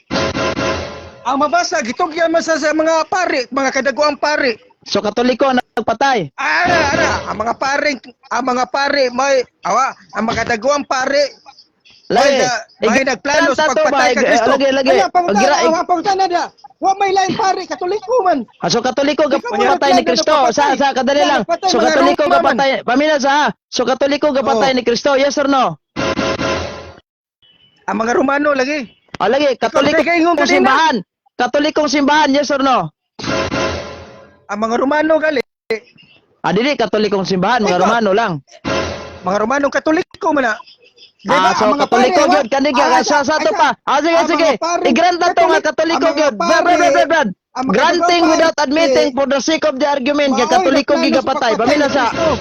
Ang mabasa gitugyan man sa mga pari, mga kadaguang pari. So Katoliko ang nagpatay. Ara, ara, ang mga pare, ang mga pare may awa, ang mga kadaguang pare Lagi. may nagplano sa Igranta to ba? pagpatay kay Kristo. Lagi, lagi. Ay, pangutana, Gira- ang pangutana dia. Wa may lain pare, Katoliko man. Ah, so Katoliko Ikaw mo gapatay ni nagplano Kristo. na Sa papatay. sa kadali lang. Nagpatay So mga Katoliko Roma man. gapatay. Pamina sa ha. So Katoliko gapatay Oh. ni Kristo. Yes or no? Ang mga Romano lagi. Ah, lagi Katoliko Ikaw, ingon kanina. simbahan. Katolikong simbahan, yes or no? Ang mga Romano gali. Ah, dili Katolikong simbahan, mga Ikaw. Romano lang. Mga Romano Katoliko man na. Di ba? Ah, so Ang mga Katoliko pare, gyud kani ah, sa to ay, pa. Ah, sige ang sige. mga pare, I-grant na to nga Katolik- Katoliko ang mga gyud. Brad, brad, brad, brad, brad. ang mga Granting pare, without admitting for the sake of the argument nga Maoy Katoliko nagplano sa gigapatay. pagpatay Pamina ni sa Kristo.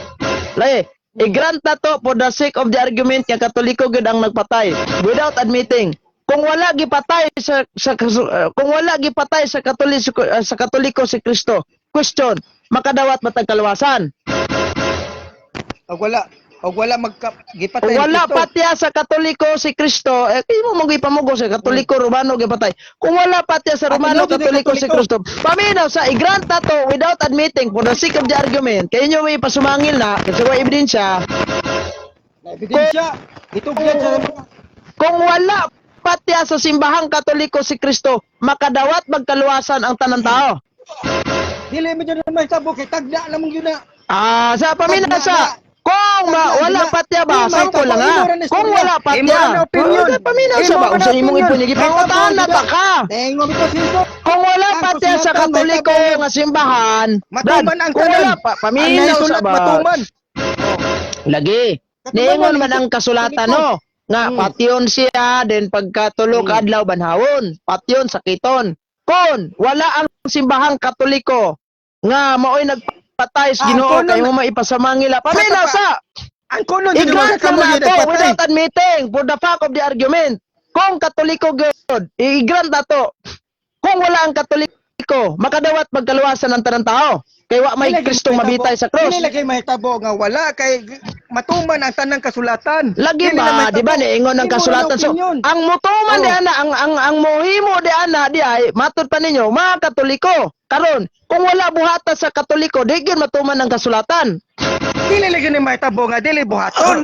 Lay, i-grant na to for the sake of the argument nga Katoliko gyud ang nagpatay without admitting. Kung wala gipatay sa, sa kung wala gipatay sa Katoliko sa Katoliko si Kristo. Question, makadawat ba tag kaluwasan? Og wala, og wala magka gipatay Kung ni wala Kristo. patya sa Katoliko si Kristo, eh imo mo gipamugo sa Katoliko Romano gipatay. Kung wala patya sa Romano At Katoliko si Katoliko. Kristo, paminaw sa i-grant na to without admitting for the sake of the argument. Kay inyo may pasumangil na kasi wa ebidensya. Na ebidensya, gitugyan sa mga Kung wala patya sa simbahang Katoliko si Kristo, makadawat magkaluwasan ang tanang tao. Dili mo dyan naman sabo kay tagda lamang yun na. Ah, sa paminaw Tagna sa na. kung ma, Tagna wala na. patya ba, Di may sample lang tabo, ha. imo ra na Kung istorya. wala Imo patya, ra na opinion. oh, paminaw sa Imo ba ra na unsa imong opinion. ipon gipangutan na ta ka. Naingon bitaw si Jesus. Kung wala Ang patya sa kasulatan, may Katoliko tabo. nga simbahan, Brad, Matuman ang kung tanan. wala pa, Ang paminaw sa naisulat, ba. matuman. Lagi. Katuman Niingon ang man ang kasulatan no nga patyon siya then pagkatulo ka adlaw banhawon, patyon sakiton. Kon wala ang simbahang Katoliko nga maoy nagpatay sa Ah, Ginoo kunon- kay mo maipasamangila. Paminaw Sa sa Ang kunon jud i-grant ka lang mo na gyud ato nagpatay. without admitting for the fact of the argument. Kung Katoliko gyud, i-grant ato. Kung wala ang Katoliko, makadawat magkaluwasan ang tanang tao. Kay wa may Dili lagi Kristong mahitabo. mabitay sa cross. Dili lagi mahitabo nga wala kay matuman ang tanang kasulatan. Lagi Dili na ba, mahitabo. di ba niingon ang Imo ra na kasulatan. So, opinion. ang mutuman Oh. di ana, ang mohimo di ana di ay matud pa ninyo mga Katoliko. Karon, kung wala buhata sa Katoliko, di gyud matuman ang kasulatan. Dili lagi ni mahitabo nga dili buhaton.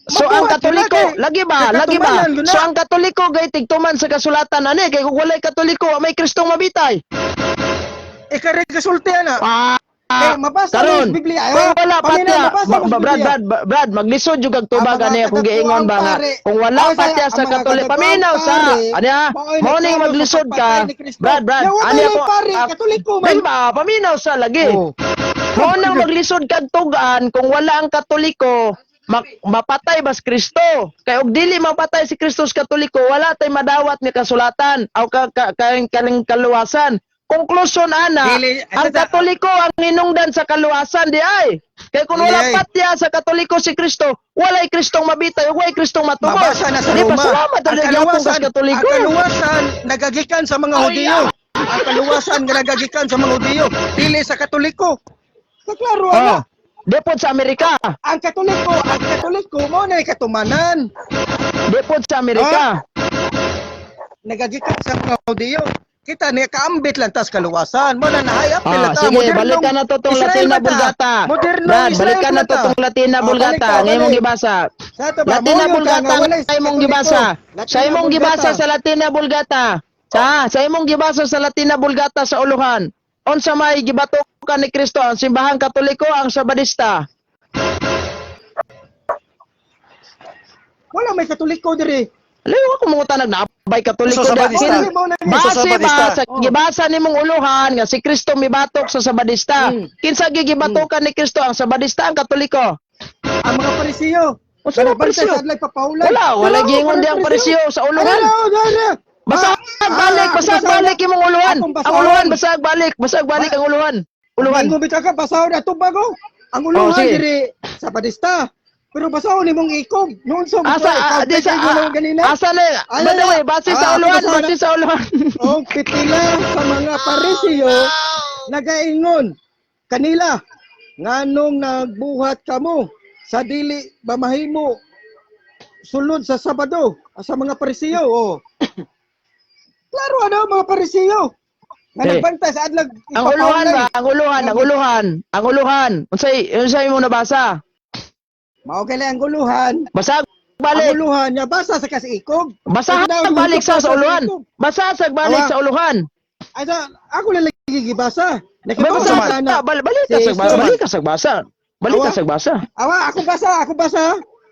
So ang Mabuhat yun na Katoliko, kay- lagi ba, lagi ba? katumanan yun na. So ang Katoliko gay tigtuman sa kasulatan ani kay kung walay Katoliko, wa may Kristong mabitay. Ikaw kasulti ana. Ah, Kay mabasa mo karon, sa Biblia. kung Ayaw, wala paminaw, patya, mabasa mo sa Brad, Biblia. Brad, Brad, maglisod jud kag tubag Ang mga ani akong katagpuang giingon ba nga pare. kung wala Ay, patya ang sa mga Katoliko, katagpuang paminaw sa pare, ani ha, mao'y mao ning nagsalo sa maglisod ka. pagpatay ni Kristo. Brad, Brad, Yawa ani kayo, ako pare, Katoliko man. Di ba, paminaw sa lagi. Oh. Mao nang maglisod kag tugan kung wala ang Katoliko, mapatay bas Kristo. Kay og dili mapatay si Kristo sa Katoliko, wala tay madawat ni kasulatan aw ka, ka, kaling kaluwasan. Conclusion ana, Dili, ang Katoliko ang hinungdan sa kaluwasan di ay. Kay kung wala Dili ay. patya sa Katoliko si Kristo, walay Kristong mabitay ug walay Kristong matubos. Mabasa na sa Di Roma. pa salamat Ang ang gyapon kas Katoliko. Ang kaluwasan nagagikan sa mga Hudiyo. Ang kaluwasan nga nagagikan sa mga Hudiyo. Dili sa Katoliko. Sa klaro Oh, ana. Depot sa Amerika. Ang Katoliko mo na katumanan. Depot sa Amerika. Nagagikan sa mga Hudiyo. Kita niya kaambit lang tas kaluwasan. Mo na nahayap Ah, nila ta. sige, Modernong balikan na to tong Israel Latina ba ta? Vulgata. Modernong Brad, Israel balikan na ba to ta? tong Latina Ah, balik Vulgata. ka, Ngayon mong balik. gibasa. Sa ato ba, Latina mo yun ka Vulgata nga walay nga imong Katoliko. gibasa. Latina Sa imong gibasa Vulgata. sa Latina Vulgata. Sa imong gibasa sa Latina Vulgata sa uluhan. Unsa may gibatukan ni Kristo ang simbahang Katoliko ang Sabadista? Wala may Katoliko diri. Layo ako mga tanag naabay Katoliko Sa da. Sabadista. Base Sa Sabadista. ba sa gibasa nimong uluhan nga si Kristo mibatok sa Sabadista? Kinsa gigibatukan ni Kristo ang Sabadista ang Katoliko? Ang mga Parisiyo. Unsa mga Nagbantay Parisiyo? sa adlay papaulan. Wala, wala Wala, giingon di ang Parisiyo sa uluhan. Wala, Basag balik, basag balik imong uluhan. Akong Ang basahon. uluhan basag balik, basag balik ang uluhan. Uluhan. Ingon bitaw ka basahon ato bago. Ang Oh, uluhan sige. diri sa Padista. Pero basahon nimong ikog. Noon sa Asa ah, di sa ah, ganina. asa na? Ay, By the ay, way, base sa ah, uluhan, basahon base sa uluhan. Og pitila sa mga Parisiyo nagaingon kanila nganong nagbuhat kamo sa dili ba mahimo sulod sa Sabado sa mga Parisiyo oh. Klaro ano mga Parisiyo nga Eh. nagbantay sa adlag Ang uluhan ba? Ang uluhan, ang uluhan, ang uluhan. Unsay unsay imong nabasa? Mao gali ang guluhan. Basag Ang balik. guluhan nga basa sa kasikog. Basag balik sa uluhan. Basag balik Awa. sa uluhan. Ay sa ako lang lagi gibasa. May Nakita ko basa sa ka, balik ka Si sa basa, Jesus. balik ka sa basa. Balik ka Awa. sa basa. Awa, ako basa, ako basa.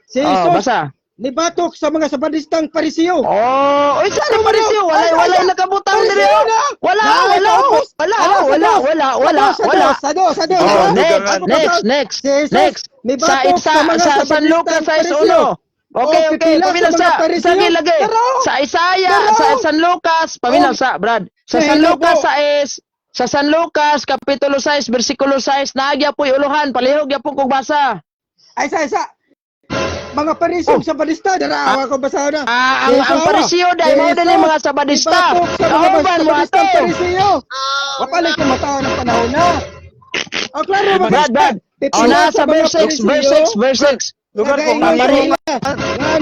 Si Oh, Jesus basa. nibatok sa mga sabadistang Parisiyo. Oh, oy sa Ano ba parisyo, yun? wala Ay, wala ay, nakabutang Parisyo diri. Oh. na! Wala, Ay, wala, tapos. wala, Ala, sa wala, dos. wala, wala, Sa wala. dos, sa dos, sa dos. Oh, Ako next, basa. next, next, Si Jesus, next. Sa nibatok sa sa mga sa San sabadistang Lucas Parisyo. 6:1. Okay, Oh, okay, pipila sa paminaw mga sa Parisyo. sige lagi. Tara. Sa Isaiah, Tara. sa San Lucas, paminaw Oh. sa Brad. Sa Sa San hilo Lucas po. 6, sa San Lucas kapitulo 6 bersikulo 6 naagya po'y uluhan, palihog gyapon kog basa. Ay, sa, isa. Mga Parisyo sa Sabadista, dara, ako basa na. Oh. Ah, ang Parisiyo dahil mao din yung mga Sabadista. Nibatok sa mga Kauban mo Sabadistang ato. Parisiyo. Wapalay ko matao ng panahon na. Oh, klaro, mga Brad, Brad. Pipila Oh, na sa mga verse 6, verse 6, verse 6. Lugar kung Nagaingon Papari. imong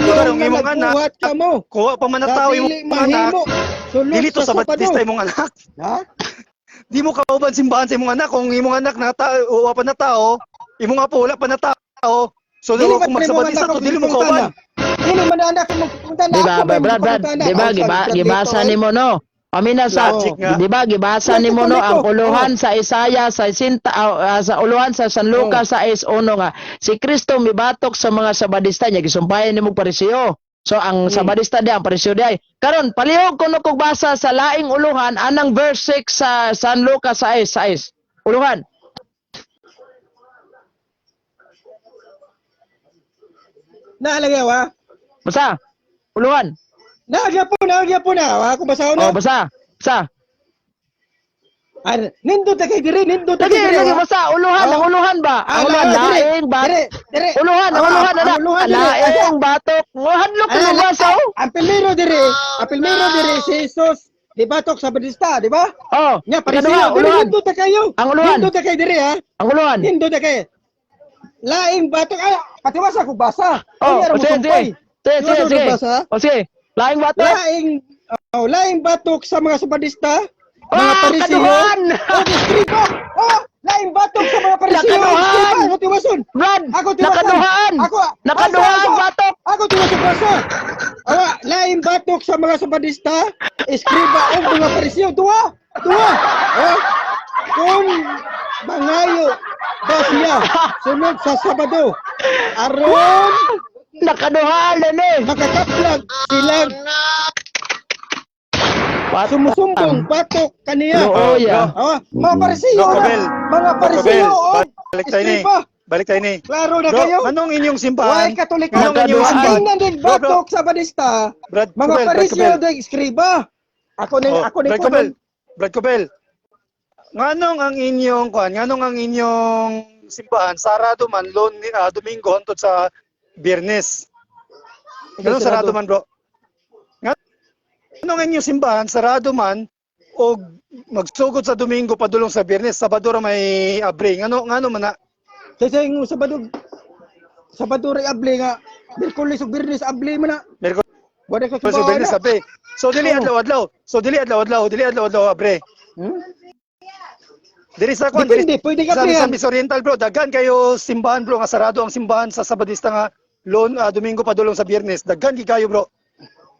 lugar Nganong ang imong anak, nagbuhat kamo. kuha pa man na Sa tao dili imong anak, mahimo. Sulod dili to sa sa Batista Sabado. imong anak. Ha? Di mo kauban simbahan sa imong anak kung imong anak na tao, wa pa na tao, imong apo wala pa na tao. So Dili dili man kung imong magsabadista anak to ang dili mo gipangutana. kauban. Dili man anak imong pangutana. Di ba, Ako ba Brad, imong Brad, pangutana? di ba, Ako sa gibasa translator, nimo no? Pamina sa, Logic nga. di ba gibasa Walang nimo no ang Katoliko. uluhan sa Isaya sa sinta, sa uluhan sa San Lucas sa 6:1 nga si Kristo mibatok sa mga Sabadista niya gisumpayan nimo pariseo. So ang Sabadista di ang pariseo di ay. Karon palihog kuno kog basa sa laing uluhan anang verse 6 sa San Lucas 6:6. Uluhan. Naalagay wa. Basa. Uluhan. Naagya po na. Wa ako basahon na. Oh, basa. Basa. Ar, nindot na kay diri, nindot na Lagi, kay diri. lagi wa. basa. Uluhan, Oh. ang uluhan ba? Ang Ah, uluhan, diri, laing bat. Diri, diri. Uluhan, ang Ah, uluhan, ang ana. uluhan, diri. Laing batok. Hadlok Ah, ko basa. Oh. Ang pilmero diri si Jesus di batok sa Badista, di ba? Oh, Nya ikaduha, pariseo, diri uluhan. nindot na kayo. Ang uluhan. Nindot na kay diri ha. Ang uluhan. Nindot na kay. Laing batok ay patiwasa ko basa. Oh, Ay, sige, sige. sumpay. Sige, sige, Tiwasa ko sige. basa. Oh, sige. Laing batok. Laing oh, laing batok sa mga Sabadista, mga Ah, pariseo. kaduhan! Oh, distribo. Oh, laing batok sa mga pariseo. Nakaduhan! Distribo, ako tiwason. Brad, Ako tiwason. nakaduhaan. Ako, Nakaduhaan ako, batok. Ako tiwason basa. Awa, laing batok sa mga Sabadista, eskriba o mga pariseo. Duha, duha. Oh, kung mangayo ba siya sunod sa Sabado, aron Nakaduhaan na ni. makakaplag silang Batok. sumusumbong batok kaniya. Oo, ya. Ah, mga pariseo Bro, na. Kabel. Mga Bro, pariseo. Kabel, Oh, balik tayo ni. eskriba. Balik tayo ni. Klaro na Bro, kayo. anong inyong simbahan? Why Katoliko? Anong inyong Nakaduhaan. simbahan? Ang nanding Bro, bro, batok sa Badista. Brad Mga Cobel, Brad pariseo Cobel. ding eskriba. Ako ning Oh, ako ning Brad Cobel. Brad Cobel. Nganong ang inyong kuan, nganong ang inyong simbahan sarado man lon Domingo hantod sa Biyernes? Nganong sarado man, bro? Nganong ang inyong simbahan sarado man og magsugod sa Domingo padulong sa Biyernes, Sabado ra may abre. Ngano ngano man na? Kasi yung Sabado Sabado ray able nga Miyerkules ug Biyernes able man na. Miyerkules Wala ka sa kibaw Biyernes na. abre. So dili Oo. adlaw-adlaw. So dili adlaw-adlaw, dili adlaw-adlaw abre. Hmm? Diri sa kuan, diri Depende, pwede ka sa ablihan. Misamis Oriental bro, daghan kayo simbahan bro nga sarado ang simbahan sa Sabadista nga lon Domingo padulong sa Biyernes. Daghan gid kayo bro.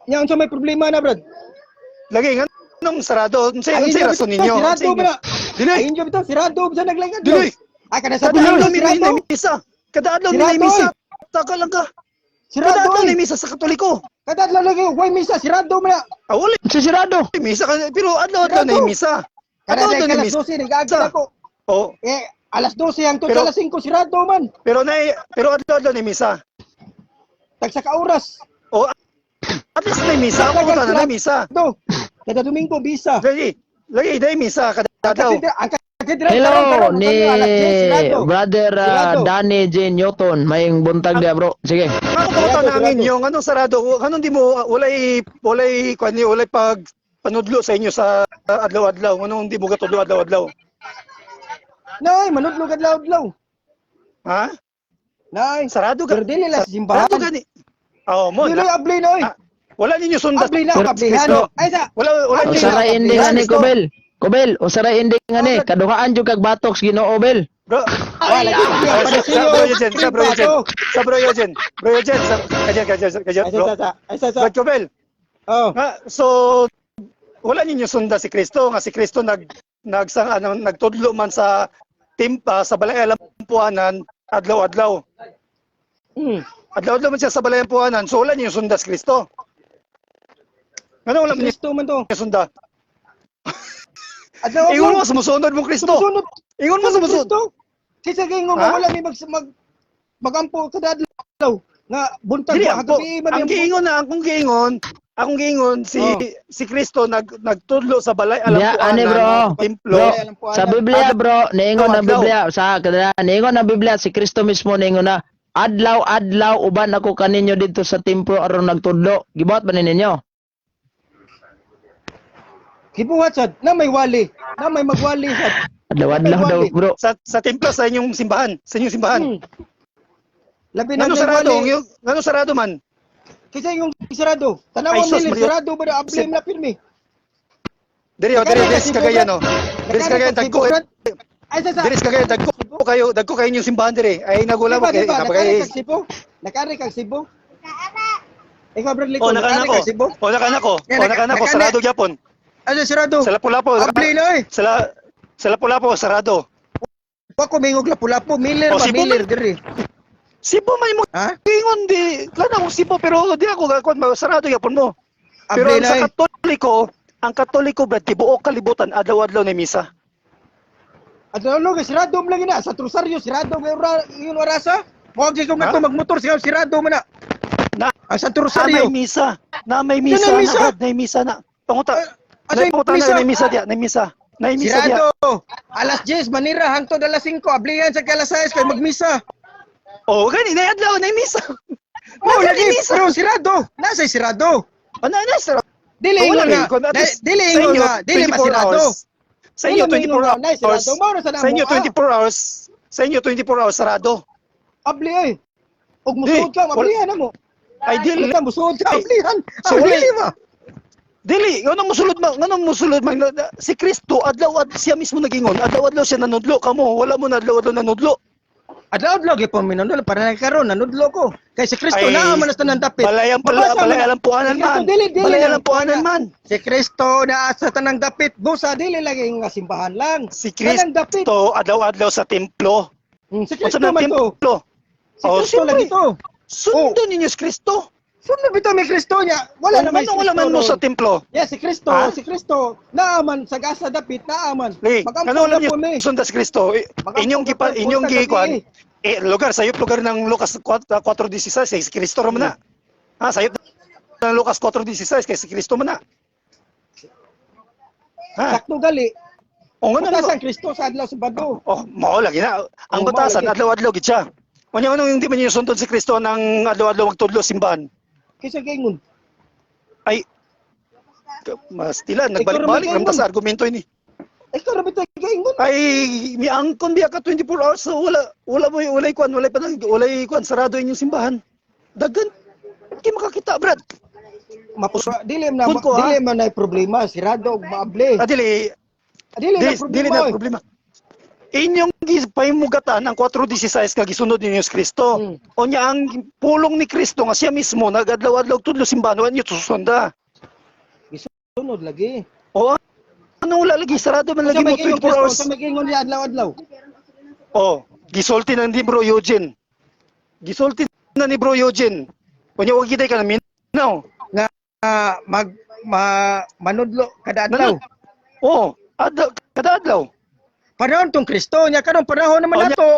Nya unsa may problema na, Brad? Lagi nga nung sarado, unsay Ay, unsay inyo rason bitaw, ninyo? Sirado Unsay ba na? Dili. Ay, inyo bitaw, sirado ba sa naglangad? Dili. Ay, kada sa Kada adlaw ni sirado. may misa. Kada adlaw ni Sirado, misa. oy. Taka lang ka. Kada Sirado. adlaw Oy. ni misa sa Katoliko. Kada adlaw lagi, way misa, sirado man na. Ah, wala Si Sirado. may misa ka- pero adlaw-adlaw Sirado. na misa. Kada Adlaw adlaw adlaw na alas misa. 12 nag-aagi ako. Oh, Eh, alas 12 hangtod Pero- sa alas 5 sirado man. pero na pero adlaw-adlaw na misa. Tagsa ka oras. Oh, at least may misa. Ako Tagal na may misa. Sirado. Kada Domingo bisa. Lagi, lagi dai misa kada adlaw. Ang katedral Hello karon, karon, ni alas 10, sirado. Brother Sirado. Danny J. Newton. May buntag dia bro. Sige. Ano ko Sarado, na ang sarado. inyo, anong sarado? Anong di mo walay walay kuan ni walay pag panudlo sa inyo sa adlaw-adlaw? Anong di mo gatudlo adlaw-adlaw? Nay, manudlog adlaw-adlaw. Ha? Nay, Sarado ka. pero dili lang sa simbahan. Sarado gani. Oh, mo. Dili abli na oy. Ah, wala ninyo sundan. Abli na ablihan. Kristo. Ay sa Wala wala Abli ninyo. na. Usaray ending ani Kobel. Kobel, usaray ending ani. Kaduhaan jud kag batok sa Ginoo Bel. Bro. Wala lagi abli ang Sa pariseo. bro Eugene, sa bro Eugene. Sa bro Eugene. Bro Eugene, sa kajan kajan kajan Ay bro. sa sa. Ay sa sa. Brad Cobel. Oh. Nga, so wala ninyo sunda si Kristo nga si Kristo nag nagsang ano, nagtudlo man sa timpa sa balay alampuanan adlaw-adlaw. Adlaw-adlaw man siya sa balay alampuanan, so wala ninyo sunda si Kristo. Ngano wala man Kristo man to. ninyo sunda? Adlaw Ingon mo sumusunod mo Kristo. Sumusunod. Ingon mo sumusunod. Kristo. Kaysa kay nga Ha? wala may mag mag magampo kada adlaw nga buntag Dili ba ako. kagabi man Ang yung giingon na akong giingon, akong giingon si Oh. si Kristo nag nagtudlo sa balay Ya, ani alampuanan bro. templo. Bro, Alampuanan. sa Biblia bro, niingon ang Adlaw. Biblia sa kada niingon ang Biblia si Kristo mismo niingon na adlaw adlaw uban ako kaninyo didto sa templo aron nagtudlo. Gibuhat ba ni ninyo? Gibuhat sad na may wali, na may magwali sad. Adlaw adlaw daw bro. Sa templo sa inyong simbahan, sa inyong simbahan. Labi na Ngano may sarado, wali. yung ngano sarado man? Kaysa yung sarado. Tanawan Ay, sus, nila Maria. sarado ba na abli na pirmi. Diri oh, diri diri sa Cagayan oh. Diri sa Cagayan dagko. Ay sa sa. Diri sa Cagayan dagko kayo inyong simbahan diri. Ay nagula mo Diba, kay diba, napakay. nakari kag Cebu? Nakari kag Cebu? Ikaw, Bradley, Oh, nakana nakari ko. kag Cebu? Oh, nakana ko. Yeah, Oh, nakana ko nakana. sarado gyapon. Asa sirado? Sa Lapu-Lapu. Abli na eh. Sa Lapu-Lapu sarado. Wa ko mingog Lapu-Lapu, Miller Oh, ba Cebu Miller diri. Cebu man mo Ha? ingon di klaro kung Cebu pero di ako kuan sarado gyapon mo. Pero Abli ang na sa eh. Katoliko, ang Katoliko brad tibuok kalibutan adlaw-adlaw na misa. Adlaw lo sirado mo lagi na sa Rosario sirado may ora yun orasa. Mo gyud kung Ha? ato magmotor siya sirado man na. Na Ang Santo na Rosario. may misa, na may misa, Saan may misa? na brad, na may misa na. Panguta, Asa na panguta misa? na may misa diya, na may misa. Na may misa diya. Sirado. Alas 10 Manira hangtod alas 5 ablihan sa alas 6 kay magmisa. Oh, gani na adlaw na may misa. Mo Na lagi may misa. pero sirado. Nasa sirado. Ano na sir? Dili Wala ingon eh, nga. kung at least Dili sa ingon inyo, nga, dili 24 masirado. hours. Sa inyo Dili 24 maingon nga, nay, hours. sirado. Mao na sa Sa inyo namo, ah. 24 hours. Sa inyo 24 hours sarado. Abli ay. Og musuod ka, Di, ablihan na mo. Ay dili. Dili musuod ka, Ay, ablihan. so Ah, wala- dili ba? Dili, ngano musulod man, ngano musulod man si Kristo adlaw ad siya mismo nagingon, adlaw-adlaw siya nanudlo kamo, wala mo na adlaw-adlaw nanudlo. Adlaw-adlaw gyud minanudlo para na karon nanudlo ko. Kay si Kristo Ay, naa man sa tanan dapit. Balayan pala, Mabasa man balay na. alam puanan Si Kristo, man. dili, dili Balay lang. alam puanan man. Si Kristo naa sa tanang dapit. Busa dili lagi nga simbahan lang. Si Tanang dapit. Kristo adlaw-adlaw sa templo. Si Unsa Kristo na man to. templo? Si Oh, Kristo lagi siyempre. to. Sundon ninyo si Kristo. Sunod bitaw may Kristo niya. Wala na may Wala wala man Kristo mo sa ron. templo. Yes, si Kristo, Ha? si Kristo naaman sa gasa dapit naaman. Li, Magampo ano wala na po niyo mi. sundan si Kristo? Magampo Inyong na gipa, po, inyong punta gikuan. gabi. Eh, lugar sayop lugar ng Lucas 4:16 eh, si Kristo ra man na. Ha, sayop ng Lucas 4:16 kay si Kristo man na. Ha? Sakto gali. O ngano Batasan Kristo sa adlaw sa bado. Oh, mao lagi na. Ang Oh, mao batasan lagi. adlaw-adlaw gid siya. Unya anong hindi man niyo sundon si Kristo ng adlaw-adlaw magtudlo simbahan? Kinsa gaingon? Ay mas tila nagbalik-balik Ikaw ramta sa argumento ini. Ikaw ra bitaw gaingon. Ay miangkon biya ka 24 hours so wala wala mo walay kuan walay pa walay kuan sarado inyong simbahan. Daghan kay makakita brad. Mapusra dili man Kun ko, ha? dili man na problema sirado og maable. Ah, dili Dili na dili, dili problema. na oy. problema. Inyong gipahimugatan ang 4:16 nga gisunod ninyo si Kristo. Unya ang pulong ni Kristo nga siya mismo nagadlaw-adlaw tudlo simbahan wa niyo susunda. Sunod lagi. O ano wala lagi sarado man Unsa lagi may mo ingon 24 Kristo, hours. unsa may ingon niya adlaw-adlaw? Oh, gisulti na ni Bro Eugene. Gisulti na ni Bro Eugene. Unya wa giday ka na minaw. Nga mag ma, manudlo kada adlaw. Oh, adlaw kada adlaw. Panahon tong Kristo nya karon panahon naman Oh, nya- nato.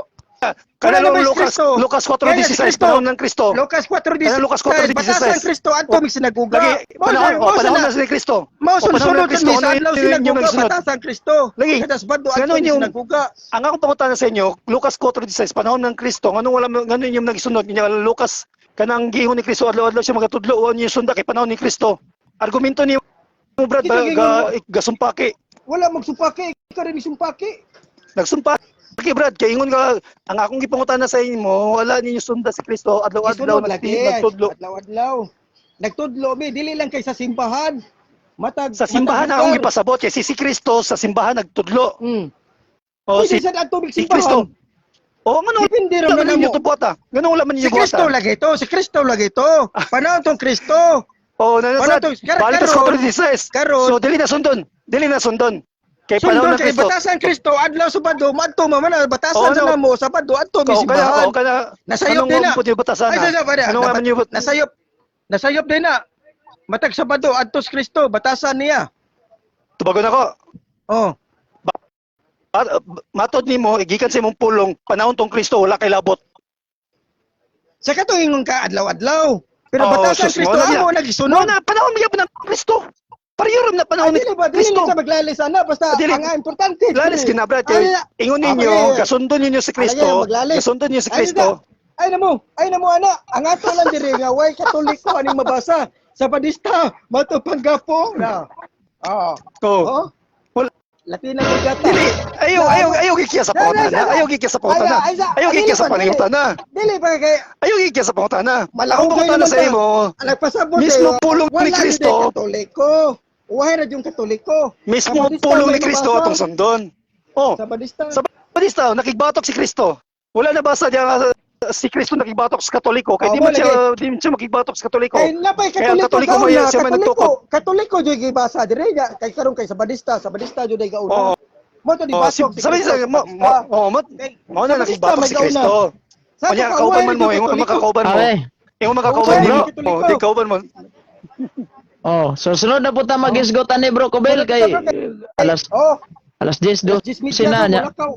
Kana Wala naman si Lucas Kristo. Lucas Kaya si 4:16 Kristo. panahon ng Kristo. Lucas 4:16. Kana Lucas 4:16. Batasan Kristo adto mig sinaguga. Lagi Mao panahon sa- oh, mao sa panahon na- na si Kristo. Mao Oh, panahon ng sunod Kristo, mi sa ano adlaw yung sinaguga nagsunod? batasan Kristo. Lagi. Kada Sabado adto Ganon mig yung- sinaguga. Ang akong pangutana sa inyo, Lucas 4:16 panahon ng Kristo, nganong wala ngano inyong nagisunod niya Lucas kanang giingon ni Kristo adlaw-adlaw siya magatudlo o niyo sunda kay panahon ni Kristo. Argumento ni mo brad Kita ba, gingon ga, mo. gasumpaki. Wala magsumpaki, ikaw rin sumpaki. Nagsumpaki brad kay ingon ka ang akong gipangutana sa inyo, wala ninyo sunda si Kristo adlaw-adlaw Gisunod lagi. nagtudlo. Adlaw-adlaw. Nagtudlo mi dili lang kay sa simbahan. Matag Sa simbahan matag na akong lugar. gipasabot kay si Kristo sa simbahan nagtudlo. O Pwede si, sa adto mig si Kristo. simbahan. O ngano Depende ra wala man man ninyo namo. tubuata? Ngano wala man Si ninyo Kristo buhata? lagi to, si Kristo lagi to. Panahon tong Kristo. O nanasad, Wala to, balik sa karon- 4:16. karon- So dili na sundon, dili na sundon. Kay panahon Sundon ng kay Kristo. batasan Kristo adlaw Sabado madto man man batasan Oo, sa ano? namo Sabado adto mi O kaya, simbahan. o kaya, Nasayop anong din na. po yung batasan Ay, sa sa Anong man yung Nasayop. Nasayop din na. Matag Sabado adto si Kristo batasan niya. Tubagon ako. Oh. Matod nimo gikan sa imong pulong panahon tong Kristo wala kay labot. Sa katong ingon ka adlaw-adlaw. Pero Oo, batasan sus, Kristo mo na amo niya. nagisunod. Mo na panahon gyapon ng Kristo. Pareho na panahon Ay, ni dili ba dili Kristo. sa maglalis ana basta Dili. ang importante. Lalis dili. kina brad Ay, kay ingon ninyo Ah, okay. gasundon ninyo si Kristo. Alagay, maglalis. Gasundon ninyo si Ay, Kristo. Ay na mo, ay na mo ana. Ang ato lang diri nga way Katoliko aning mabasa. Sa Padista, matupang gapo na. Oo. Ko. Oh. Wala. Latina ko gata. Dili ayaw ayaw ayaw gikiya sa pangutana. Ayaw gikiya sa pangutana. Ay, ay, Ayaw ay, gikiya sa dili pa, dili. pangutana. Dili pa kay Ayaw gikiya sa pangutana. Akong Malahugay pangutana naman sa ta. imo. Nagpasabot Mismo eh, pulong ni wala gyud Kristo. ay Katoliko. Uwahay ra yung Katoliko. Mismo Sa Badista, pulong may ni Kristo mabasa. atong sundon. Oh, Sa Badista. sa Badista nakigbatok si Kristo. Wala na basa diya si Kristo nakigbatok sa Katoliko kay Oh, di man mo siya di man siya makigbatok sa Katoliko. Kay napay Kaya ang Katoliko Katoliko kauna, may siya may Katoliko, nagtukod. Katoliko jud gibasa dire nya kay karon kay Sabadista, Sabadista jud ay gauna. Oo. Mo to Oh, si, dibatok si sabi Kristo sa mo, sa mo, Badista. oh, mo, Kay mo na Sabadista nakigbatok may si gauna. Kristo. Sa Unya ato kauban kauban man mo, jud ingon Katoliko. makakauban mo. Okay. Ingon makakauban Usahay mo. jud Oh, Katoliko. di kauban mo. Oh, so sunod na po ta magisgotan ni Bro Kobel kay alas Oh, alas 10 alas 10:30 na bro, niya. mulakaw.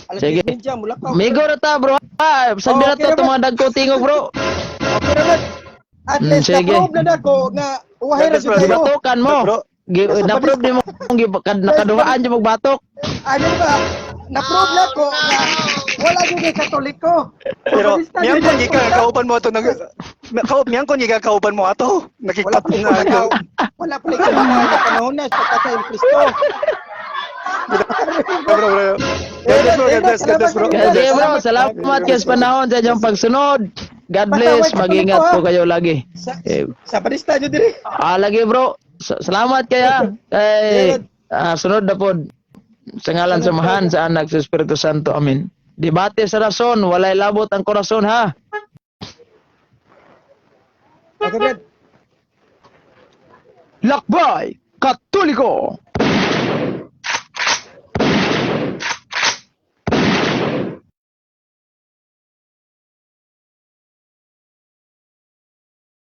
Alas Sige. 10:30 mulakaw. Migo ra ta, bro. Ah, sabi Oh, na okay to na itong ba? mga dagko tingog, bro. Okay na ba? At least Sige. na-prove na nako nga uwahay ra Yes, jud bro. tayo. Gibatokan mo. Bro. Na-prove di mo nakaduhaan jud magbatok. Ano ba? Na-prove na ko nga wala jud ay Katoliko. Pero Sabadista jud miyangkon ay gikan gauna. kauban mo ato nag miyangkon gikan kauban mo ato. Wala Nakigbat pa ikaw. Wala pa ikaw na panahon na sa pagkatay ni Kristo. Bro, bro. God bless, bro. God bless, God bless, bro. Salamat, Sige, bro, salamat kayo sa panahon sa inyong pagsunod. God bless, mag-ingat po kayo lagi. Sa, Eh, Sabadista jud dire. Ah, lagi, bro. Salamat kaya. Kay sunod na po. Sa ngalan sa Amahan, sa Anak, sa Espiritu Santo. Amen. Debate sa rason, walay labot ang korason ha. Okay, Brad. Lakbay Katoliko.